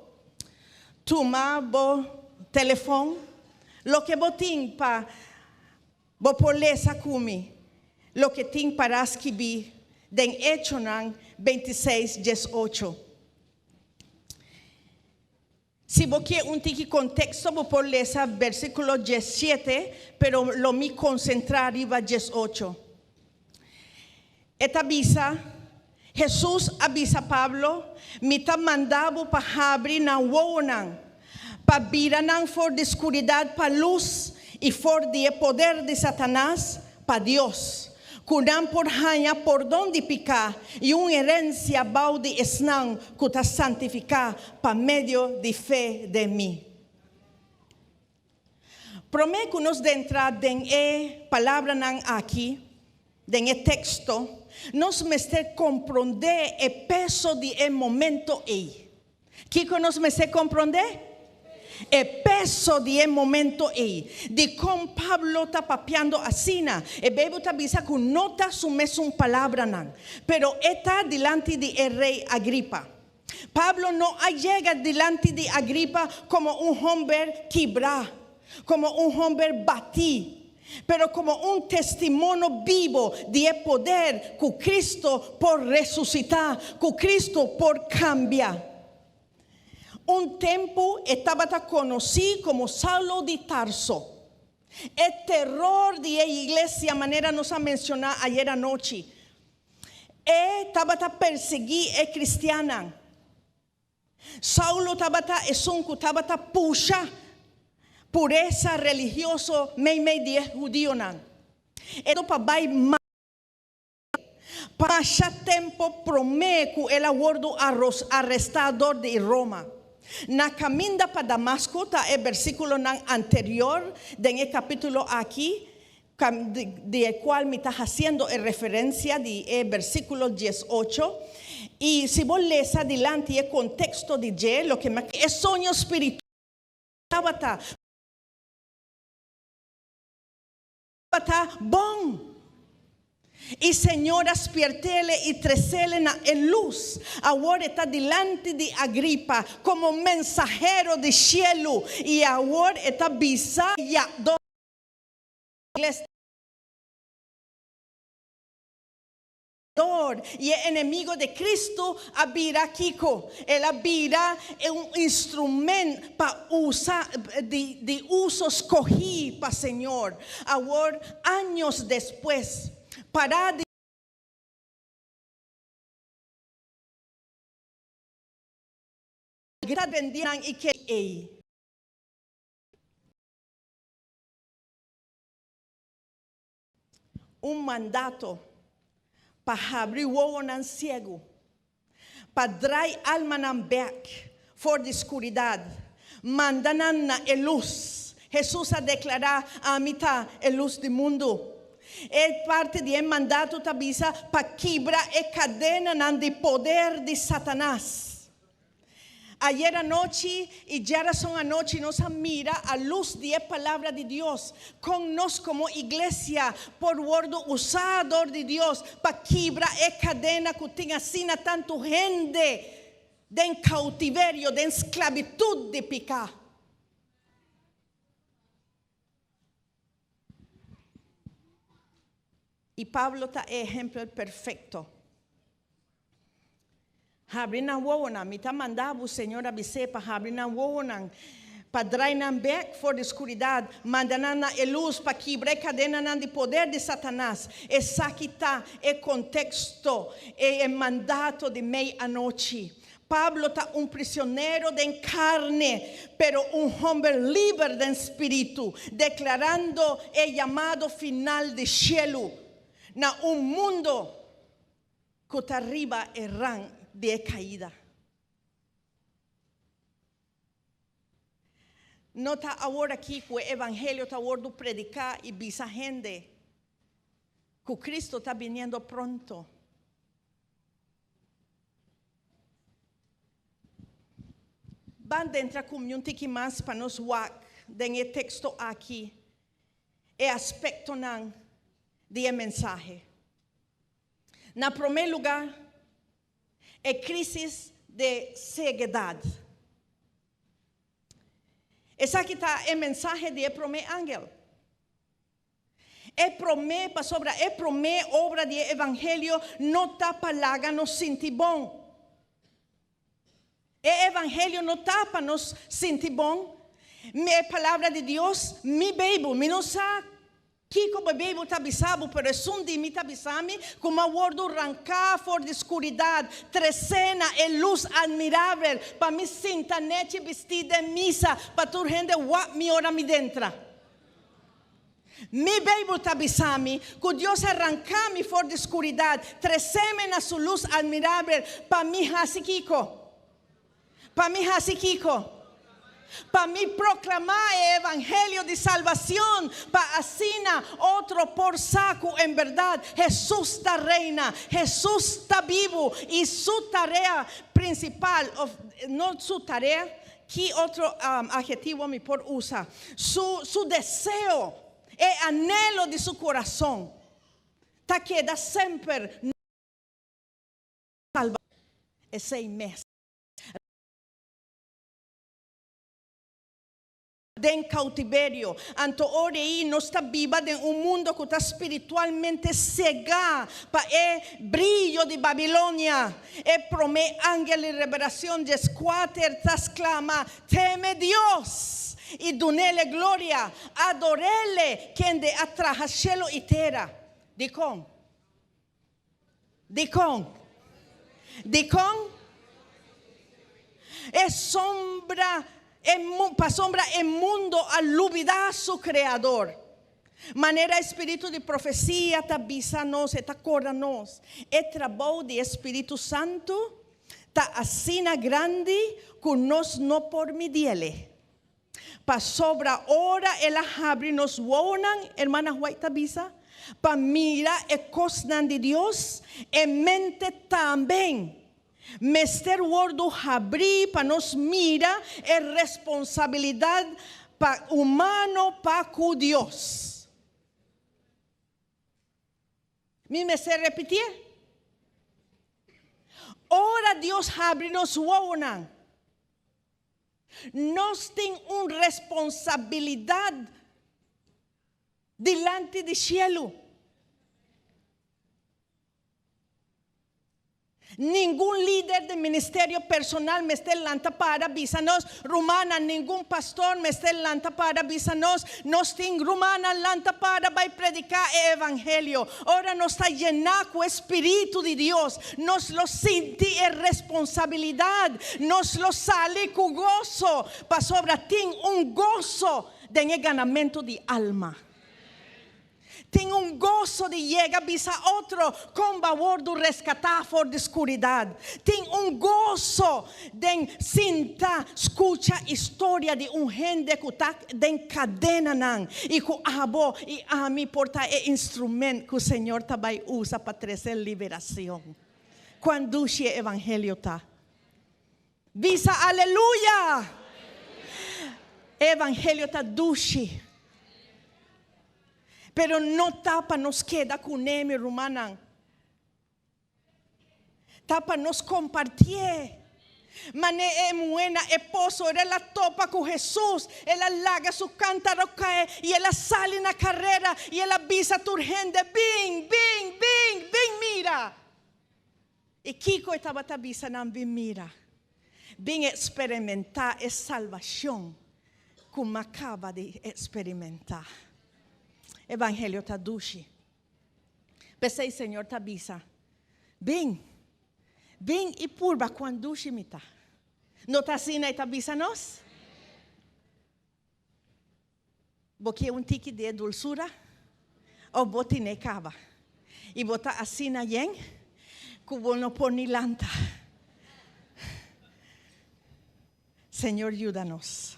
Tuma bo telefòn, loke bo tin pa bo por lesa ku mi loke tin pará skibí den Echonan 26, 18. Si bo ke un tiki konteksto bo por lesa versíkulo 17, pero lo mi konsentrá riba 18. E ta bisa, Hesus a bisa Pablo, Mi ta manda bo pa habri nan wowonan, pa bira nan for di skuridat pa lus i for di e poder di Satanas pa Dios, ku nan por haña pordon di piká i un herensia bou di esnan ku ta santifiká pa medio di fe den mi. Promé ku nos dentra den e palabranan aki, den e teksto, nos mester komprondé e peso di e momento ei. Kiko nos mester komprondé? E peso di e momento ei. Dikon Pablo ta papiando asina? E Beibel ta bisa ku no ta su mesun palabranan, pero e ta dilanti di e rei Agripa. Pablo no a yega dilanti di Agripa komo un hòmber kibrá, komo un hòmber batí, pero komo un testimono bibo di e poder ku Kristu por resusitá, ku Kristu por kambia. Un tempu e tabata konosí komo Saulo di Tarso. E teror di e iglesia, manera nos a menshoná ayer anochi. E tabata persiguí e kristiannan. Saulo tabata esun ku tabata pusha puresa religioso meimei di e hudionan. E pa bai masha tempu promé ku el a wòrdu arestá dor di Roma. Na kaminda pa Damasko ta e versíkulonan anterior den e kapítulo aki di e kual mi ta hasiendo e referensia di e versíkulo 18. I si bo lesa dilanti e konteksto di dje, loke mi e soño spiritual tabata bon. I Señor a spiert'ele i tres'ele na e lus. Awor e ta dilanti di Agripa komo mensahero di shelu, i awor e ta bisa ya Dor, i e enemigo di Kristu a bira kiko? El a bira un instrument pa usa di di uso skohí pa Señor. Awor, años despues, pará di. Nan i ke ei. Un mandato pa habri wowonan siegu, pa drai almanan bèk for di skuridat, manda nan na e lus. Hesus a deklará, Ami ta e lus di mundu. E parti di e mandato ta bisa pa kibra e kadenanan di poder di Satanas. Ayer anochi i djarason anochi nos a mira a lus di e Palabra di Dios kon nos komo iglesia por wòrdu usá dor di Dios pa kibra e kadena ku tin asina tantu hende den koutiverio, den sklabitut di piká. I Pablo ta e ehèmpel perfekto. Habri nan wowonan. Mi ta manda bo, Señor a bis'é, pa habri nan wowonan, pa drai nan bèk for di skuridat, manda nan na e lus, pa kibra e kadenanan di poder di Satanas. Esaki ta e konteksto, e mandato di mei anochi. Pablo ta un prisionero den carne, pero un homber liber den spiritu, declarando e yamado final di cielo na un mundo cu ta riba e rang di e caida. No ta awor aki cu e evangelio ta wordo predica y bisa hende cu Cristo ta biniendo pronto. Ban dentra cu mi un tiki mas pa nos wak den e texto aki e aspectonan di e mensahe. Na prome lugar, e crisis de ceguedad. Esaki ta e mensahe di e prome angel. E prome, pasobra e prome obra di e evangelio no ta pa laga nos sinti bon. E evangelio no ta pa nos sinti bon. Mi e palabra di Dios, mi Beibel, mi no sa kiko bo Beibel ta bisa bo, pero esun di mi ta bisa mi ku mi a wordu ranká for di skuridat, tresé na e lus admirabel, pa mi sinta nechi bistí den misa, pa tur hende wak mi ora mi dentra. Mi Beibel ta bisa mi ku Dios a ranká mi for di skuridat, tresé mi na su lus admirabel, pa mi hasi kiko? Pa mi hasi kiko? Pa mi proklamá e evangelio di salbacion, pa asina otro por sa ku en bèrdat Hesus ta reina, Hesus ta bibu i su tarea prinsipal, òf no su tarea, Ki otro adjetivo mi por usa? Su, su deseo, e anhelo di su kurason ta keda semper salba esei mes. Den cautiverio. Anto ora ei nos ta biba den un mundo cu ta spiritualmente cegá pa e briyo di Babilonia. E promé angel di Revelacion dieskuater ta sclama, Teme Dios i dun'Ele gloria, ador'Ele kende a traha cielo i tera. Dicon? Dikon? Dikon? E sombra, e pasobra e mundo a lubidá su Kreador. Manera e spiritu di profesia ta bisa nos, e ta korda nos, e trabou di e Spiritu Santu ta asina grandi ku nos no por midiele. Pasobra ora el a habri nos wowonan, hermana White ta bisa, pa mira e kosnan di Dios, e mente tambe mester wordu habrí pa nos mira e responsabilidat pa humano pa ku Dios. Mi mester repitié? Ora Dios habri nos wowonan, Nos tin un responsabilidad dilanti di cielu. Ningun lider di ministerio personal mester lanta para bisa nos, Rumannan, ningun pastor mester lanta para bisa nos, nos tin rumannan lanta para bai predica e evangelio. Ora nos ta yená ku e spiritu di Dios, nos lo sinti e responsabilidat, nos lo sali ku goso, pasobra tin un goso den e ganamentu di alma. Tin un goso di yega bisa otro kon bo a wòrdu reskatá for di skuridat. Tin un goso den sinta skucha historia di un hende ku ta den kadenanan i ku abo i ami por ta e instrument ku Señor ta bai usa pa trese liberacion. Cuan dushi e evangelio ta! Bisa aleluya! E evangelio ta dushi. Pero no ta pa nos keda kuné, mi rumannan. Ta pa nos kompartié. Mané e muhé na e poso, ora el a topa ku Hesus, el a laga su kántaro kae i el a sali na karera i el a bisa tur hende, Bin, bin, bin, bin mira! I kiko e tabata bisa nan? Bin mira, bin eksperimentá e salbashon ku mi a kaba di eksperimentá. Evangelio ta dushi. P'esei Señor ta bisa, Bin, Bin i purba kuan dushi mi ta. No ta asina e ta bisa nos? Bo ke un tiki di e dulsura? Of bo tine kaba? I bo ta asina yen ku bo no por ni lanta. Señor yuda nos.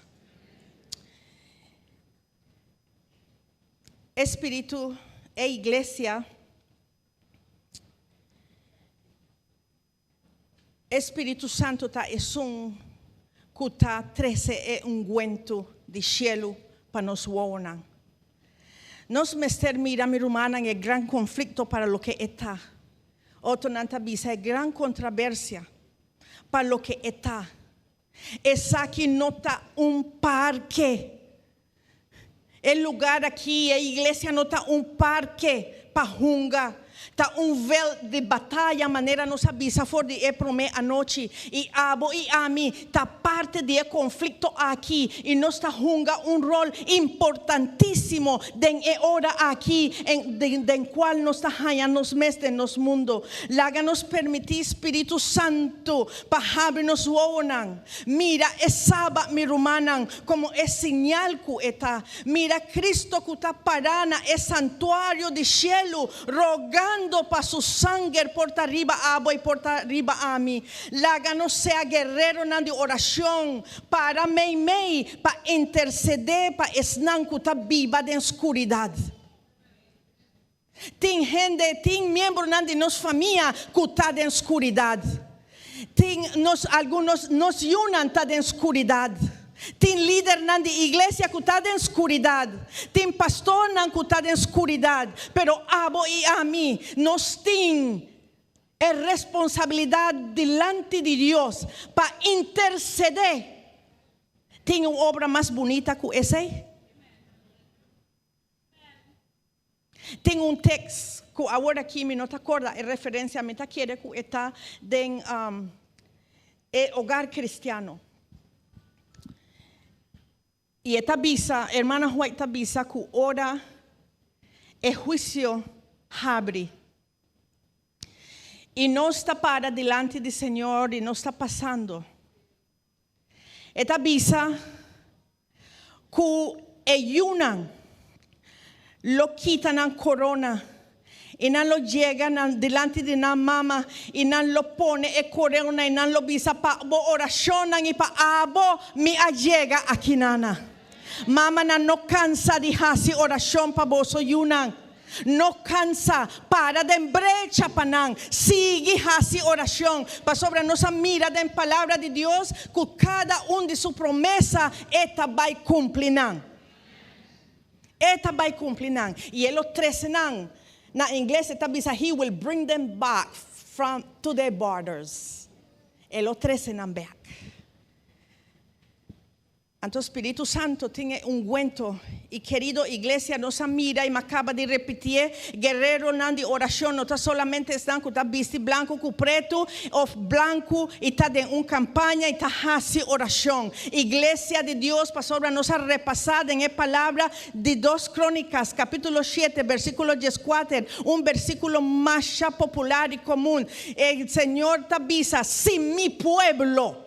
E spiritu, e iglesia, E Spiritu Santu ta esun ku ta trese e ungwentu di shelu pa nos wowonan. Nos mester mira, mi rumannan, e gran konflikto para loke e ta. Otronan ta bisa e gran kontraversia pa loke e ta. Esaki no ta un parke. E lugar aki, e iglesia no ta un parke pa hunga. Ta un veld di bataya manera nos a bisa for di e prome anochi. I abo i ami ta parte di e konflikto aki i nos ta hunga un rol importantisimo den e ora aki en den kual nos ta haña nos mes den nos mundo. Laga nos permití Spiritu Santu pa habri nos wowonan. Mira e Sabat, mi rumannan, komo e siñal ku e ta. Mira Kristo ku ta pará na e santuario di shelu, rogando pa su sanger por ta riba abo i por ta riba ami. Laga nos sea guereronan di orashon, para meimei pa intersedé pa esnan ku ta biba den skuridat. Tin hende, tin miembronan di nos famia ku ta den skuridat. Tin nos, algun nos, nos yunan ta den skuridat. Tin lidernan di iglesia ku ta den skuridat. Tin pastornan ku ta den skuridat. Pero abo i ami, nos tin e responsabilidat dilanti di Dios pa intersedé. Tin un obra mas bunita ku esei? Tin un tekst ku awor aki mi no ta korda e referensia, mi ta kere ku e ta den e Hogar Cristiano. I e ta bisa, hermana White ta bisa ku ora e huisio habri i nos ta para dilanti di Señor i nos ta pasando, E ta bisa ku e yunan lo kita nan korona i nan lo yega nan dilanti di nan mama i nan lo pone e korona i nan lo bisa, Pa bo orashonnan i pa abo mi a yega akinana. Mamanan no kansa di hasi orashon pa boso yunan. No cansa, para den brecha pa nan, sigui haci oracion, pasobra nos a mira den Palabra di Dios cu cada un di su promesa e ta bay cumpli nan. E ta bay cumpli nan, y e lo trece nan, na ingles e ta bisa He will bring them back from to their borders. E lo trece nan bek. Anto Spiritu Santo tin e unguento. I kerido iglesia, nos a mira i m'a kaba di repitié, guerreronan di orashon no ta solamente esnan ku ta bisti blanku ku pretu òf blanku i ta den un kampaña i ta hasi orashon. Iglesia di Dios, pasobra nos a repasá den e palabra di Dos Krónikas kapítulo shete versíkulo dieskuater, un versíkulo masha popular i komun, e Señor ta bisa, Si mi pueblo.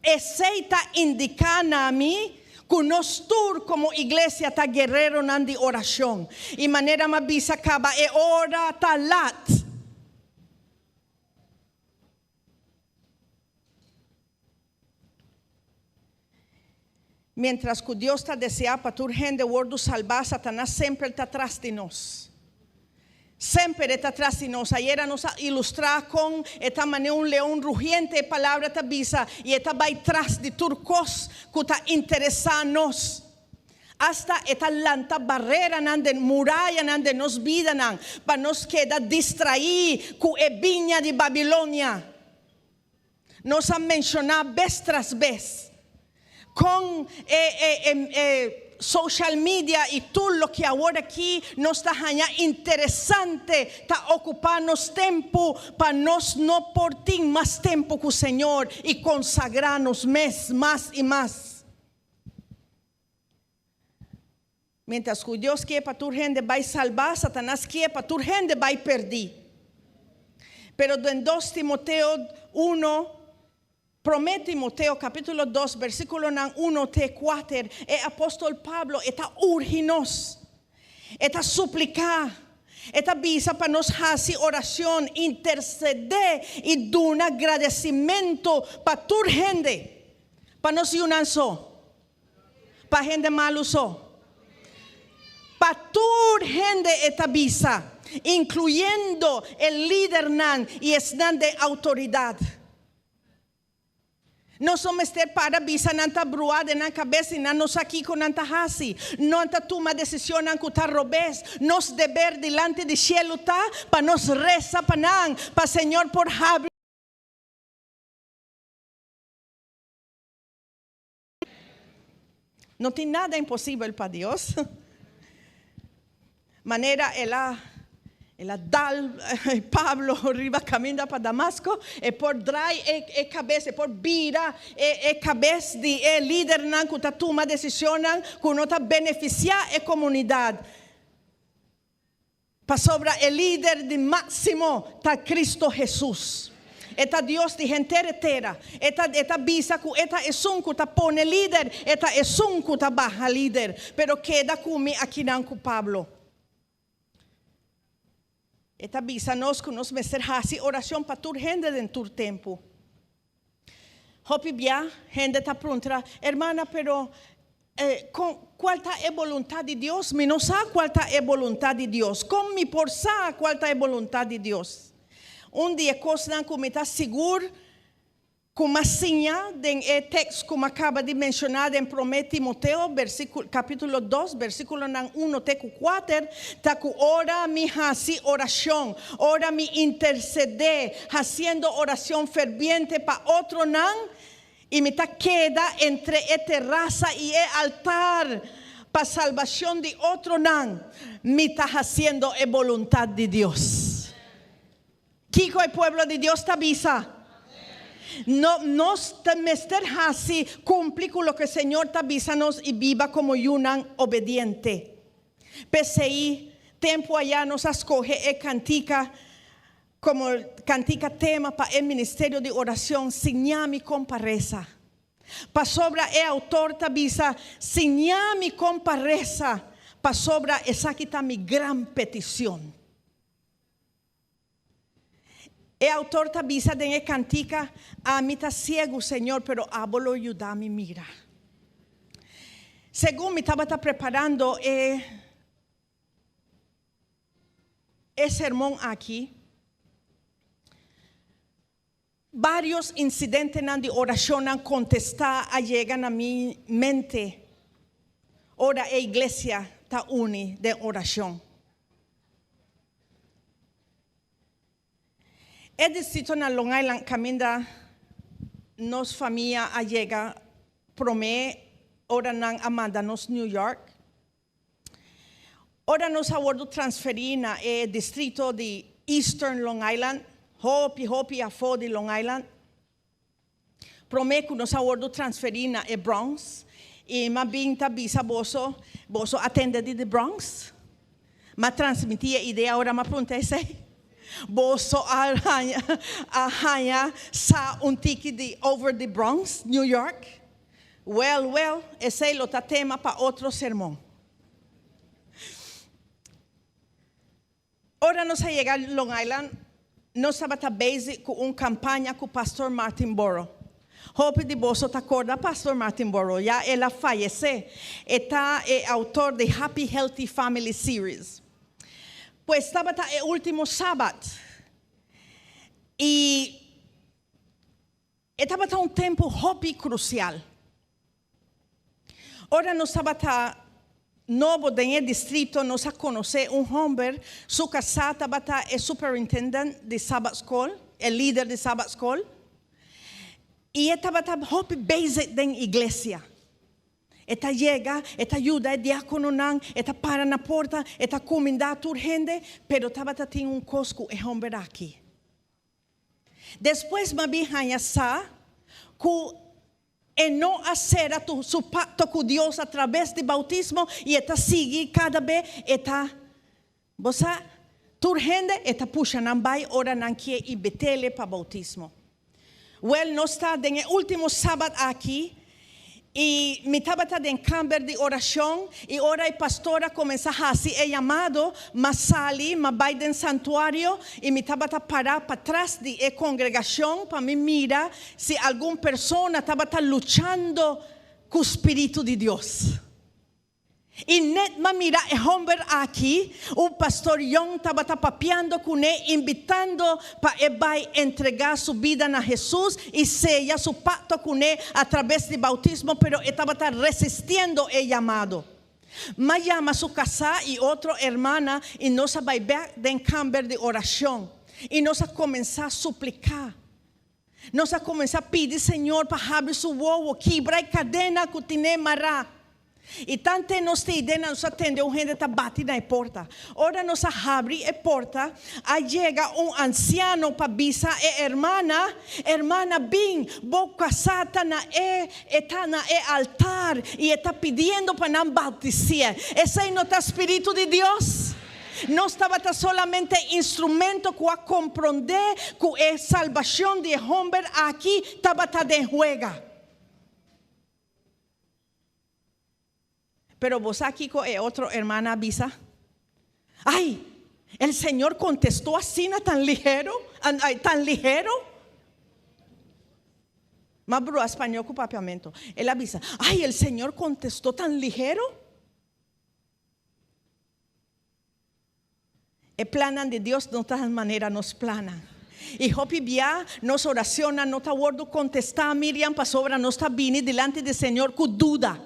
Esei ta indiká na mi ku nos tur komo iglesia ta guereronan di orashon. I manera m'a bisa kaba e ora ta lat. Miéntras ku Dios ta deseá pa tur hende wòrdu salbá, Satanas semper ta tras di nos. Semper e ta tras di nos. Ayera nos a ilustrá kon e ta manera un leon rugiente, e Palabra ta bisa, i e ta bai tras di tur kos ku ta interesá nos. Asta e ta lanta bareranan den murayanan den nos bidanan pa nos keda distraí ku e biña di Babilonia. Nos a menshoná bes tras bes kon e e social media i tur loke awor aki nos ta haña interesante ta okupá nos tempu pa nos no por tin mas tempu ku Señor i konsagrá nos mes mas i mas. Mientras ku Dios ke pa tur hende bai salbá, Satanas ke pa tur hende bai pèrdí. Pero den dos Timoteo uno, Promé Timoteo kapítulo dos versíkulonan uno te kuater, e apòstel Pablo e ta urgi nos, e ta supliká, e ta bisa pa nos hasi orashon, intersedé i duna gradesimentu pa tur hende, pa nos yunan so, pa hende malu so. Pa tur hende e ta bisa, inkluyendo e lidernan i esnan den outoridat. Nos no mester para bisa nan ta bruá den nan kabes i nan no sa kiko nan ta hasi. Nan ta tuma desishonnan ku ta robes. Nos deber dilanti di shelu ta pa nos resa pa nan, pa Señor por habri. No tin nada imposibel pa Dios. Manera el a el a dal Pablo riba caminda pa Damasco, e por draai e e cabes, e por bira e e cabes di e lidernan cu ta tuma decisionnan cu no ta beneficia e comunidad. Pasobra e lider di máksimo ta Kristu Hesus. E ta Dios di henter e tera. E ta e ta bisa ku e ta esun ku ta pone lider, e ta esun ku ta baha lider. Pero keda ku mi akinan ku Pablo. E ta bisa nos ku nos mester hasi orashon pa tur hende den tur tempu. Hopi bia hende ta puntra, Hermana, pero con cual ta e boluntad di Dios? Mi no sa cual ta e boluntad di Dios. Con mi por sa cual ta e boluntad di Dios? Un di e cosnan cu mi ta sigur cu m'a siña den e tekst cu m'a caba di menciona den Prome Timoteo capitulo dos versiculonan uno te cu cuater ta cu ora mi haci oracion, Ora mi intercedé, haciendo oracion ferviente pa otronan, i mi ta keda entre e terasa i e altar pa salbacion di otronan, mi ta haciendo e boluntad di Dios. Kico e pueblo di Dios ta bisa? No, nos ta mester haci cumpli cu loke Señor ta bisa nos i biba como yunan obediente. P'esei, tempu ayá nos a skohe e kantika komo kantika tema pa e ministerio di orashon Siña mi kon pa resa. Pasobra e outor ta bisa, Siña mi kon pa resa, pasobra esaki ta mi gran petishon. E outor ta bisa den e kantika, Ami ta siegu, Señor, pero abo lo yuda mi mira. Segun mi tabata preparando e e sermon aki, Varios incidentenan di oracionnan contestá a yega na mi mente ora e iglesia ta uni den oracion. E distrito na Long Island caminda nos famia a yega prome ora nan a manda nos New York. Ora nos a wordu transferí na e distrito di Eastern Long Island, hopi, hopi afó di Long Island, promé ku nos a wordu transferí na e Bronx, i m'a bin ta bisa boso, boso a tende di The Bronx? M'a transmití e idea ora m'a punta esei. Boso a haña, a haña sa un tiki di over di Bronx, New York? Wel, wel, esei lo ta tema pa otro sermon. Ora nos a yega Long Island, nos tabata bezig ku un kampaña ku Pastor Martin Borough. Hopi di boso ta korda Pastor Martin Borough, ya el a fayesé. E ta e outor di Happy Healthy Family Series. Pues tabata e último sabat i. E tabata un tempu hopi krusial. Ora nos tabata nobo den e distrito, nos a konosé un hòmber, su kasá tabata e superintendent di Sabat Skol, e lider di Sabat Skol, i e tabata hopi bezig den iglesia. E ta yega, e ta yuda e diákononan, e ta para na porta, e ta kumindá tur hende, pero tabata tin un kos ku e hòmber aki. Despues m'a bin haña sa ku e no a sera su pakto ku Dios a trabes di boutismo i e ta sigui kada be e ta, bo sa? Tur hende e ta pusha nan bai ora nan kie i betele pa boutismo. Wèl, nos ta den e último sabat aki i mi tabata den kamber di orashon i ora e pastor a kuminsá hasi e yamado, m'a sali, m'a bai den santuario i mi tabata pará patras di e kongregashon pa mi mira si algun persona tabata luchando ku spiritu di Dios. I net m'a mira e homber aki, un pastor yong tabata papiando kuné, invitando pa e bai entregá su bida na Hesus i seya su pakto kuné atrabes di boutismo, pero e tabata resistiendo e yamado. M'a yama su kasá i otro hermana i nos a bai bèk den kamber di orashon i nos a kuminsá supliká. Nos a kuminsá pidi Señor pa habri su wowo, kibra e kadena ku tin'é mará. I tante nos ta idena nos a tende un hende ta bati na e porta. Ora nos a habri e porta, a yega un ansiano pa bisa e hermana, Hermana, bin, bo kasá ta na e e ta na e altar i e ta pidiendo pa nan bautisi'é. Esei no ta spiritu di Dios? Nos tabata solamente instrumento ku a komprondé ku e salbashon di e homber aki tabata den huega. Pero bo sa kiko e otro hermana a bisa? Ay, el Señor kontestó asina tan ligero, tan ligero. M'a brua spañó ku papiamento. El a bisa, Ay, el Señor kontestó tan ligero. E plannan di Dios no ta manera nos plannan. I hopi bia nos oracionnan no ta wordo contesta, Miriam, pasobra nos ta bini dilanti di Señor cu duda.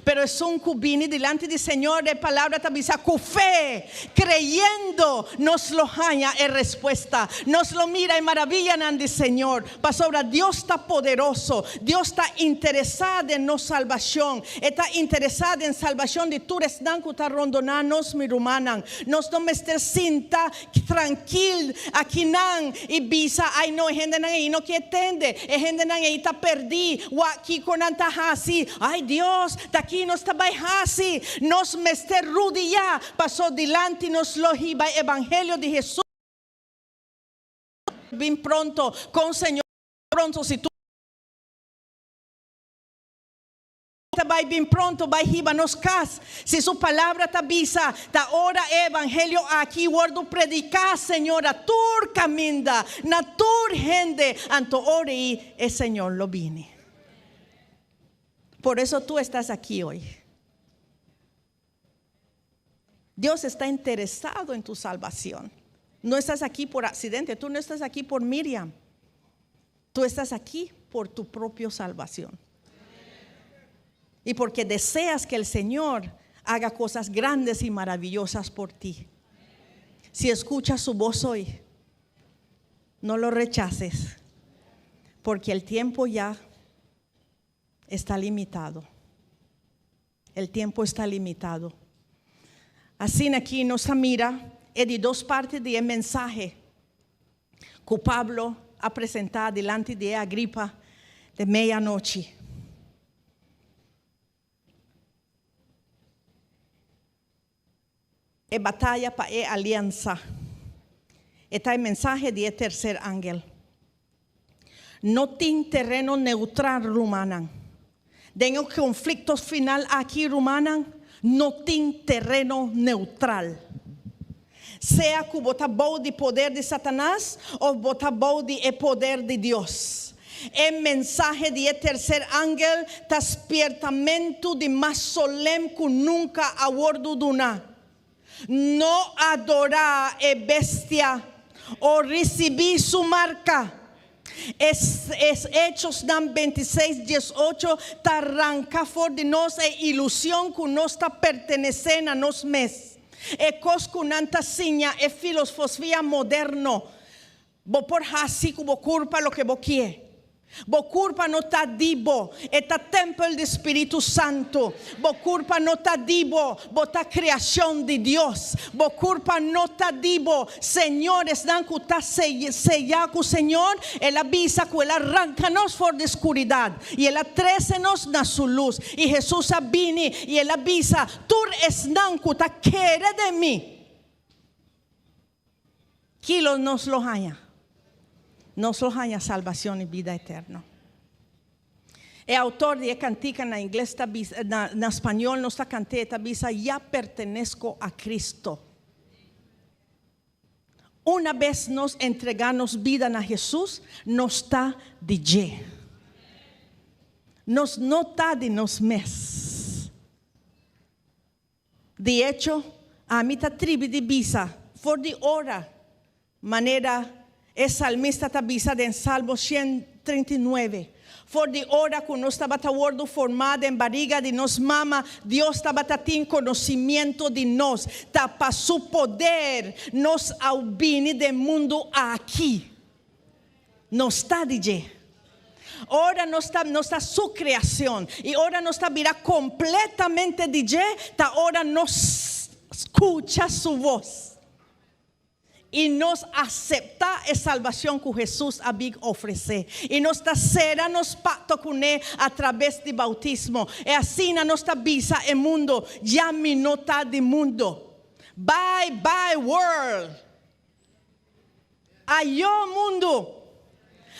Pero esun cu bini dilanti di Señor, e palabra ta bisa, cu fe, creyendo, nos lo haña e respuesta. Nos lo mira e maravillanan di Señor, pasobra Dios ta poderoso. Dios ta interesa den nos salbacion. E ta interesá den salbashon di tur esnan ku ta rondoná nos, mi rumannan. Nos no mester sinta trankil akinan i bisa, Ai no, e hendenan ei no ke tende, e hendenan ei ta pèrdí, wak kiko nan ta hasi, ai Dios, ta ki nos ta bai hasi? Nos mester rudiá, pasó dilanti nos lo hiba e evangelio di Hesus. Bin pronto, kon Señor pronto si tur. Ta bai bin pronto bai hiba nos kas. Si su palabra ta bisa, ta ora e evangelio aki wordu prediká, Señor, a tur kaminda, na tur hende, anto ora ei e Señor lo bini. Por eso tu estás aki hoy. Dios está interesado en tu salvación. No estás aquí por accidente, tú no estás aquí por Miriam. Tú estás aquí por tu propia salvación. Y porque deseas que el Señor haga cosas grandes y maravillosas por ti. Si escuchas su voz hoy, no lo rechaces, porque el tiempo ya está limitado. El tiempo está limitado. Asina aki nos a mira e di dos parti di e mensahe ku Pablo a presentá dilanti di e Agripa den meianochi. E bataya pa e aliansa. E ta e mensahe di e terser angel. No tin tereno neutral, rumannan. Den e konflikto final aki, rumannan, no tin tereno neutral. Sea ku bo ta bou di poder di Satanas òf bo ta bou di e poder di Dios. E mensahe di e terser angel ta spiertamentu di mas solem ku nunka a wordu duna. No adorá e bestia o risibí su marka. Es es Hechosnan 26, 18 ta ranka for di nos e ilusion ku nos ta pertenesé na nos mes. E kos ku nan ta siña e filosfosfia moderno Bo por hasi ku bo kurpa loke bo kie. Bo kurpa no ta di bo, e ta tèmpel di Spiritu Santu. Bo kurpa no ta di bo, bo ta kreashon di Dios. Bo kurpa no ta di bo. Señor, esnan ku ta seyá ku Señor, El a bisa ku El a ranka nos for di skuridat i El a trese nos na Su lus. I Hesus a bini i El a bisa, Tur esnan ku ta kere den mi. Kilo nos lo haña? Nos lo haña salbacion y bida eterno. E autor di e cantica na ingles ta bisa, na, na spañol nos ta cant'é, ta bisa, Ya pertenezco a Cristo. Una bes nos entregá nos bida na Hesus, nos ta di dje. Nos no ta di nos mes. Di echo, ami ta tribi di bisa for di ora manera e salmista ta bisa den Salmo 139, For di ora ku nos tabata wòrdu formá den bariga di nos mama, Dios tabata tin konosimiento di nos. Ta pa Su poder nos a bini den mundu aki. Nos ta di dje. Ora nos ta, nos ta Su kreashon. I ora nos ta bira kompletamente di dje, ta ora nos skucha Su bos. I nos aseptá e salbashon ku Hesus a bin ofresé. I nos ta sera nos pakto kuné atrabes di boutismo. E asina nos ta bisa e mundo, Ya mi no ta di mundo. Bye bye world! Ayó mundu!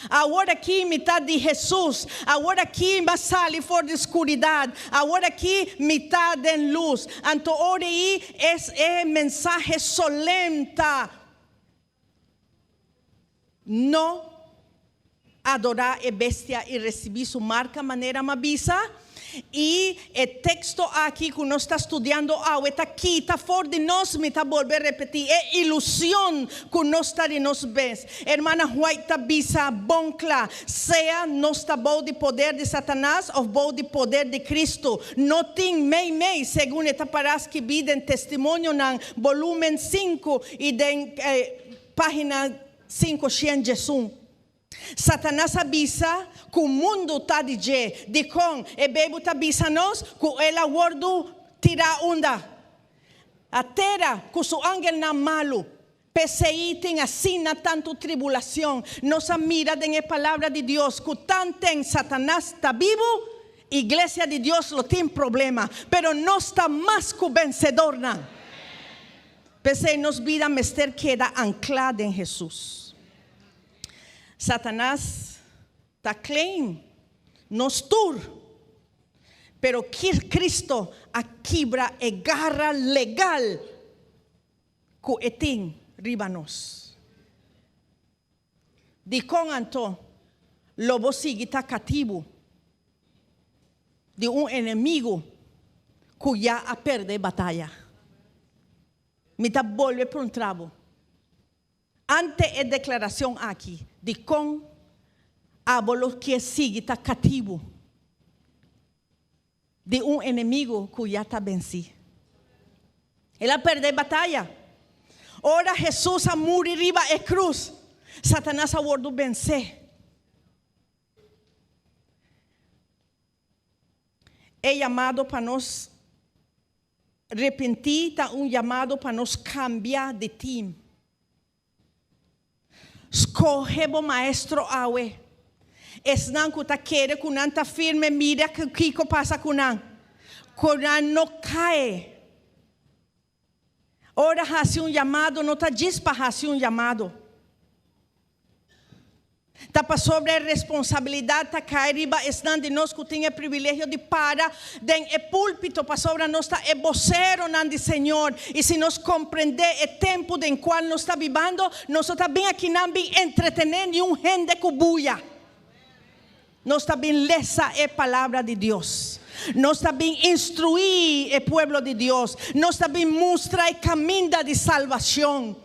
Awor aki mi ta di Hesus. Awor aki mi a sali for di skuridat. Awor aki mi ta den lus. Anto ora ei es e mensahe solem ta, No adorá e bestia i risibí su marka manera mi a bisa. I e teksto aki ku nos ta studiando awe ta kita for di nos, mi ta bolbe repetí, e ilusion ku nos ta di nos bes. Hermana White ta bisa bon kla, Sea nos ta bou di poder di Satanas òf bou di poder di Kristu, no tin meimei, segun e ta pará skibí den Testimonionan, bolúmen sinku i den página 511. Satanas a bisa ku mundu ta di dje. Dikon? E Beibel ta bisa nos ku el a wòrdu tirá unda? A tera ku su angelnan malu. P'esei tin asina tantu tribulashon. Nos a mira den e Palabra di Dios ku tanten Satanas ta bibu, iglesia di Dios lo tin problema. Pero nos ta mas ku bensedornan. P'esei nos bida mester keda anklá den Hesus. Satanas ta claim nos tur, pero Cristo a kibra e garra legal cu e tin riba nos. Dicon anto lo bo sigui ta catibu di un enemigo cu ya a perde bataya? Mi ta bolbe puntra bo. Ante e deklarashon aki, dikon abo lo kier sigui ta katibu di un enemigu ku ya ta bensí? El a pèrdè e bataya. Ora Hesus a muri riba e krus, Satanas a wòrdu bensé. E yamado pa nos repentí ta un yamado pa nos kambia di tim. Skohe bo maestro awe. Esnan ku ta kere ku nan ta firme mira kiko pasa ku nan. Ku nan no kae. Ora hasi un yamado no ta djis pa hasi un yamado. Ta pasobra e responsabilidat ta kai riba esnan di nos ku tin e privilegio di para den e púlpito pasobra nos ta e boseronan di Señor. I si nos komprendé e tempu den kual nos ta bibando, nos no ta bin akinan bin entretené niun hende ku buya. Nos ta bin lesa e Palabra di Dios. Nos ta bin instruí e pueblo di Dios. Nos ta bin mustra e kaminda di salbashon.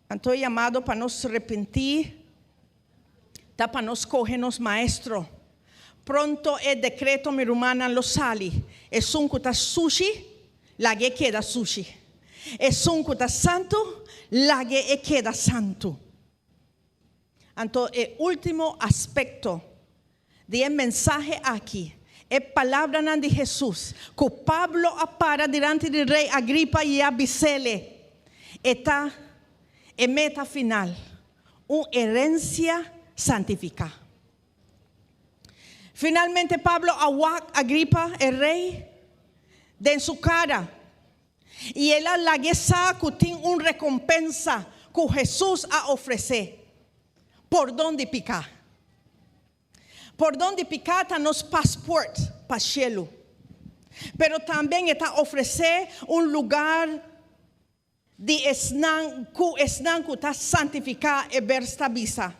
Anto e yamado pa nos repentí ta pa nos kohe nos Maestro. Pronto e dekreto, mi rumannan, lo sali, Esun ku ta sushi, lag'é keda sushi. Esun ku ta santu, lag'é e keda santu. Anto e último aspekto di e mensahe aki, e palabranan di Hesus ku Pablo a para dilanti di Rei Agripa i a bis'ele, e ta e meta final, un herensia santifiká. Finalmente Pablo a wak Agripa, e rei. Den su kara. I el a lag'é sa ku tin un rekompensa ku Hesus a ofresé, pordon di piká. Pordon di piká ta nos pasport pa shelu. Pero tambe e ta ofresé un lugar di esnan ku esnan ku ta santifiká, e bers ta bisa.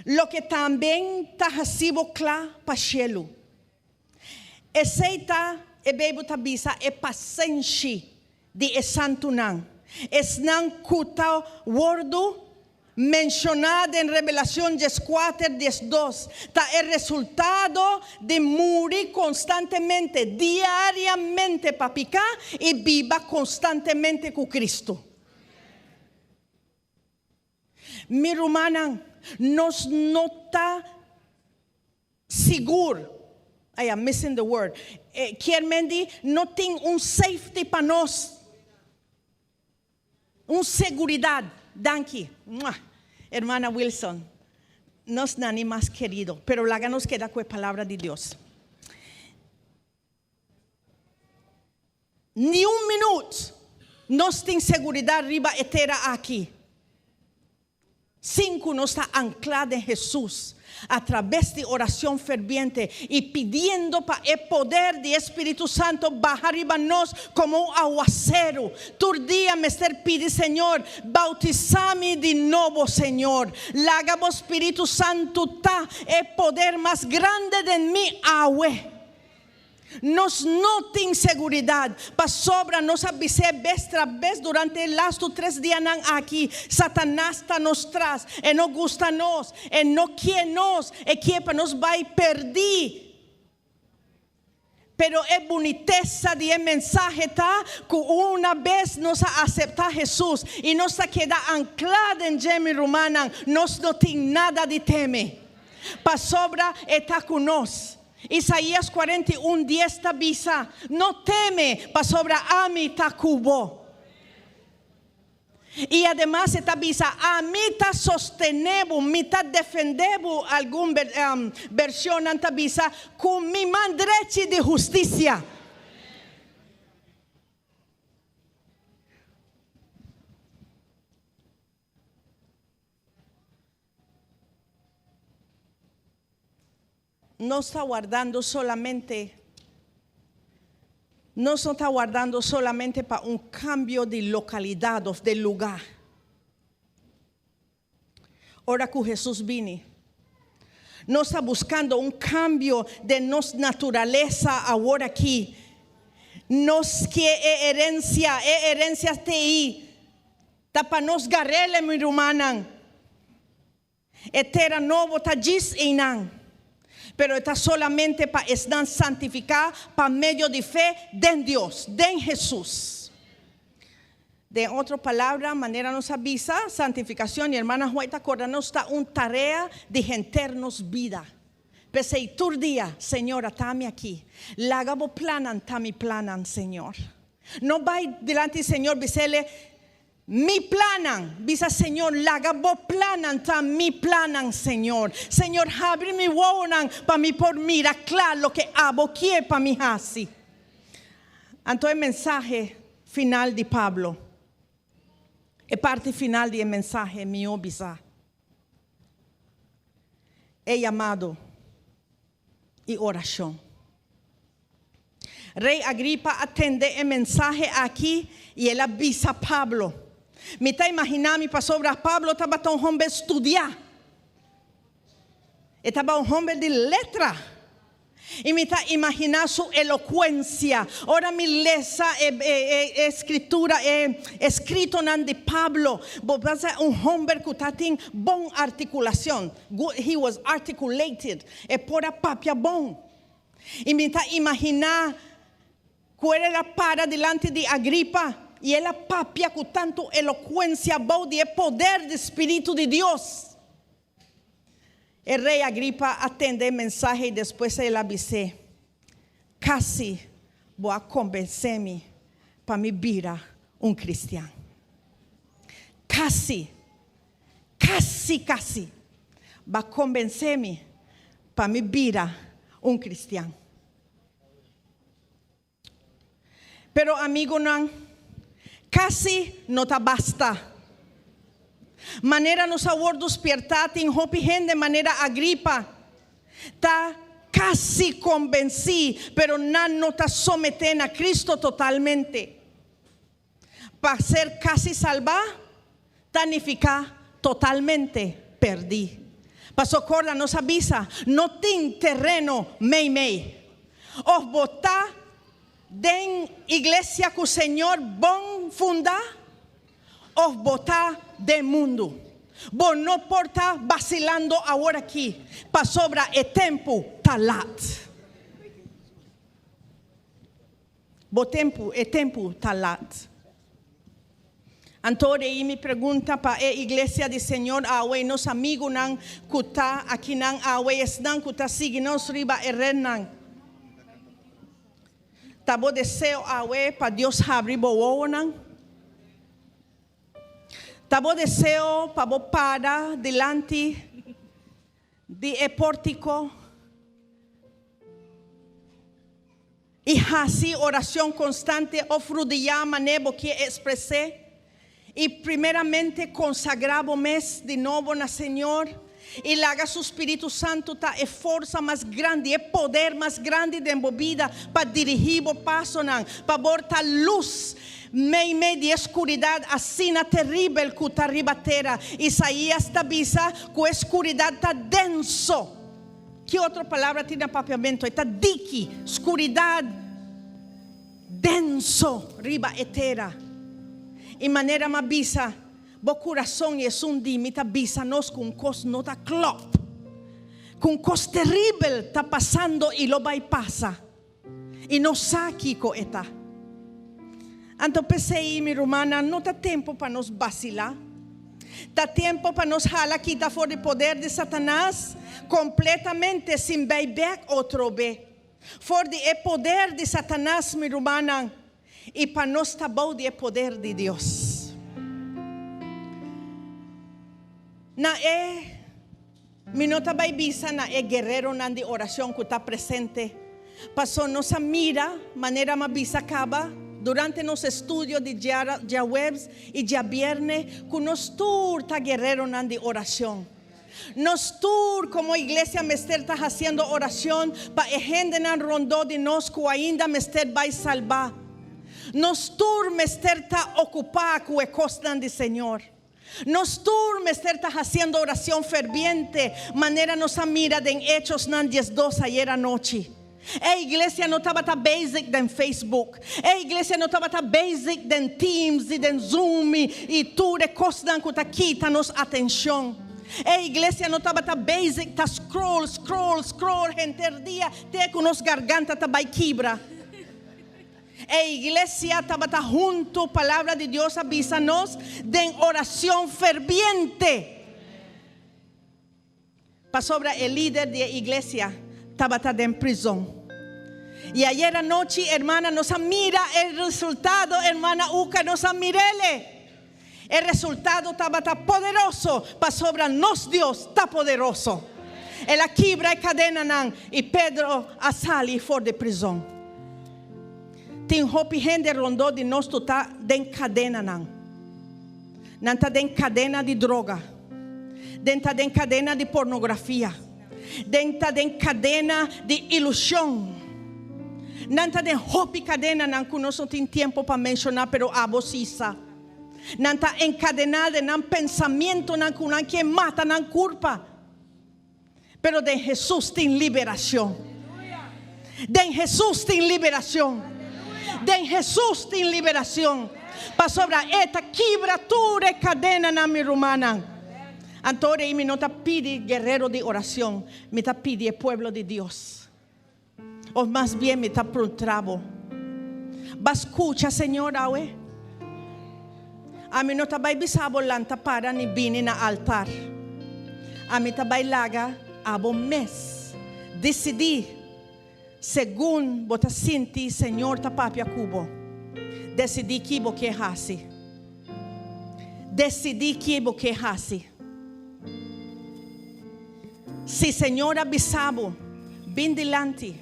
Loke tambe ta hasi bo kla pa shelu. Esei ta, e Beibel ta bisa, e pasenshi di e santunan, esnan ku ta wòrdu menshoná den Revelashon dieskuater, 12, ta e resultado di muri konstantemente, diariamente pa piká i biba konstantemente ku Kristu. Mi rumannan, nos no ta sigur, I am missing the word, kier men di no tin un safety pa nos, un seguridad. Danki, muah, hermana Wilson, nos nani mas kerido, pero laga nos keda ku e palabra di Dios. Ni un minuut nos tin seguridad riba e tera aki sin cu nos ta ancla den Jesus a traves di oracion ferviente y pidiendo pa e poder di e Spiritu Santo baha riba nos como un aguaceru. Tur dia mester pidi, Señor, bautisa mi di nobo, Señor. Laga bo Spiritu Santo ta e poder mas grande den mi awe. Nos no tin seguridad, pasobra nos a bis'é bes tras bes durante e lastu tres dianan aki, Satanas ta nos tras, e no gusta nos, e no kie nos, e kie pa nos bai perdí. Pero e bunitesa di e mensahe ta ku una bes nos a aseptá Hesus i nos ta keda anklá den dje, mi rumannan, nos no tin nada di teme, pasobra e ta ku nos. Isaías 41, dies ta bisa, No teme, pasobra ami ta ku bo. I ademas e ta bisa, Ami ta sostené bo, mi ta defendé bo, algun vershonnan ta bisa, ku mi man drechi di hustisia. Nos ta wardando solamente, nos no ta wardando solamente pa un cambio di localidad of di lugar. Ora cu Jesus bini, nos ta buscando un cambio den nos naturalesa awor aki. Nos kie e herencia, e herencia t'ei ta pa nos garele, mi rumannan. E tera nobo ta djis einan, pero e ta solamente pa esnan santifiká pa medio di fe den Dios, den Hesus. Den otro palabra, manera nos a bisa, santifikashon, i hermana White ta korda nos, ta un tarea di henter nos bida. P'esei tur dia, Señor, ata mi aki. Laga bo plannan ta mi plannan, Señor. No bai dilanti di Señor bis'Ele, Mi plannan, bisa Señor, laga bo plannan ta mi plannan, Señor. Señor, habri mi wowonan pa mi por mira kla loke abo kier pa mi hasi. Anto e mensahe final di Pablo, e parti final di e mensahe mihó bisa, e yamado i orashon. Rei Agripa a tende e mensahe aki i el a bisa Pablo, Mi ta imaginá mi pasobra Pablo tabata un hòmber studiá. E tabata un hòmber di letra. I mi ta imaginá su elokuensia. Ora mi lesa e e e skritura, e eskritonan di Pablo, bo pensa un hòmber ku ta tin bon artikulashon. He was articulated. E por a papia bon. I mi ta imaginá ku el a para dilanti di Agripa i el a papia ku tantu elokuensia bou di e poder di spiritu di Dios. E rei Agripa a tende e mensahe i despues el a bis'é, Kasi bo a kombensé mi pa mi bira un kristian. Kasi! Kasi kasi b'a kombensé mi pa mi bira un kristian. Pero amigonan, casi no ta basta. Manera nos a wordo spierta tin hopi hende manera Agripa ta casi convenci pero nan no ta somete na Cristo totalmente. Pa ser casi salba ta nifica totalmente perdi. Paso corda nos a bisa no tin tereno mei mei. Of bo ta den iglesia cu Señor bon funda of bo ta den mundu. Bo no por ta basilando awor aki pasobra e tempu ta lat. Bo tempu, e tempu ta lat. Anto de mi pregunta pa e iglesia di Señor awe, nos amigunan ku ta akinan awe, esnan ku ta sigui nos riba e retnan. Ta bo deseo awe pa Dios habri bo wowonan? Ta bo deseo pa bo para dilanti di e pórtiko i hasi orashon konstante òf rudiá manera bo ke ekspres'é i primeramente konsagrá bo mes di nobo na Señor i laga Su Spiritu Santu ta e forsa mas grandi, e poder mas grandi den bo bida pa dirigí bo pasonan, pa bo ta lus meimei di e skuridat asina teribel ku ta riba tera. Isaías ta bisa ku e skuridat ta denso. Ki otro palabra tin na papiamentu? E ta diki, skuridat denso riba e tera. I manera m'a bisa, bo kurason i esun di mi ta bisa nos ku un kos no ta klòp, ku un kos teribel ta pasando i lo bai pasa. I no sa kiko e ta. Anto p'esei, mi rumannan, no ta tempu pa nos basilá. Ta tempu pa nos hala kita for di poder di Satanas kompletamente sin bai bèk otro be. For di e poder di Satanas, mi rumannan, i pa nos ta bou di e poder di Dios. Na e. Mi no ta bai bisa na e guerreronan di oracion cu ta presente, paso nos a mira, manera m'a bisa caba durante nos estudio di djahuebs y djabierne, cu nos tur ta guerreronan di oracion. Nos tur como iglesia mester ta haciendo oracion pa e hendenan rondó di nos cu ainda mester bai salba. Nos tur mester ta ocupa cu e cosnan di Señor. Nos tur mester ta hasiendo oracion ferviente manera nos a mira den Hechosnan 12 ayer anochi. E iglesia no tabata bezig den Facebook. E iglesia no tabata bezig den Teams y den Zoom y tur e cosnan cu ta kita nos atencion. E iglesia no tabata bezig ta scroll, scroll, scroll henter dia te cu nos garganta ta bay kibra. E iglesia tabata huntu, Palabra di Dios a bisa nos, den oracion ferviente. Pasobra e lider di e iglesia tabata den prizon. Y ayer anochi, hermana, nos a mira e resultado, hermana Uka, nos a mirele. E resultado tabata poderoso, pasobra nos Dios ta poderoso. El a kibra e kadenanan i Pedro a sali for di prizon. Tin hopi hende rondó di nos ku ta den kadenanan. Nan ta den kadena di droga, den ta den kadena di pornografia, den ta den kadena di ilushon. Nan ta den hopi kadenanan ku nos no tin tempu pa menshoná, pero abo sí sa. Nan ta enkadená den nan pensamentunan ku nan ke mata nan kurpa. Pero den Hesus tin liberashon. Den Hesus tin liberashon. Den Hesus tin liberashon. Pasobra E ta kibra tur e kadenanan, mi rumannan. Anto ora ei mi no ta pidi guerero di orashon, mi ta pidi e pueblo di Dios. Of mas bien mi ta puntra bo, Ba skucha Señor awe? Ami no ta bai bisa bo lanta para ni bini na altar. Ami ta bai laga abo mes disidí segun bo ta sinti Señor ta papia ku bo. Desidí ki bo ke hasi. Desidí ki bo ke hasi. Si Señor a bisa bo, bin dilanti.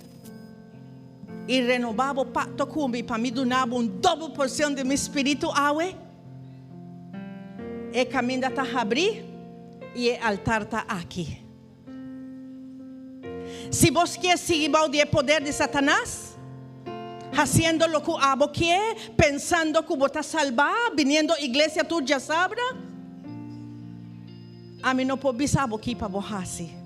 I renobá bo pakto ku mi pa mi duna bo un dòbel porshon di mi spiritu awe? E kaminda ta habrí i e altar ta aki. Si bos kier sigui bou di e poder di Satanas, hasiendo lo ku abo kier, pensando ku bo ta salbá, biniendo iglesia tur djasabra, ami no por bisa bo ki pa bo hasi.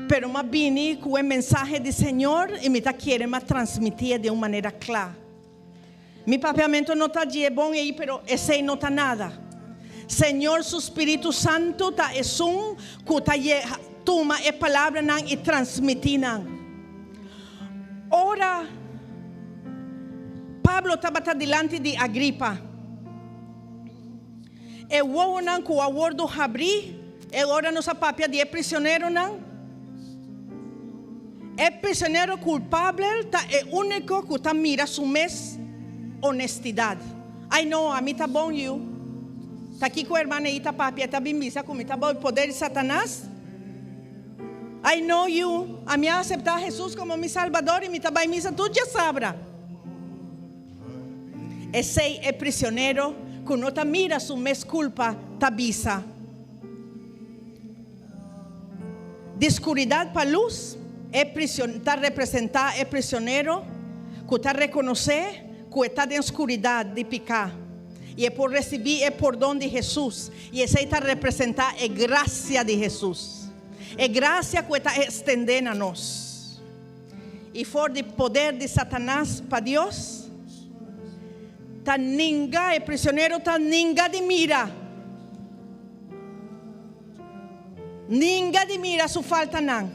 Pero m'a bini ku e mensahe di Señor i mi ta kere m'a transmitié den un manera kla. Mi papiamentu no ta dje bon ei, pero esei no ta nada. Señor su Spiritu Santu ta esun ku ta tuma e palabranan i transmití nan. Ora Pablo tabata dilanti di Agripa, e wowonan ku a wordu habrí, e ora nos a papia di e prisioneronan, e prisionero kulpabel ta e úniko ku ta mira su mes honestidat. Ai no, ami ta bon yu. Ta kiko hermana ei ta papia? E ta bin bisa ku mi ta bou e poder di Satanas? Ai no yu, ami a aseptá Hesus komo mi Salbador i mi ta bai misa tur djasabra. Esei e prisionero ku no ta mira su mes kulpa ta bisa. Di skuridat pa lus, e ta representá e prisionero ku ta rekonosé ku e ta den skuridat di piká i e por risibí e pordon di Hesus, i esei ta representá e grasia di Hesus, e grasia ku e ta ekstendé na nos. I for di poder di Satanas pa Dios, ta ninga, e prisionero ta ninga di mira. Ninga di mira su faltanan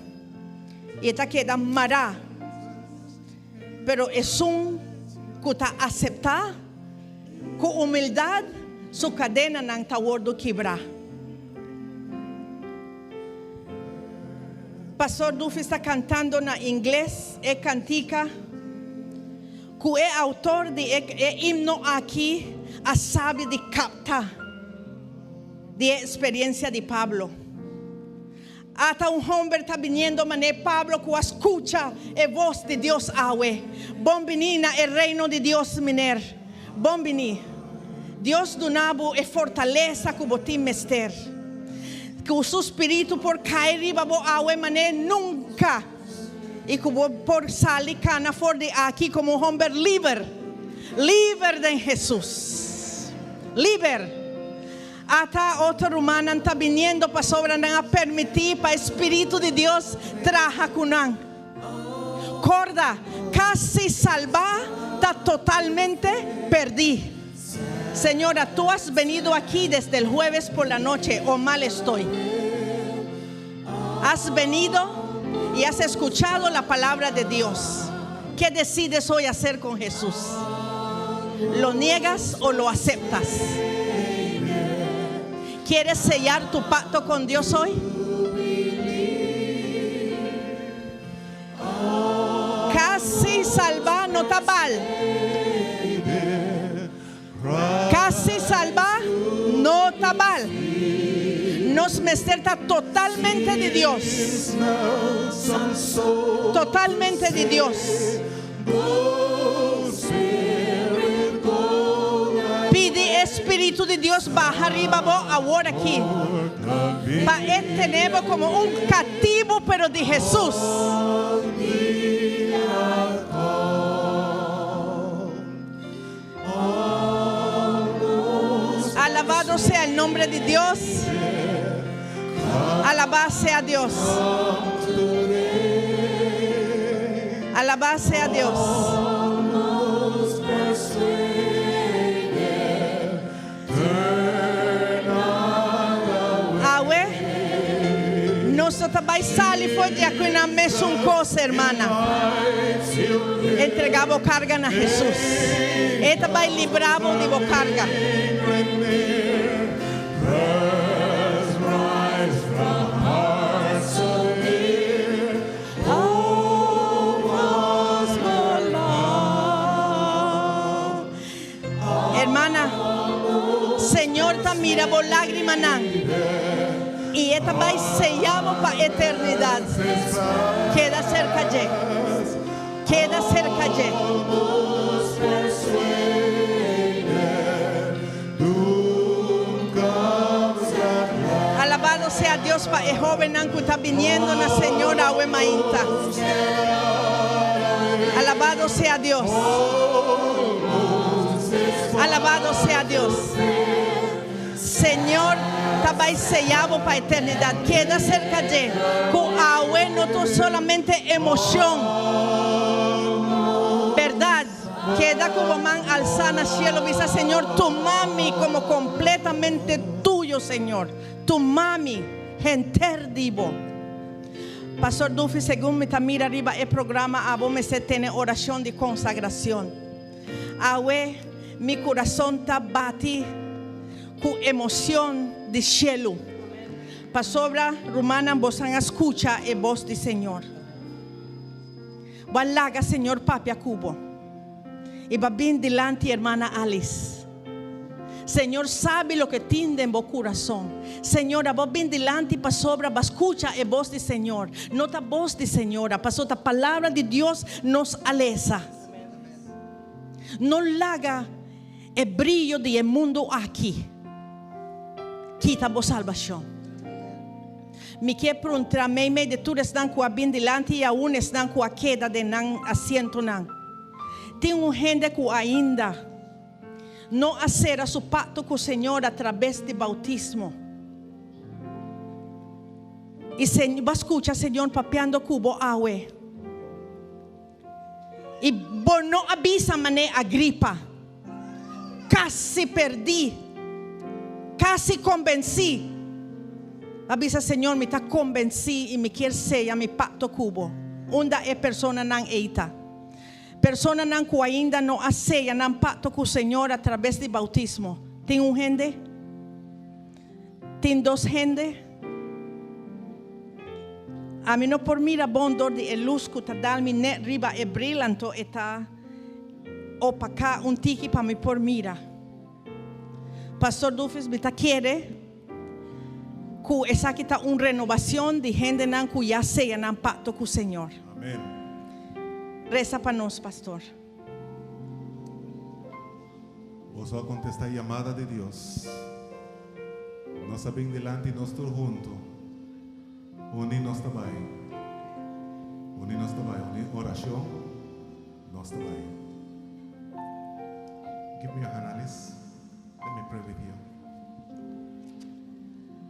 i e ta keda mará. Pero esun ku ta aseptá ku humildat, su kadenanan ta wòrdu kibrá. Pastor Dufis ta kantando na ingles e kantika ku e outor di e himno aki a sabi di kapta. Di e experiencia di Pablo. Ata un homber ta biniendo manera Pablo cu a scucha e voz di Dios awe. Bon bini na e reino di Dios, meneer. Bon bini. Dios duna bo e fortaleza cu bo tin mester. Cu su spiritu por cay riba bo awe manera nunca y cu bo por sali cana for di aki como un homber liber. Liber den Jesus. Liber. Ata otro rumannan ta biniendo pasobra nan a permití pa e spiritu di Dios traha ku nan. Korda, kasi salbá ta totalmente perdí. Señora, tú has venido aquí desde el jueves por la noche, o mal estoy? Has venido y has escuchado la palabra de Dios. ¿Qué decides hoy hacer con Jesús? ¿Lo niegas o lo aceptas? ¿Quieres sellar tu pacto con Dios hoy? Casi salva no ta bal. Casi salva no ta bal. Nos mester ta totalmente di Dios. Totalmente di Dios. Pidi e Spiritu di Dios baha riba bo awor aki, pa e tene bo komo un katibu pero di Hesus. Alabado sea el nombre di Dios. Alabá sea Dios. Alabá sea Dios. Awe nos no ta bai sali for di aki na mesun kos, hermana. Entrega bo karga na Hesus. E ta bai libra bo di bo karga. Hermana, Señor ta mira bo lágrimanan i e ta bai seya bo pa eternidad. Keda serka dje. Keda serka dje. Alabado sea Dios pa e hobennan ku ta biniendo na Señor awe mainta. Alabado sea Dios. Alabado sea Dios. Señor ta bai seya bo pa eternidad. Keda serka dje ku awe no ta solamente emocion. Berdad, keda ku bo man alsa na cielo bisa Señor tuma mi como completamente tuyo Señor. Tuma mi henter di bo. Pastor Duffy segun mi ta mira riba e programa abo mester tene oracion di consagracion. Awe mi kurason ta bati ku emocion di shelu, pasobra rumannan bosan a skucha e bos di Señor. Bo a laga Señor papia ku bo i bo a bin dilanti hermana Alice. Señor sabi loke tin den bo kurason. Señora, bo a bin dilanti pasobra bo a skucha e bos di Señor. No ta bos di señora, pasobra ta palabra di Dios nos a lesa. No laga e brillo di e mundu aki kita bo salbashon. Mi kier pruntra meimei di tur esnan ku a bin dilanti i aun esnan ku a keda den nan asientonan, Tin un hende ku ainda no a sera su pakto ku Señor atrabes di boutismo? I bo a skucha Señor papiando ku bo awe? I bo no a bisa manera Agripa, kasi perdí, kasi kombensí. A bisa, Señor, mi ta kombensí i mi kier seya mi pakto ku bo. Unda e personanan ei ta? Personanan ku ainda no a seya nan pakto ku Señor atrabes di boutismo. Tin un hende? Tin dos hende? Ami no por mira bon dor di e lus ku ta dal mi net riba e bril, anto e ta opaká un tiki pa mi por mira. Pastor Dufis, mi ta kere ku esaki ta un renobacion di hendenan ku ya seya nan pakto ku Señor. Amen. Resa pa nos, Pastor. Boso a contesta yamada di Dios. Nos a bin dilanti nos tur hunto. Uni nos ta bai. Uni nos ta bai. Uni oracion nos ta bai. Give me your hand, Alice. Let me pray with you.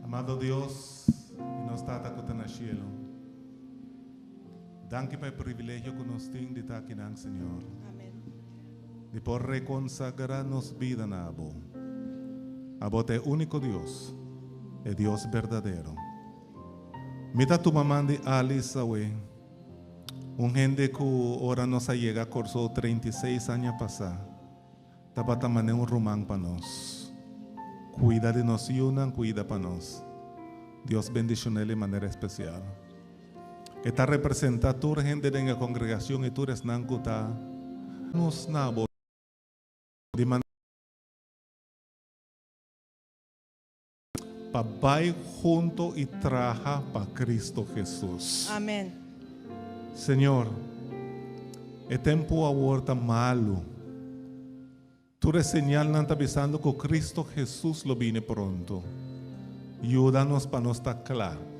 Amado Dios y nos Tata cu ta na cielo. Danki pa e privilegio ku nos tin di ta akinan, Señor. Di por rekonsagrá nos bida na Abo. Abo ta e úniko Dios, e Dios berdadero. Mi ta tuma man di Alice awe, un hende ku ora nos a yega Kòrsou 36 aña pasá, tabata manera un ruman pa nos. Kuida di nos yunan, kuida pa nos. Dios bendishon'el di manera espesial. E ta representá tur hende den e kongregashon i tur esnan ku ta nos na bo di manera pa bai hunto i traha pa Cristo Jesus. Amen. Señor, e tempu awor ta malu. Tur e señalnan ta bisando ku Cristo Jesus lo bini pronto. Yuda nos pa nos ta kla.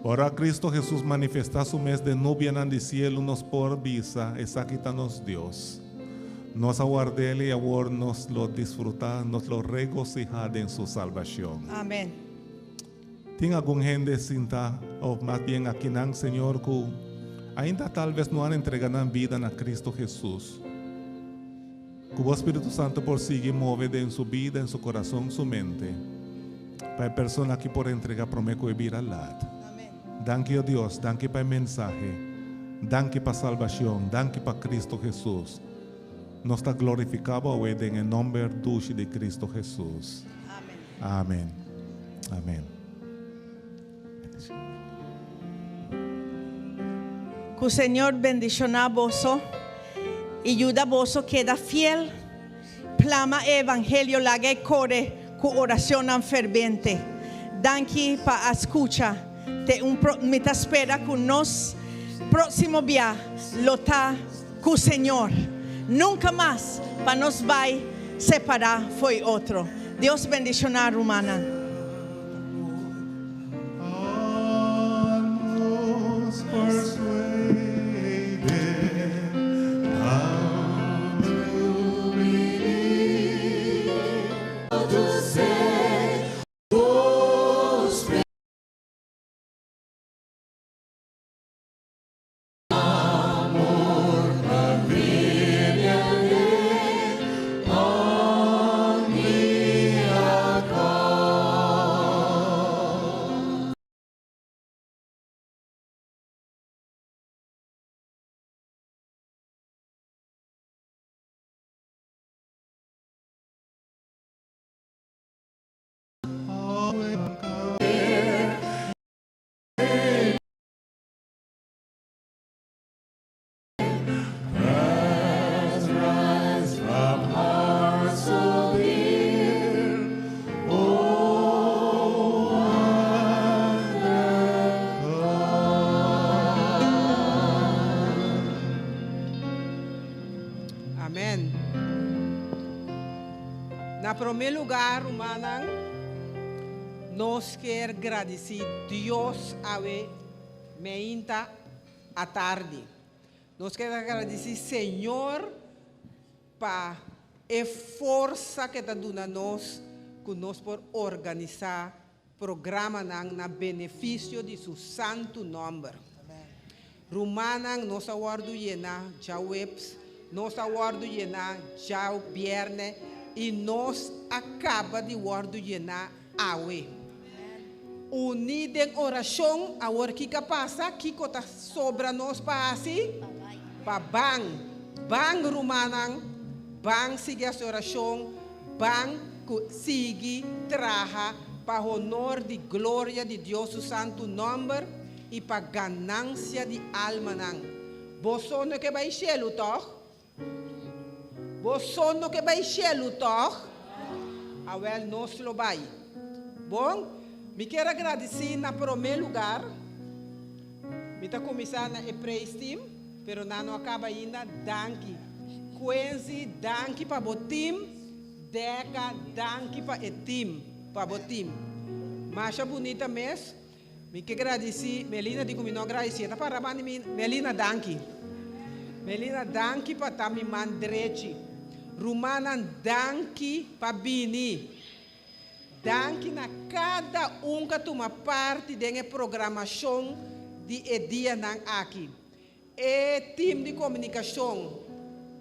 Ora Cristo Jesus manifestá su mes den nubianan di cielu nos por bisa, Esaki ta nos Dios. Nos a ward'El i awor nos lo disfrutá, nos lo regosihá den Su salbacion. Amen. Tin algun hende sinta, of mas bien akinan, Señor, ku ainda talbes no a entrega nan bida na Cristo Jesus. Ku bo Spiritu Santu por sigui move den su bida, en su korason, su mente, pa e persona aki por entrega promé ku e bira lat. Danki, o Dios, danki pa e mensahe. Danki pa salbashon. Danki pa Kristu Hesus. Nos ta glorifiká bo awe den e nòmber dushi di Kristu Hesus. Amen. Amen. Ku Señor bendishoná boso i yuda boso keda fiel. Plama e evangelio laga e kore ku oracionnan fervente. Danki pa a skucha. Te un pro mi ta spera ku nos. Próksimo bia lo ta ku Señor. Nunka mas pa nos bai separá fo'i otro. Dios bendishoná rumannan. Amen. Na promé lugar, rumannan, nos kier gradisí Dios awe meinta atardi. Nos kier a gradisí Señor pa e forsa ke ta duna nos ku nos por organisá programanan na benefisio di su santu nòmber. Rumannan, nos a wòrdu yená djaweps, nos a wòrdu yená djabièrnè i nos a kaba di wòrdu yená awe. Uní den orashon, awor kiko a pasa? Kiko ta sobra nos pa hasi? Pa ban. Ban, rumannan, ban sigui hasi orashon, ban ku sigui traha pa honor di gloria di Dios su santu nòmber i pa ganansia di almanan. Boso no ke bai shelu, tòg? Boso no ke bai shelu, tòg? Awèl, nos lo bai. Bon, mi kier a gradisí na promé lugar, mi ta kuminsá na e praise team, pero nan no a kaba ainda, danki. Quincy, danki pa bo team. Deka, danki pa e team, pa bo team. Masha bunita mes. Mi ke gradisí Melina di ku mi no gradisí e ta para banda di mi Melina danki Melina danki pa ta mi man drechi Rumannan danki pa bini Danki na kada un ka tuma parti den e programashon di e dianan aki E team di komunikashon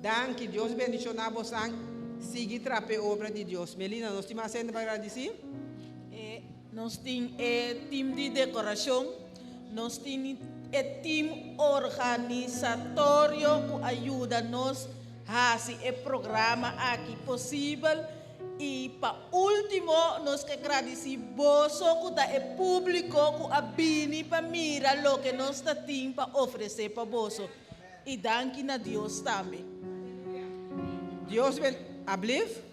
danki Dios bendishoná bosan sigui trapa e obra di Dios Melina nos tin mas hende pa gradisí? E nos tin e team di dekorashon, nos tin e team organisatorio ku a yuda nos hasi e programa aki posibel I pa último nos ke gradisí boso ku ta e públiko ku a bini pa mira loke nos ta tin pa ofresé pa boso. I danki na Dios tambe. Dios ben ablif.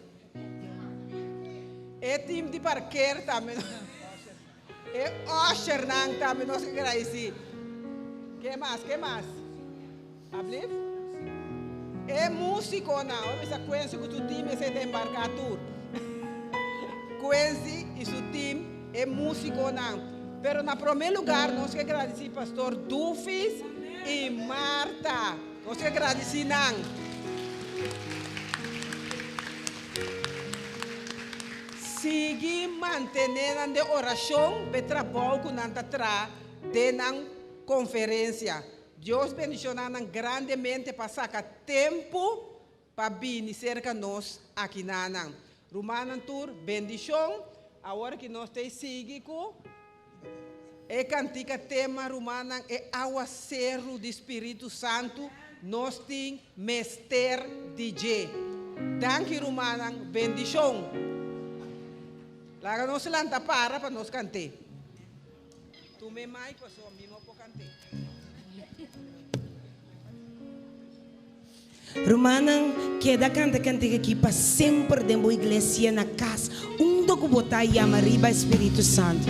E team di parker tambe e ushernan tambe nos ke gradisí. Ke mas ke mas? Ablif? E músikonan, ora bisa Quincy ku su team esei ta embarká tur. Quincy i su team, e músikonan. Pero na promé lugar nos ke gradisí Pastor Dufis i Martha. Nos ke gradisí nan. Sigui mantené nan den orashon p'e trabou ku nan ta traha den nan konferensia. Dios bendiciona nan grandemente pa saca tempo pa bini cerca nos aki nanan. Rumannan tur bendicion. Awor ki nos ta sigui cu e cantica tema rumannan e awaceru di Spiritu Santo nos tin mester di dje. Danki rumannan bendicion. Laga nos lanta para pa nos cante. Tume mic pasobra mi no por cant'é. Rumannan, keda kanta kantika aki pa semper den bo iglesia, na kas, unda ku bo ta, yama riba e Spiritu Santu.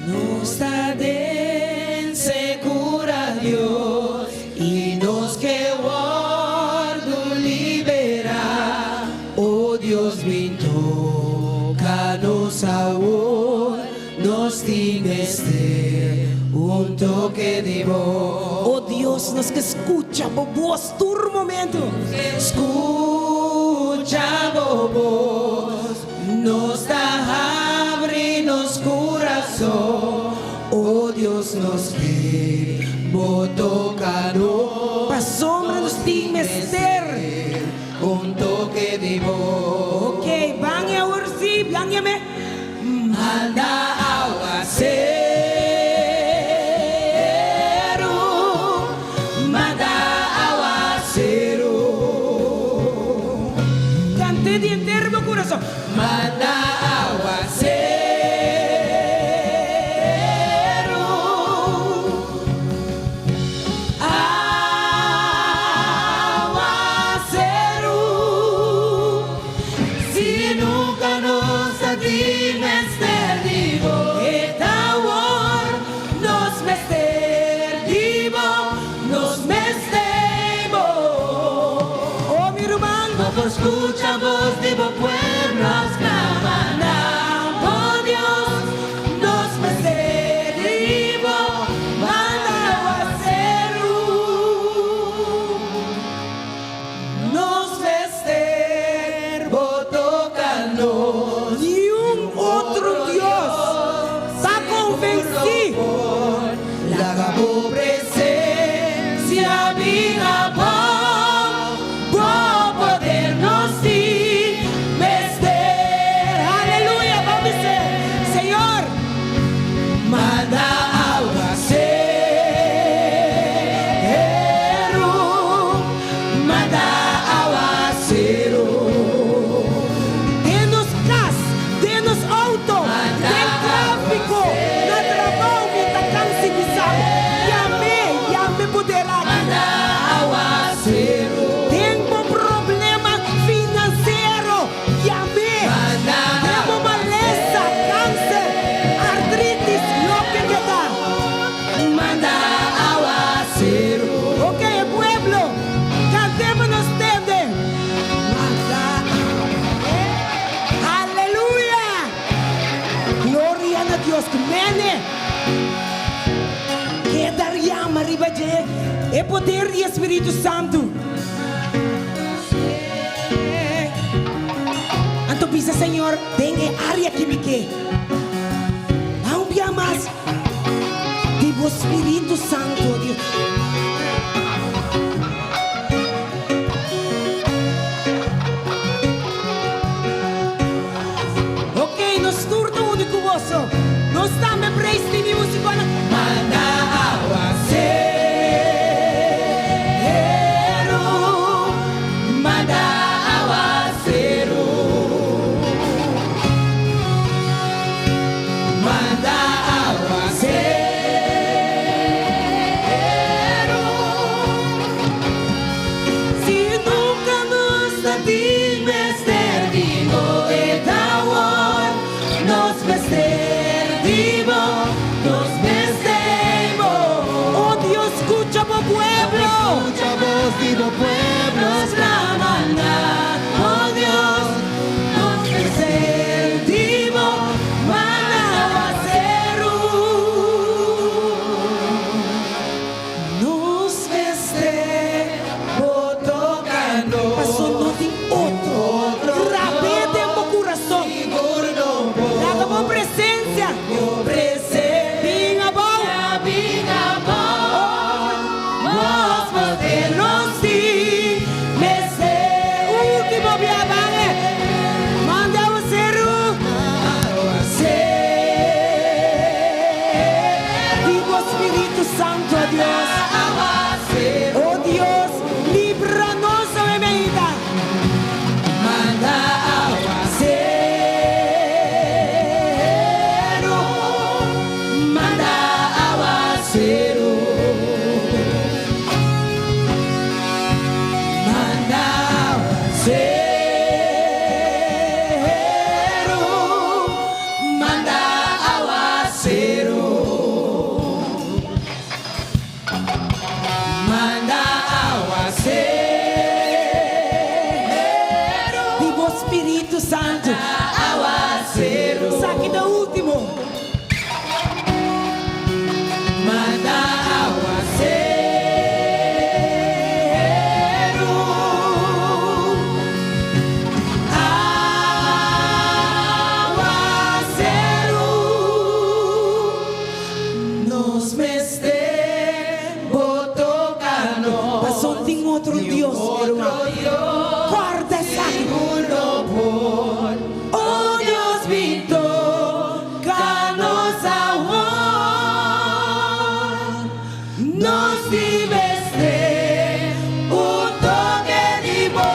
Nos ta den sekura Dios i nos ke wòrdu liberá. O Dios bin toka nos awor, nos tin mester un toke di bo. O Dios, nos ke skucha bo bos tur momento. Skucha bo bos. Nos ta habri nos kurason, o Dios nos ke bo toka nos. Pasobra nos tin mester un toke di bo. Ok, ban e awor si, ban e me. Manda awaseru, manda awaseru. Kant'é di henter bo kurason. Manda awaseru, awaseru. Si nunka nos a tin mester di bo, e ta awor nos mester di bo, nos mester bo. Oh mi ruman, bo por skucha bos di bo pueblo sklama na bo Dios, nos mester di bo, manda awaseru. Nos mester bo toka nos. Niun otro Dios ta konvensí. Laga bo presensia bira bo, bo poder nos tin mester. Aleluya! Bo bis'é, Señor, manda awaseru, manda awaseru. Den nos kas, den nos outo, den tráfiko, na trabou, mi ta kansi bisa bo, yam'é, yam'é poder aki. Den bo problema finansiero, yam'é. Den bo malesa, kanser, artritis, loke ke ta. Ok, e pueblo, kant'é pa nos tende. Aleluya! Gloria na Dios! Mene! Keda yama riba dje e poder di e Spiritu Santu. Anto bisa, Señor, den e área ki mi ke, dá un bia mas di bo Spiritu Santu, oh Dios. Ok, nos tur ta uni ku boso. Nos tambe praise team i musikonan. Manda awaseru, manda awaseru, manda awaseru. Si nunka nos ta tin mester di bo, e ta awor nos mester di bo, nos mester bo. Oh Dios, skucha bo pueblo. Skucha bos di bo pueblo sklama na bo Dios, nos mester di bo, manda awaseru. Nos mester bo toca nos. Paso no tin otro. Grab'é den bo curason. Laga bo presencia bin abou. Oh, nos poder nos tin. tin otro Dios, mi ruman. Kòrda esaki. Oh Dios bin toka nos awor. Nos tin mester un toke di bo.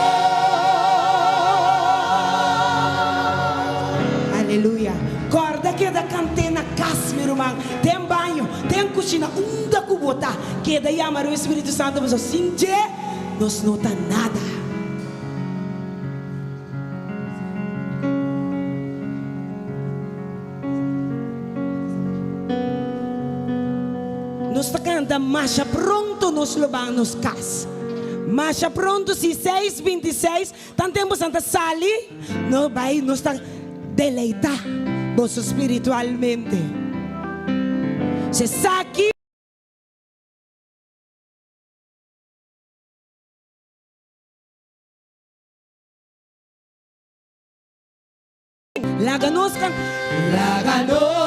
Aleluya. Kòrda keda kant'é na kas, mi ruman, den baño, den kushina, unda ku bo ta. Keda yama riba e Spiritu Santu pasobra sin dje nos no ta nada. Nos ta kanta masha pronto nos lo ban nos kas. Masha pronto si seis 26 tan tempo san ta sali no bai nos ta deleita boso spiritualmente. Si esaki. Laga nos kan. Laga nos.